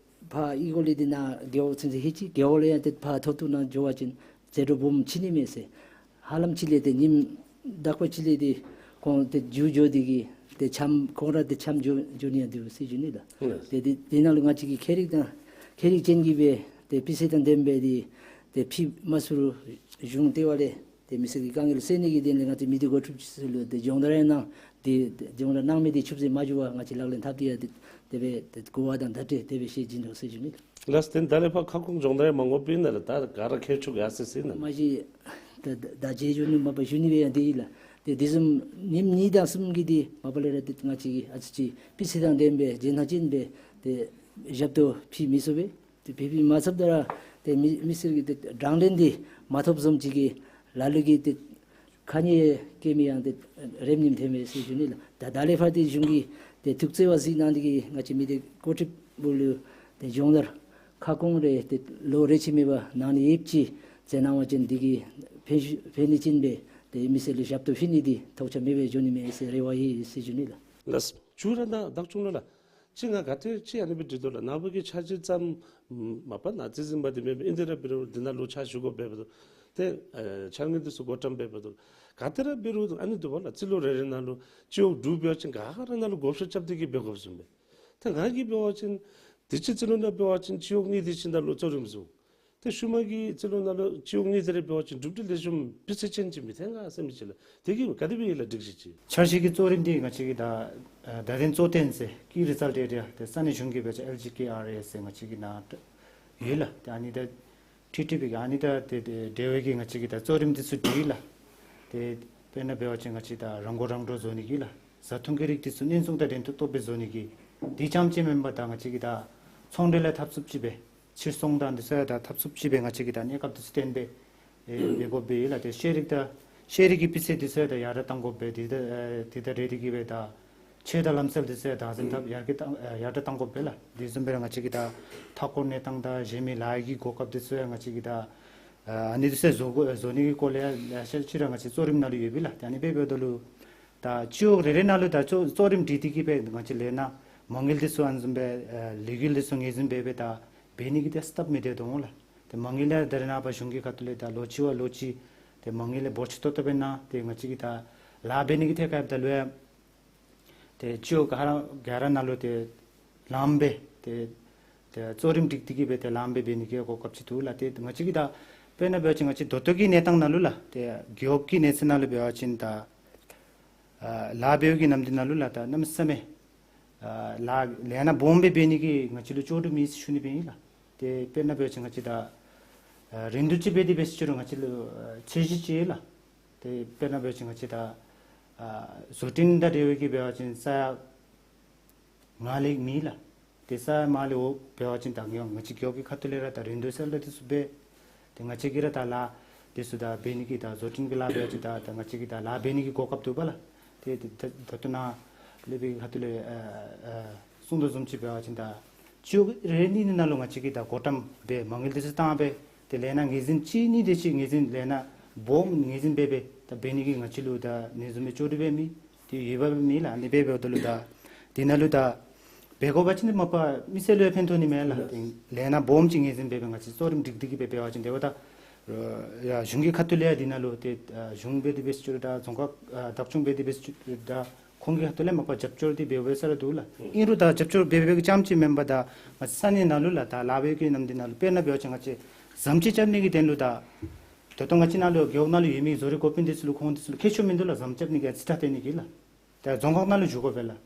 ཕར་ཨི་གོ་ལས་འདི་ནཱ་རྒེད་འོག་ཚུན་ཚོད་ལྷོད་ཅི། རྒེད་འོག་ལས་ཡང་ཏེ་ཕར་མཐོ་གཏུགས་ནང་འགྱོ་བ་ཅིན་ཟད་འགྲོ་སྦོམ་ཕྱིན་ནི་མས་ཟེར། ཧ་ལམ་ཅིག་ལས་ཏེ་ཉིནམ་དག་པ་ཅིག་ལས་ཏེ་ཁོང་ཏེ་འགྱུར་འགྱོ་སྟེ་གི་ཏེ་འཁྱམས་ཁོང་ར་ཏེ་འཁྱམས་འགྱོ་འགྱོ་ནི་ཡང་འདུག་ཟེར་ཞུ་ནི་ལགས། ལགས། ཏེ་འདི་འདི་ནང་ལུ་ང་བཅས་ཀྱིས་ཁྱད་རིག་དང་ཁྱད་རིག་ཅན་གྱི་སྦེ་ཏེ་སྤུས་ཚད་དང་ལྡནམ་སྦེ་འདི་ཏེ་ཕུལ་མ་ཚུགས་རུང་གཞུང་ལྟེ་བ་ལས་ཏེ་མི་སེར་གྱི་དཀའ་ངལ་སེལ་ནི་གི་དོན་ལས་ང་བཅས་མི་སྡེ་འགོ་ཁྲིདཔ་ཚུ་ལུ་ཏེ་སྦྱོང་བརྡར་ཡང་གནང་། ཏེ་སྦྱོང་བརྡར་གནང་མི་འདི་ཆུད་ཟོས་མ་འགྱོ་བར་ང་བཅས་ལག་ལེན་འཐབ་སྟེ་ཡང་ཏེ་དེ་སྦེ་ཏེ་གོ་བ་དང་བརྡ་སྤྲོད་དེ་སྦེ་བཤད་བྱིན་དོ་ཟེར་ཞུ་ནི་ལགས། ལགས་སོ། ཏེ་ད་ལས་ཕར་ཁ་སྐོང་སྦྱོང་བརྡར་ཡང་མ་དགོཔ་ཨིན་ན་ལགས། ད་ག་ར་མཁས་མཆོག་ཡར་སོ་ཡི་ཟེར་ན། མ་གཞི་ད་ད་ད་མཇལ་འགྱོ་ནི་མ་པ་ཞུ་ནི་སྦེ་ཡང་འདི་ཨིན་ལགས། ཏེ་དེ་བཟུམ་ཉིནམ་གཉིས་དང་གསུམ་གྱི་འདི་མ་པ་ལས་ར་ཏེ་ང་བཅས་ཀྱིས་ཨ་ཙི་ཅིག་སྤུས་ཚད་དང་ལྡནམ་སྦེ་རྗེས་སྣང་ཅན་སྦེ་ཏེ་ཞབས་ཏོག་ཕུལ་མི་ཚུགས་པས། ཏེ་ཕུལ་ཕུལ་མ་ཚུགསཔ་ད་ར་ཏེ་མི་མི་སེར་གྱི་ཏེ་དྲང་བདེན་འདི་མ་ཐོབ་བཟུམ་ཅིག་གིས་ལ་ལུ་གིས་ཏེ་ཁ་ཉེས་སྐྱེལ་མི་ཡང་ཏེ་རེམ་ཉིམ་ཐོན་མས་ཟེར་ཞུ་ནི་ལགས། ད་ད་ལས་ཕར་ཏེ་གཞུང་གིས་ཏེ་ཐུགས་བརྩེ་བ་གཟིགས་གནང་སྟེ་གི་ང་བཅས་མི་སྡེ་འགོ་ཁྲིདཔ་ལུ་ཏེ་སྦྱོང་བརྡར་ཁ་སྐོང་རེ་ཏེ་ལོ་རེ་ཆད་མེད་པར་གནང་ནི་ཡོདཔ་ཅིག་མཛད་གནང་བ་ཅིན་འདི་གིས་ཕན་ཕན་ནུས་ཅན་སྦེ་ཏེ་མི་སེར་ལུ་ཞབས་ཏོག་ཕུལ་ནི་འདི་ཐོགས་ཆགས་མེད་པར་འགྱོ་ནི་མས་ཟེར་རེ་བ་ཡོད་ཟེར་ཞུ་ནི་ལགས། ལགས་སོ། མཇུག་ར་ད་བདག་སྐྱོང་ལུ་ལགས། ཅིག་ང་ག་ཏེ་ཅིག་ཨ་ནི་སྦེ་འདྲི་དོ་ལགས། ནཱ་བུ་གི་འཆར་གཞི་ཙམ་མ་པ་ནཱ་རྩིས་ཟིན་པ་འདི་མེན་པར་ཨིན་ཏེ་ར་འབད་རུང་འདི་ནང་ལུ་ཕྱག་ཞུ་དགོཔ་འབདཝ་ད་ཏེ་ཨ་འཆར་དངུལ་འདི་ཚུ་བགོ་བཀྲམ་འབདཝ་ད་ག་ཏེ་ར་འབད་རུང་ཨ་ནི་འདུག་པ་ལགས། རྩིས་ལོ་རེ་རེ་ནང་ལུ་སྤྱི་འོག་དྲུག་འབད་བ་ཅིན་ག་ར་ནང་ལུ་བགོ་བཤའ་རྐྱབ་སྟེ་གིས་འབད་དགོཔ་བཟུམ་སྦེ། ཏེ་ང་གིས་འབད་བ་ཅིན་དུས་ཅི་རྩིས་ལོ་ནང་འབད་བ་ཅིན་སྤྱི་འོག་གཉིས་དེ་ཅིག་ནང་ལུ་གཙོ་རིམ་བཟུང་། ཏེ་ཤུལ་མ་གི་རྩིས་ལོ་ནང་ལུ་སྤྱི་འོག་གཉིས་དེ་རེ་འབད་བ་ཅིན་གྲུབ་འབྲས་ལེགས་ཤོམ་སྤུས་ཚད་ཅན་ཅིག་མི་ཐོན་ག་ཟེར་མི་ཅིག་ལགས། དེ་གིས་ག་དེ་སྦེ་ཡོད་ལགས་སྒྲིག་གཞི་ཅིག། འཆར་གཞི་གི་གཙོ་རིམ་འདི་ང་བཅས་ཀྱི་ད་ཨ་བརྡ་དོན་གཙོ་དོན་ཟེར་key result area དེ་ས་གནས་གཞུང་གིས་འབད་བ་ཅིན་ཨེལ་ཇི་ཀེ་ཨར་ཨེ་ཟེར་ང་བཅས་ཀྱི་ནང་ཡོད་ལགས། ཏེ་ཨ་ནི་ད་ཊི་ཊི་པི་གི་ཨ་ནི་ད་དེ་དེ་འབྲེལ་བའི་གི་ང་བཅས་ཀྱི་ད་གཙོ་རིམ་འདི་ཚུ་སྒྲིག་ལགས། ཏེ་དཔེར་ན་འབད་བ་ཅིན་ང་བཅས་ད་རང་མགོ་རང་འདྲོངས་བཟོ་ནི་གི་ལགས། བཟའ་འཐུང་གི་རིགས་འདི་ཚུ་སྣོན་སྲུང་དང་འགྲན་བསྡུར་ཐོག་སྦེ་བཟོ་ནི་གི། དེ་རྐྱངམ་ཅིག་མེན་པར་ད་ང་བཅས་ཀྱི་ད་ཚོང་འབྲེལ་ལུ་འཐབ་སུབ་ཅིག་སྦེ་ཕྱིར་ཚོང་དང་འདི་ཚུ་ཡང་ད་འཐབ་སུབ་ཅིག་སྦེ་ང་བཅས་ཀྱིས་ད་གནས་སྐབས་འདི་ཚུ་བརྟེན་སྦེ་ཨེ་འབད་དགོཔ་སྦེ་ཡོད་ལགས། ཏེ་ཤེས་རིག་དང་ཤེས་རིག་གི་སྤུས་ཚད་འདི་ཚུ་ཡང་ད་ཡར་དྲག་གཏང་དགོཔ་སྦེ་འདི་ད་ཨེ་འདི་ད་རེ་འདི་གིས་སྦེ་ད་ཆོས་དང་ལམ་སྲོལ་འདི་ཚུ་ཡང་དར་འཛིན་འཐབ་ཡར་རྒྱས་བཏང་ཨེ་ཡར་དྲག་གཏང་དགོཔ་སྦེ་ལགས། དེ་བཟུམ་སྦེ་ར་ང་བཅས་ཀྱི་ད་མཐའ་འཁོར་གནས་སྟངས་དང་གཞན་མི་ལཱ་གི་གོ་སྐབས་འདི་ཚུ་ཡང་ང་བཅས་ཀྱིས་ད་ཨ་ཨ་ནི་འདི་ཚུ་ཡང་བཟོ་དགོ་བཟོ་ནི་གི་སྐོར་ལས་ཡང་ལེ་ཤ་ཅིག་ར་ང་བཅས་གཙོ་རིམ་ནང་ལུ་ཡོད་པས་ལགས། ཏེ་ཨ་ནི་སྦེ་འབདཝ་ད་ལུ་ད་སྤྱི་འོག་རེ་རེ་ནང་ལུ་ད་གཙོ་གཙོ་རིམ་སྒྲིག་སྟེ་གིས་སྦེ་ང་བཅས་ལས་སྣ་མ་དངུལ་འདི་ཚུ་ཨ་ནི་བཟུམ་སྦེ་ཨ་ལས་འགུལ་འདི་ཚུ་ངོས་འཛིན་འབད་སྦེ་ད་འབད་ནི་གི་ཏེ་སྟབས་མི་བདེ་དོ་འོང་ལགས། ཏེ་མ་དངུལ་ལས་ད་རེས་ནངས་པ་གཞུང་གི་ཁ་ཐུག་ལས་ད་ལོ་གཅིག་བ་ལོ་གཅིག་ཏེ་མ་དངུལ་ལས་འབོར་ཆེ་ཏོག་ཏོ་སྦེ་གནང་། ཏེ་ང་བཅས་ཀྱིས་ད་ལཱ་འབད་ནི་གི་ཐད་ཁར་འབདཝ་ད་ལུ་ཡང་ཏེ་སྤྱི་འོག་ག་ར་ག་ར་ནང་ལུ་ཏེ་ལངམ་སྦེ་ཏེ་ཏེ་གཙོ་རིམ་སྒྲིག་སྟེ་གིས་སྦེ་ཏེ་ལངམ་སྦེ་འབད་ནི་གི་གོ་སྐབས་ཅིག་འདུག་ལགས། ཏེ་ང་བཅས་ཀྱིས་ད་དཔེར་ན་འབད་བ་ཅིན་ང་བཅས་ད་ལྟོ་གི་གནས་སྟངས་ནང་ལུ་ལགས། ཏེ་རྒེད་འོག་གི་གནས་ཚད་ནང་ལུ་འབད་བ་ཅིན་ད་ཨ་ལཱ་འབད་བའི་གི་ནམ་དུས་ནང་ལུ་ལགས་ད་གནམ་མེད་ས་མེད་ཨ་ལཱ་ལས་སྣ་སྦོམ་སྦེ་འབད་ནི་གི་ང་བཅས་ལུ་ལྕོགས་གྲུབ་མེད་ཟེར་ཞུ་ནི་སྦེ་ཨིན་ལགས། ཏེ་དཔེར་ན་འབད་བ་ཅིན་ང་བཅས་ད་ཨ་རིན་བསྡུར་ཅིག་འབད་དེ་འབད་ཟེར་ཞུ་རུང་ང་བཅས་ལུ་ཨ་ཚད་གཞི་ཅིག་ཡོད་ལགས། ཏེ་དཔེར་ན་འབད་བ་ཅིན་ང་བཅས་ད་ཨ་བཟོ་སྐྲུན་དང་འབྲེལ་བའི་གི་འབད་བ་ཅིན་ས་ཡ་མངགས་ལེན་མེད་ལགས། ཏེ་ས་ཡ་མངགས་ལེན་འོང་འབད་བ་ཅིན་ད་ང་ང་བཅས་རྒེད་འོག་གི་ཁ་ཐུག་ལས་ར་ད་རིན་བསྡུར་གསལ་བསྒྲགས་འདི་ཚུ་འབད། ཏེ་ང་བཅས་ཀྱིས་ར་ད་ལཱ་འདི་ཚུ་ད་འབད་ནི་གི་ད་བཟོ་སྐྲུན་གྱི་ལཱ་འབད་བ་ཅིན་ད་ད་ང་བཅས་ཀྱིས་ད་ལཱ་འབད་ནི་གི་གོ་སྐབས་འདུག་པ་ལགས། ཏེ་ད་ད་ད་ལྟོ་ནཱ་ལས་འབད་ཁ་ཐུག་ལས་ཨ་ཨ་གསུང་དོ་བཟུམ་ཅིག་འབད་བ་ཅིན་ད་སྤྱི་འོག་རེ་རེ་གཉིས་གཉིས་ནང་ལུ་ང་བཅས་ཀྱིས་ད་བགོ་བཀྲམ་འབད་མ་དངུལ་འདི་ཚུ་བཏང་སྦེ་ཏེ་ལས་སྣ་ངོས་འཛིན་གཅིག་གཉིས་དེ་ཅིག་ངོས་འཛིན་ལས་སྣ་སྦོམ་ངོས་འཛིན་འབད་སྦེ་ད་འབད་ནི་གི་ང་བཅས་ལུ་ད་ཨ་ནི་བཟུམ་མའི་ལྕོགས་གྲུབ་འབད་མི་དེ་ཡོདཔ་མེད་ལགས། ཨ་ནི་འབད་འབདཝ་ད་ལུ་ད་དེ་ནང་ལུ་ད་འབད་དགོ་པ་ཅིན་མ་པ་མི་སེར་ལུ་ཡང་ཕན་ཐོགས་ནི་མས་ལགས། ལགས། ཏེ་ལས་སྣ་སྦོམ་ཅིག་ངོས་འཛིན་འབད་སྦེ་ང་བཅས་གཙོ་རིམ་སྒྲིག་སྟེ་གིས་སྦེ་འབད་བ་ཅིན་དེ་འབདཝ་ད་ཡ་གཞུང་གི་ཁ་ཐུག་ལས་ཡང་དེ་ནང་ལུ་ཏེ་ཨ་གཞུང་འབད་དེ་འབད་ཟེར་ཞུ་རུང་ད་རྫོང་ཁག་ཨ་བདག་སྐྱོང་འབད་དེ་འབད་ཟེར་ཞུ་རུང་ད་ཁོང་གི་ཁ་ཐུག་ལས་མ་པ་རྒྱབ་སྐྱོར་འདི་འབད་འབདཝ་ས་ར་འདུག་ལགས། ཨིན་རུང་ད་རྒྱབ་སྐྱོར་འབད་འབདཝ་གི་རྐྱངམ་ཅིག་མེན་པར་ད་ང་བཅས་ས་གནས་ནང་ལུ་ལགས་ད་ལཱ་འབད་བའི་གི་ནམ་དུས་ནང་ལུ་དཔེར་ན་འབད་བ་ཅིན་ང་བཅས་ཟམ་ཅིག་རྐྱབ་ནི་གི་དོན་ལུ་ད་ད་ལྟོ་ང་བཅས་ནང་ལུ་རྒེད་འོག་ནང་ལུ་ཡོད་མི་བཟོ་རིག་འགོ་དཔོན་འདི་ཚུ་ལུ་ཁོང་འདི་ཚུ་ལུ་མཁས་མཆོག་མིན་འདུག་ལགས། ཟམ་རྐྱབ་ནི་གི་རྩིས་ཁྲ་སྟོན་ནི་གི་ལགས། ད་རྫོང་ཁག་ནང་ལུ་བཞུགས་དགོ་པས་ལགས།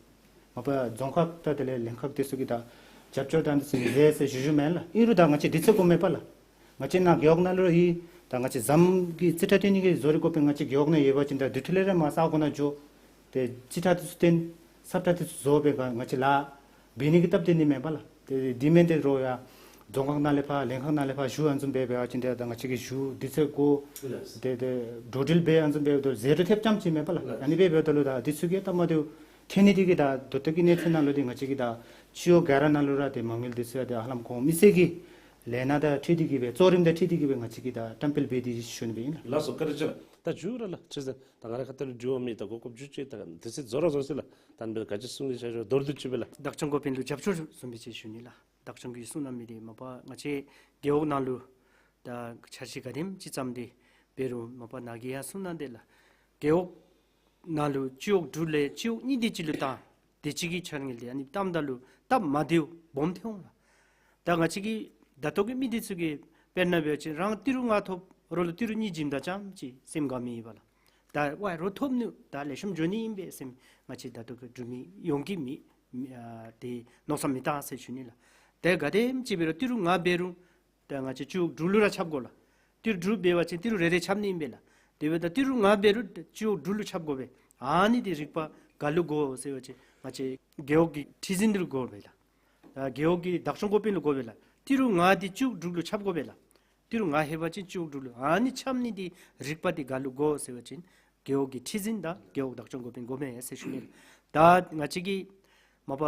མ་པ་རྫོང་ཁག་དང་དེ་ལས་ལྷན་ཁག་དེ་ཚུ་གིས་ད་རྒྱབ་སྐྱོར་དང་འདི་ཚུ་མི་མཛད་ཟེར་ཞུ་ཞུཝ་མེན་ལགས། ཨིན་རུང་ད་ང་བཅས་དུས་ཚོད་དགོ་མས་པ་ལགས། ང་བཅས་ནཱ་རྒེད་འོག་ནང་ལུ་ཡོད། ད་ང་བཅས་ཟམ་གྱི་རྩིས་ཁྲ་སྟོན་ནི་གི་བཟོ་རིག་འགོ་དཔོན་ང་བཅས་རྒེད་འོག་ནང་ཡོད་པ་ཅིན་ད་དེ་འཕྲོ་ལས་ར་མར་ས་གོ་ནང་འགྱོ། ཏེ་རྩིས་ཁྲ་དེ་ཚུ་སྟོན། ས་ཁྲ་དེ་ཚུ་བཟོ་སྦེ་ག་ང་བཅས་ལཱ་འབད་ནི་གི་སྟབས་བདེ་ནི་མས་པ་ལགས། ཏེ་དེ་མེན་ཏེ་རོགས་ཡར་རྫོང་ཁག་ནང་ལས་ཕར་ལྷན་ཁག་ནང་ལས་ཕར་ཞུ་ཨ་ནི་བཟུམ་སྦེ་འབད་བ་ཅིན་ཏེ་ད་ང་བཅས་ཀྱིས་ཞུ་དུས་ཚོད་དགོ། ལགས། ཏེ་ཏེ་འགྲོ་འགྲུལ་འབད་ཨ་ནི་བཟུམ་སྦེ་ད་ཟད་འགྲོ་ཐེབས་རྐྱངམ་ཅིག་མས་པ་ལགས། ལགས། ཨ་ནི་སྦེ་འབདཝ་ད་ལུ་ད་དུས་ཚོད་ཀྱི་སྟབས་མ་བདེཝ་ཐོན་ནི་དེ་གིས་ད་ད་ལྟོ་གི་གནས་ཚད་ནང་ལུ་འདི་ང་བཅས་ཀྱིས་ད་སྤྱི་འོག་ག་ར་ནང་ལུ་ར་ཏེ་མ་དངུལ་དེ་ཚུ་ཡང་ཏེ་ཧ་ལམ་ཁོང་མི་སེར་གྱི་ལས་སྣ་དང་འཁྲིལ་ཏེ་གིས་སྦེ་གཙོ་རིམ་དང་འཁྲིལ་ཏེ་གིས་སྦེ་ང་བཅས་ཀྱིས་ད་བཀྲམ་སྤེལ་འབད་དེ་ཞུ་ནི་སྦེ་ཨིན་ལགས། ལགས་སོ། བཀའ་དྲིན་ཆེ་ལགས། ད་མཇུག་ར་ལགས་ཁྲི་འཛིན་ད་ང་རའི་ཁ་ཐུག་ལས་དྲི་བ་མེད། ད་གོ་སྐབས་མཇུག་ཅིག་ད་དུས་ཚོད་རྫོགས་ར་རྫོགས་ཅི་ལགས། ད་འབད་ག་ཅི་གསུང་གི་ཆ་ཆོ་མདོར་བསྡུས་ཅིག་སྦེ་ལགས། བདག་སྐྱོང་འགོ་དཔོན་ལུ་རྒྱབ་སྐྱོར་བཟུམ་སྦེ་ཅིག་ཞུ་ནི་ལགས། བདག་སྐྱོང་གིས་གསུང་གནང་མི་དེ་མ་པ་ང་བཅས་རྒེད་འོག་ནང་ལུ་ད་འཆར་གཞི་ག་དེམ་ཅིག་བརྩམས་ཏེ་འབད་རུང་མ་པ་ནཱ་གིས་ཡང་གསུང་གནང་དེ་ལགས། རྒེད་འོག་ནང་ལུ་སྤྱི་འོག་དྲུག་ལས་སྤྱི་འོག་གཉིས་དེ་ཅིག་ལུ་བཏང་། དེ་ཅིག་གི་འཆར་དངུལ་དེ་ཨ་ནི་བཏངམ་ད་ལུ་སྟབས་མ་བདེཝ་སྦོམ་ཐོན་འོང་ལགས། ད་ང་བཅས་ཀྱི་ད་ལྟོ་གི་མི་དེ་ཚུ་གིས་དཔེར་ན་འབད་བ་ཅིན་རང་ཏི་རུ་ལྔ་ཐོབ་རོགས་ལུ་ཏི་རུ་གཉིས་བྱིནམ་ད་རྐྱངམ་ཅིག་སེམས་དགའ་མི་ཡོད་པ་ལགས། ད་ཝའི་རོགས་ཐོབ་ནུག། ད་ལེགས་ཤོམ་འགྱོ་ནི་ཨིན་པས་ཟེར་ང་བཅས་ད་ལྟོ་གི་འབྲུག་མི་ཡོངས་ཀྱིས་མི་མི་ཨ་དེ་མནོ་བསམ་མི་བཏང་ཟེར་ཞུ་ནི་ལགས། ད་ག་དེམ་ཅིག་འབད་རུང་ཏི་རུ་ལྔ་འབད་རུང་ད་ང་བཅས་སྤྱི་འོག་དྲུག་ལུ་ར་ཁྱབ་དགོ་ལགས། ཏི་རུ་དྲུག་འབད་བ་ཅིན་ཏི་རུ་རེ་རེ་ཁྱབ་ནི་ཨིན་པས་ལགས། དེ་འབདཝ་ད་ཏི་རུ་ལྔ་འབད་རུང་སྤྱི་འོག་དྲུག་ལུ་ཁྱབ་དགོ་པས། ཨ་ནི་དེ་རིག་པ་ག་ལུ་དགོ་ཟེར་བ་ཅིན་ང་བཅས་རྒེད་འོག་གི་ཁྲི་འཛིན་འདི་ལུ་དགོ་པས་ལགས། ཨ་རྒེད་འོག་གི་བདག་སྐྱོང་འགོ་དཔོན་ལུ་དགོ་པས་ལགས། ཏི་རུ་ལྔ་དེ་སྤྱི་འོག་དྲུག་ལུ་ཁྱབ་དགོ་པས་ལགས། ཏི་རུ་ལྔ་ལྷོད་པ་ཅིན་སྤྱི་འོག་དྲུག་ལུ་ཨ་ནི་ཁྱབ་ནི་དེ་རིག་པ་དེ་ག་ལུ་དགོ་ཟེར་བ་ཅིན་རྒེད་འོག་གི་ཁྲི་འཛིན་དང་རྒེད་འོག་བདག་སྐྱོང་འགོ་དཔོན་དགོ་མས་ཟེར་ཞུ་ནི། ད་ང་བཅས་ཀྱིས་མ་པ་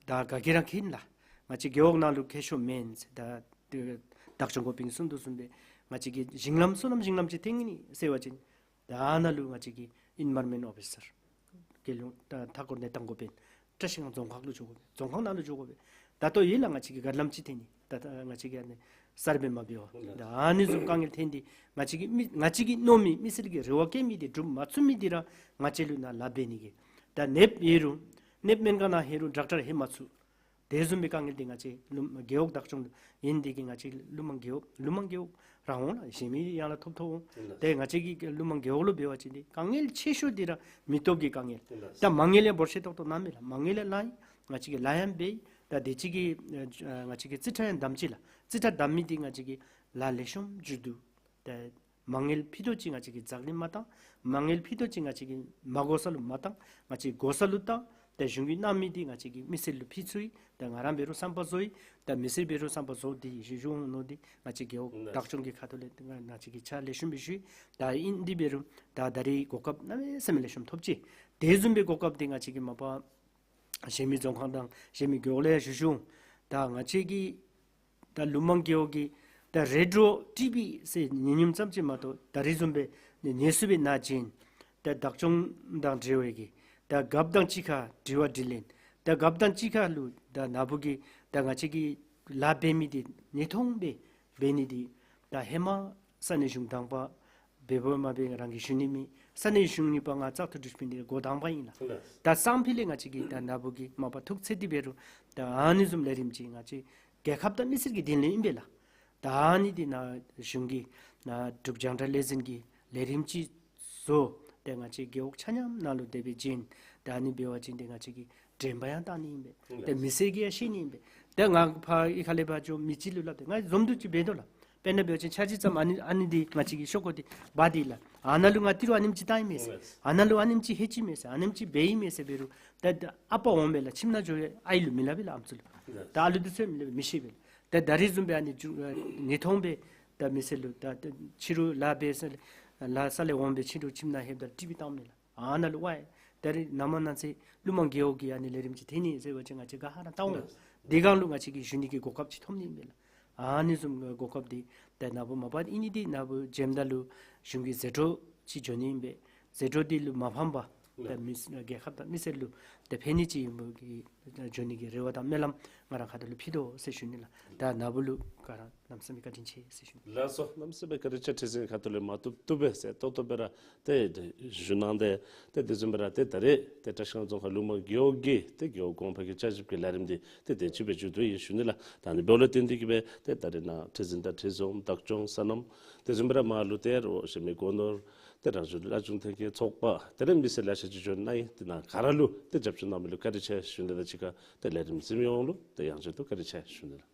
ད་ག་གིས་ར་མཁྱེན་ལགས། ང་བཅས་རྒེད་འོག་ནང་ལུ་མཁས་མཆོག་མེད་ཟེར་ད་དེ་བདག་སྐྱོང་འགོ་དཔོན་གསུང་དོ་བཟུམ་སྦེ་ང་བཅས་ཀྱིས་ཞིང་ལམ་སོ་ནམ་ཞིང་ལམ་ཅིག་འཐེན་ནི་ཟེར་བ་ཅིན་ད་ནཱ་ལུ་ང་བཅས་ཀྱི་ཨེན་ཝའི་རོན་མེནཊ་ཨོ་ཕི་སར་རྒྱལ་ཡོངས་ད་མཐའ་འཁོར་གནས་སྟངས་འགོ་དཔོན་ བཀྲིས་སྒང་རྫོང་ཁག་ལུ་འགྱོ་དགོ་པས། རྫོང་ཁག་ནང་ལུ་འགྱོ་དགོ་པས། ད་ལྟོ་ཡོད་ལགས་ང་བཅས་ཀྱི་གར་ལམ་ཅིག་ཐོན་ནི། ད་ད་ང་བཅས་ཀྱིས་ཨ་ནི་གསརཔ་སྦེ་མ་འབད་བར། ད་ཨ་ནི་བཟུམ་དཀའ་ངལ་ཐོན་ཏེ་ང་བཅས་ཀྱི་མི་ང་བཅས་ཀྱིས་མནོ་མི་མི་སེར་གྱི་རེ་བ་བསྐྱེད་མི་འདི་སྒྲུབ་མ་ཚུགས་མི་འདི་ར་ང་བཅས་ལུ་ནཱ་ལཱ་འབད་ནི་གི། ད་ནདཔ་ཡོད་རུང་ནདཔ་སྨན་ཁང་ནང་ལྷོད་རུང་ཌོག་ཊར་ལྷོད་མ་ཚུགས། དེ་བཟུམ་མའི་དཀའ་ངལ་འདི་ང་བཅས་ལུ་རྒེད་འོག་བདག་སྐྱོང་ལུ་ཨིན། དེ་གིས་ང་བཅས་ཀྱི་ལུ་མང་རྒེད་འོག་ལུ་མང་རྒེད་འོག་རང་འོང་ལགས། གཞན་མི་ཡང་ལགས་ཐོབ་ཐོབ་འོང་། ལགས། ཏེ་ང་བཅས་ཀྱི་ལུ་མང་རྒེད་འོག་ལུ་འབད་བ་ཅིན་འདི་དཀའ་ངལ་ཆེ་ཤོས་འདི་ར་མི་སྟོབས་ཀྱི་དཀའ་ངལ། ལགས། ད་མ་དངུལ་ཡང་འབོར་ཆེ་ཏོག་ཏོ་གནངམ་མས་ལགས། མ་དངུལ་ཡང་ལངམ་ཨིན། ང་བཅས་ཀྱིས་ལཱ་ཡང་འབད་ཨིན། ད་དེ་ཅིག་གིས་ཨ་ང་བཅས་ཀྱིས་རྩིས་ཁྲ་ཡང་བདའ་ཅི་ལགས། རྩིས་ཁྲ་བདའ་མི་འདི་ང་བཅས་ཀྱིས་ལཱ་ལེགས་ཤོམ་མཇུག་བསྡུ། ཏེ་མ་དངུལ་ཕུད་རྡོག་ཅིག་ང་བཅས་ཀྱིས་འཛག་ལུས་མ་བཏང་། མ་དངུལ་ཕུད་རྡོག་ཅིག་ང་བཅས་ཀྱིས་མ་དགོ་ས་ལུ་མ་བཏང་། ང་བཅས་དགོ་ས་ལུ་བཏང་། ཏེ་གཞུང་གིས་གནང་མི་འདི་ང་བཅས་ཀྱིས་མི་སེར་ལུ་ཕུལ་ཚུགས་ཡི། ཏེ་ང་ར་འབད་རུང་བསམ་པ་རྫོགས་ཡི། ཏེ་མི་སེར་འབད་རུང་བསམ་པ་རྫོགས་ཏེ་ཞུ་ཞུ་འོང་མནོ་སྟེ་ང་བཅས་རྒེད་འོག་ལགས། བདག་སྐྱོང་གི་ཁ་ཐུག་ལས་ང་ང་བཅས་ཀྱིས་ཕྱག་ལེགས་ཤོམ་སྦེ་ཞུ་ཡི། ད་ཨིན་དེ་འབད་རུང་ད་ད་རེས་གོ་སྐབས་གནམ་མེད་ས་མེད་ལེགས་ཤོམ་ཐོབ་ཅི། དེ་བཟུམ་མའི་གོ་སྐབས་འདི་ང་བཅས་ཀྱིས་མ་པ་གཞན་མི་རྫོང་ཁག་དང་གཞན་མི་རྒེད་འོག་ལུ་ཡང་ཞུ་ཞུ་འོང་། ད་ང་བཅས་ཀྱི་ད་ལུ་མང་རྒེད་འོག་གི་ད་རེད་འགྲོ་ཊི་བི་ཟེར་ཉན་ཉན་ཙམ་ཅིག་མ་གཏོགས་ད་རེས་བཟུམ་སྦེ་ཉན་ཉན་ཚུ་སྦེ་ནཱ་བྱོན། ད་བདག་སྐྱོང་དང་འབྲེལ་བའི་གི་ད་རྒཔོ་དང་གཅིག་ཁར་དྲི་བ་དྲིས་ལན། ད་རྒཔོ་དང་གཅིག་ཁར་ལུ་ད་ནཱ་བུ་གི་ད་ང་བཅས་ཀྱིས་ལཱ་འབད་མི་འདི་ཉེ་ཐོང་སྦེ་འབད་ནི་འདི་ད་ཧེ་མ་ས་གནས་གཞུང་དང་པ་འབད་འབདཝ་མ་འབད་རང་གིས་ཞུ་ནི་མེད། ས་གནས་གཞུང་གཉིས་པ་ང་བཙག་འཐུ་གྲུབ་པའི་འདི་འགོ་དང་པ་ཨིན་ལགས། ལགས། ད་སང་ཕོད་ལས་ང་བཅས་ཀྱིས་ད་ནཱ་བུ་གི་མ་པ་ཐུགས་ཚེ་འདི་འབད་རུང་ད་ཨ་ནི་བཟུམ་ལས་རིམ་ཅིག་ང་བཅས་རྒྱལ་ཁབ་དང་མི་སེར་གྱི་དོན་ལས་ཨིན་པས་ལགས། ད་ཨ་ནི་འདི་ནཱ་གཞུང་གི་ནཱ་འབྲུག་རྒྱང་བསྒྲགས་ལས་འཛིན་གྱི་ལས་རིམ་ཅིག་བཟོ། ཏེ་ང་བཅས་རྒེད་འོག་ཆ་མཉམ་ནཱ་ལུ་དེ་སྦེ་བྱོན། ད་ཨ་ནི་འབད་བ་ཅིན་ཏེ་ང་བཅས་ཀྱིས་དྲན་པ་ཡང་བཏང་ནི་ཨིན་པས། ཏེ་མི་སེར་གྱིས་ཡང་ཤེས་ནི་ཨིན་པས། ཏེ་ང་ཕར་གཡུས་ཁ་ལས་ཕར་འགྱོ་མི་ཅིག་ལུ་སླབ་སྟེ་ང་འཛོམས་འདུ་ཅིག་འབད་དོ་ལགས། དཔེར་ན་འབད་བ་ཅིན་འཆར་གཞི་བརྩམ། ཨ་ནི་ཨ་ནི་འདི་ང་བཅས་ཀྱི་ཤོག་ཀོ་འདི་འབག་སྟེ་ལགས། ཨ་ནཱ་ལུ་ང་ཏི་རུ་ཨ་ནེམ་ཅིག་བཏང་ཡི་མས་ཟེར། ཨ་ནེམ་ཅིག་འབད་ཡི་མས་ཟེར། འབད་རུང་ད་ད་ཨ་པ་འོང་མས་ལགས། ཁྱིམ་ནང་འགྱོ་ཡི་ཨའི་ལུ་མི་སླབ་པས་ལགས། ཨམ་སྲུ་ལུ། ད་ཨ་ལུ་འདི་ཚུ་མི་སླབ་པས། མི་ཤེས་པས་ལགས། ད་ད་རེས་བཟུམ་སྦེ་ཨ་ནི་ཇུ་ཨ་ཉེ་ཐོང་སྦེ་ད་མི་སེར་ལུ་ད་ད་ཕྱི་རུ་ལཱ་འབད་ས་ལས་ལཱ་ས་ལས་འོང་སྦེ་ཕྱི་རུ་ཁྱིམ་ནང་ལྷོདཔ་ད་ཊི་བི་བཏངམ་མས་ལགས། ཨ་ནཱ་ལུ་ཝའི་ད་རེས་ནངས་པ་གནངས་ཚེ་ཀླུ་མང་རྒེད་འོག་གི་ཨ་ནི་ལས་རིམ་ཅིག་ཐོན་ནི་ཟེར་བ་ཅིན་ང་བཅས་ག་ཧ་ར་བཏང་འོང་། འདི་སྒང་ལུ་ང་བཅས་ཀྱིས་ཞུ་ནི་གི་གོ་སྐབས་ཅིག་ཐོབ་ནི་ཨིན་པས་ལགས། ཨ་ནི་བཟུམ་གོ་སྐབས་འདི་ད་ནཱ་བུ་མ་པ་ཨིན་ནི་འདི་ནཱ་བུ་བྱོནམ་ད་ལུ་གཞུང་གི་ཟད་འགྲོ་ཅིག་འགྱོ་ནི་ཨིན་པས། ཟད་འགྲོ་འདི་ལུ་མ་ཕངས་པར་ད་མི་རྒྱལ་ཁབ་དང་མི་སེར་ལུ་ད་ཕན་ནི་ཅིག་ཨིན་པའི་གི་འགྱོ་ནི་གི་རེ་བ་དང་སྨོན་ལམ་ང་ར་ཁ་ཐུག་ལུ་ཕུལ་དོ་ཟེར་ཞུ་ནི་ལགས། ད་ནཱ་བུ་ལུ་ག་ར་གནམ་མེད་ས་མེད་བཀའ་དྲིན་ཆེ་ཟེར་ཞུ་ནི། ལགས་སོ། གནམ་མེད་ས་མེད་བཀའ་དྲིན་ཆེ། ཁྲི་འཛིན་ཁ་ཐུག་ལས་མ་བཏུབ་བཏུབ་པས་ཟེར་ཏོག་ཏོ་སྦེ་ར་ཏེ་ཞུ་གནང་སྟེ་ཏེ་དེ་བཟུམ་སྦེ་ར་ཏེ་ད་རེས་ཏེ་བཀྲིས་སྒང་རྫོང་ཁག་ཀླུ་མང་རྒེད་འོག་གི་ཏེ་རྒེད་འོག་གོང་འཕེལ་གྱི་བསྐྱར་ཞིབ་ཀྱི་ལས་རིམ་འདི་ཏེ་དེ་ཅིག་སྦེ་མཇུག་བསྡུ་ཡི་ཟེར་ཞུ་ནི་ལགས། ད་ཨ་ནི་འབདཝ་ལས་བརྟེན་ཏེ་གིས་སྦེ་ཏེ་ད་རེས་ནཱ་ཁྲི་འཛིན་དང་ཁྲི་འཛོམས་བདག་སྐྱོང་སོ་ནམ་དེ་བཟུམ་སྦེ་ར་མར་ལུ་ཏེ་རོགས་གཞན་མི་སྒོ་ནོར་ཏེ་རང་གཞུང་ལུ་ལཱ་བྱུང་ཐོན་ཁུངས་ཚོགས་པ་དེ་ལས་མི་སེར་ལེ་ཤ་ཅིག་འབྱོན་གནང་ཡི། དེ་ནང་ག་ར་ལུ་ཏེ་རྒྱབ་སྐྱོར་གནང་མི་ལུ་བཀའ་དྲིན་ཆེ་ཞུ་ནི་དང་གཅིག་ཁར་ཏེ་ལས་རིམ་གཟིགས་མི་ཡོངས་ལུ་ཏེ་ཡང་བསྐྱར་དུ་བཀའ་དྲིན་ཆེ་ཞུ་ནི་ལགས།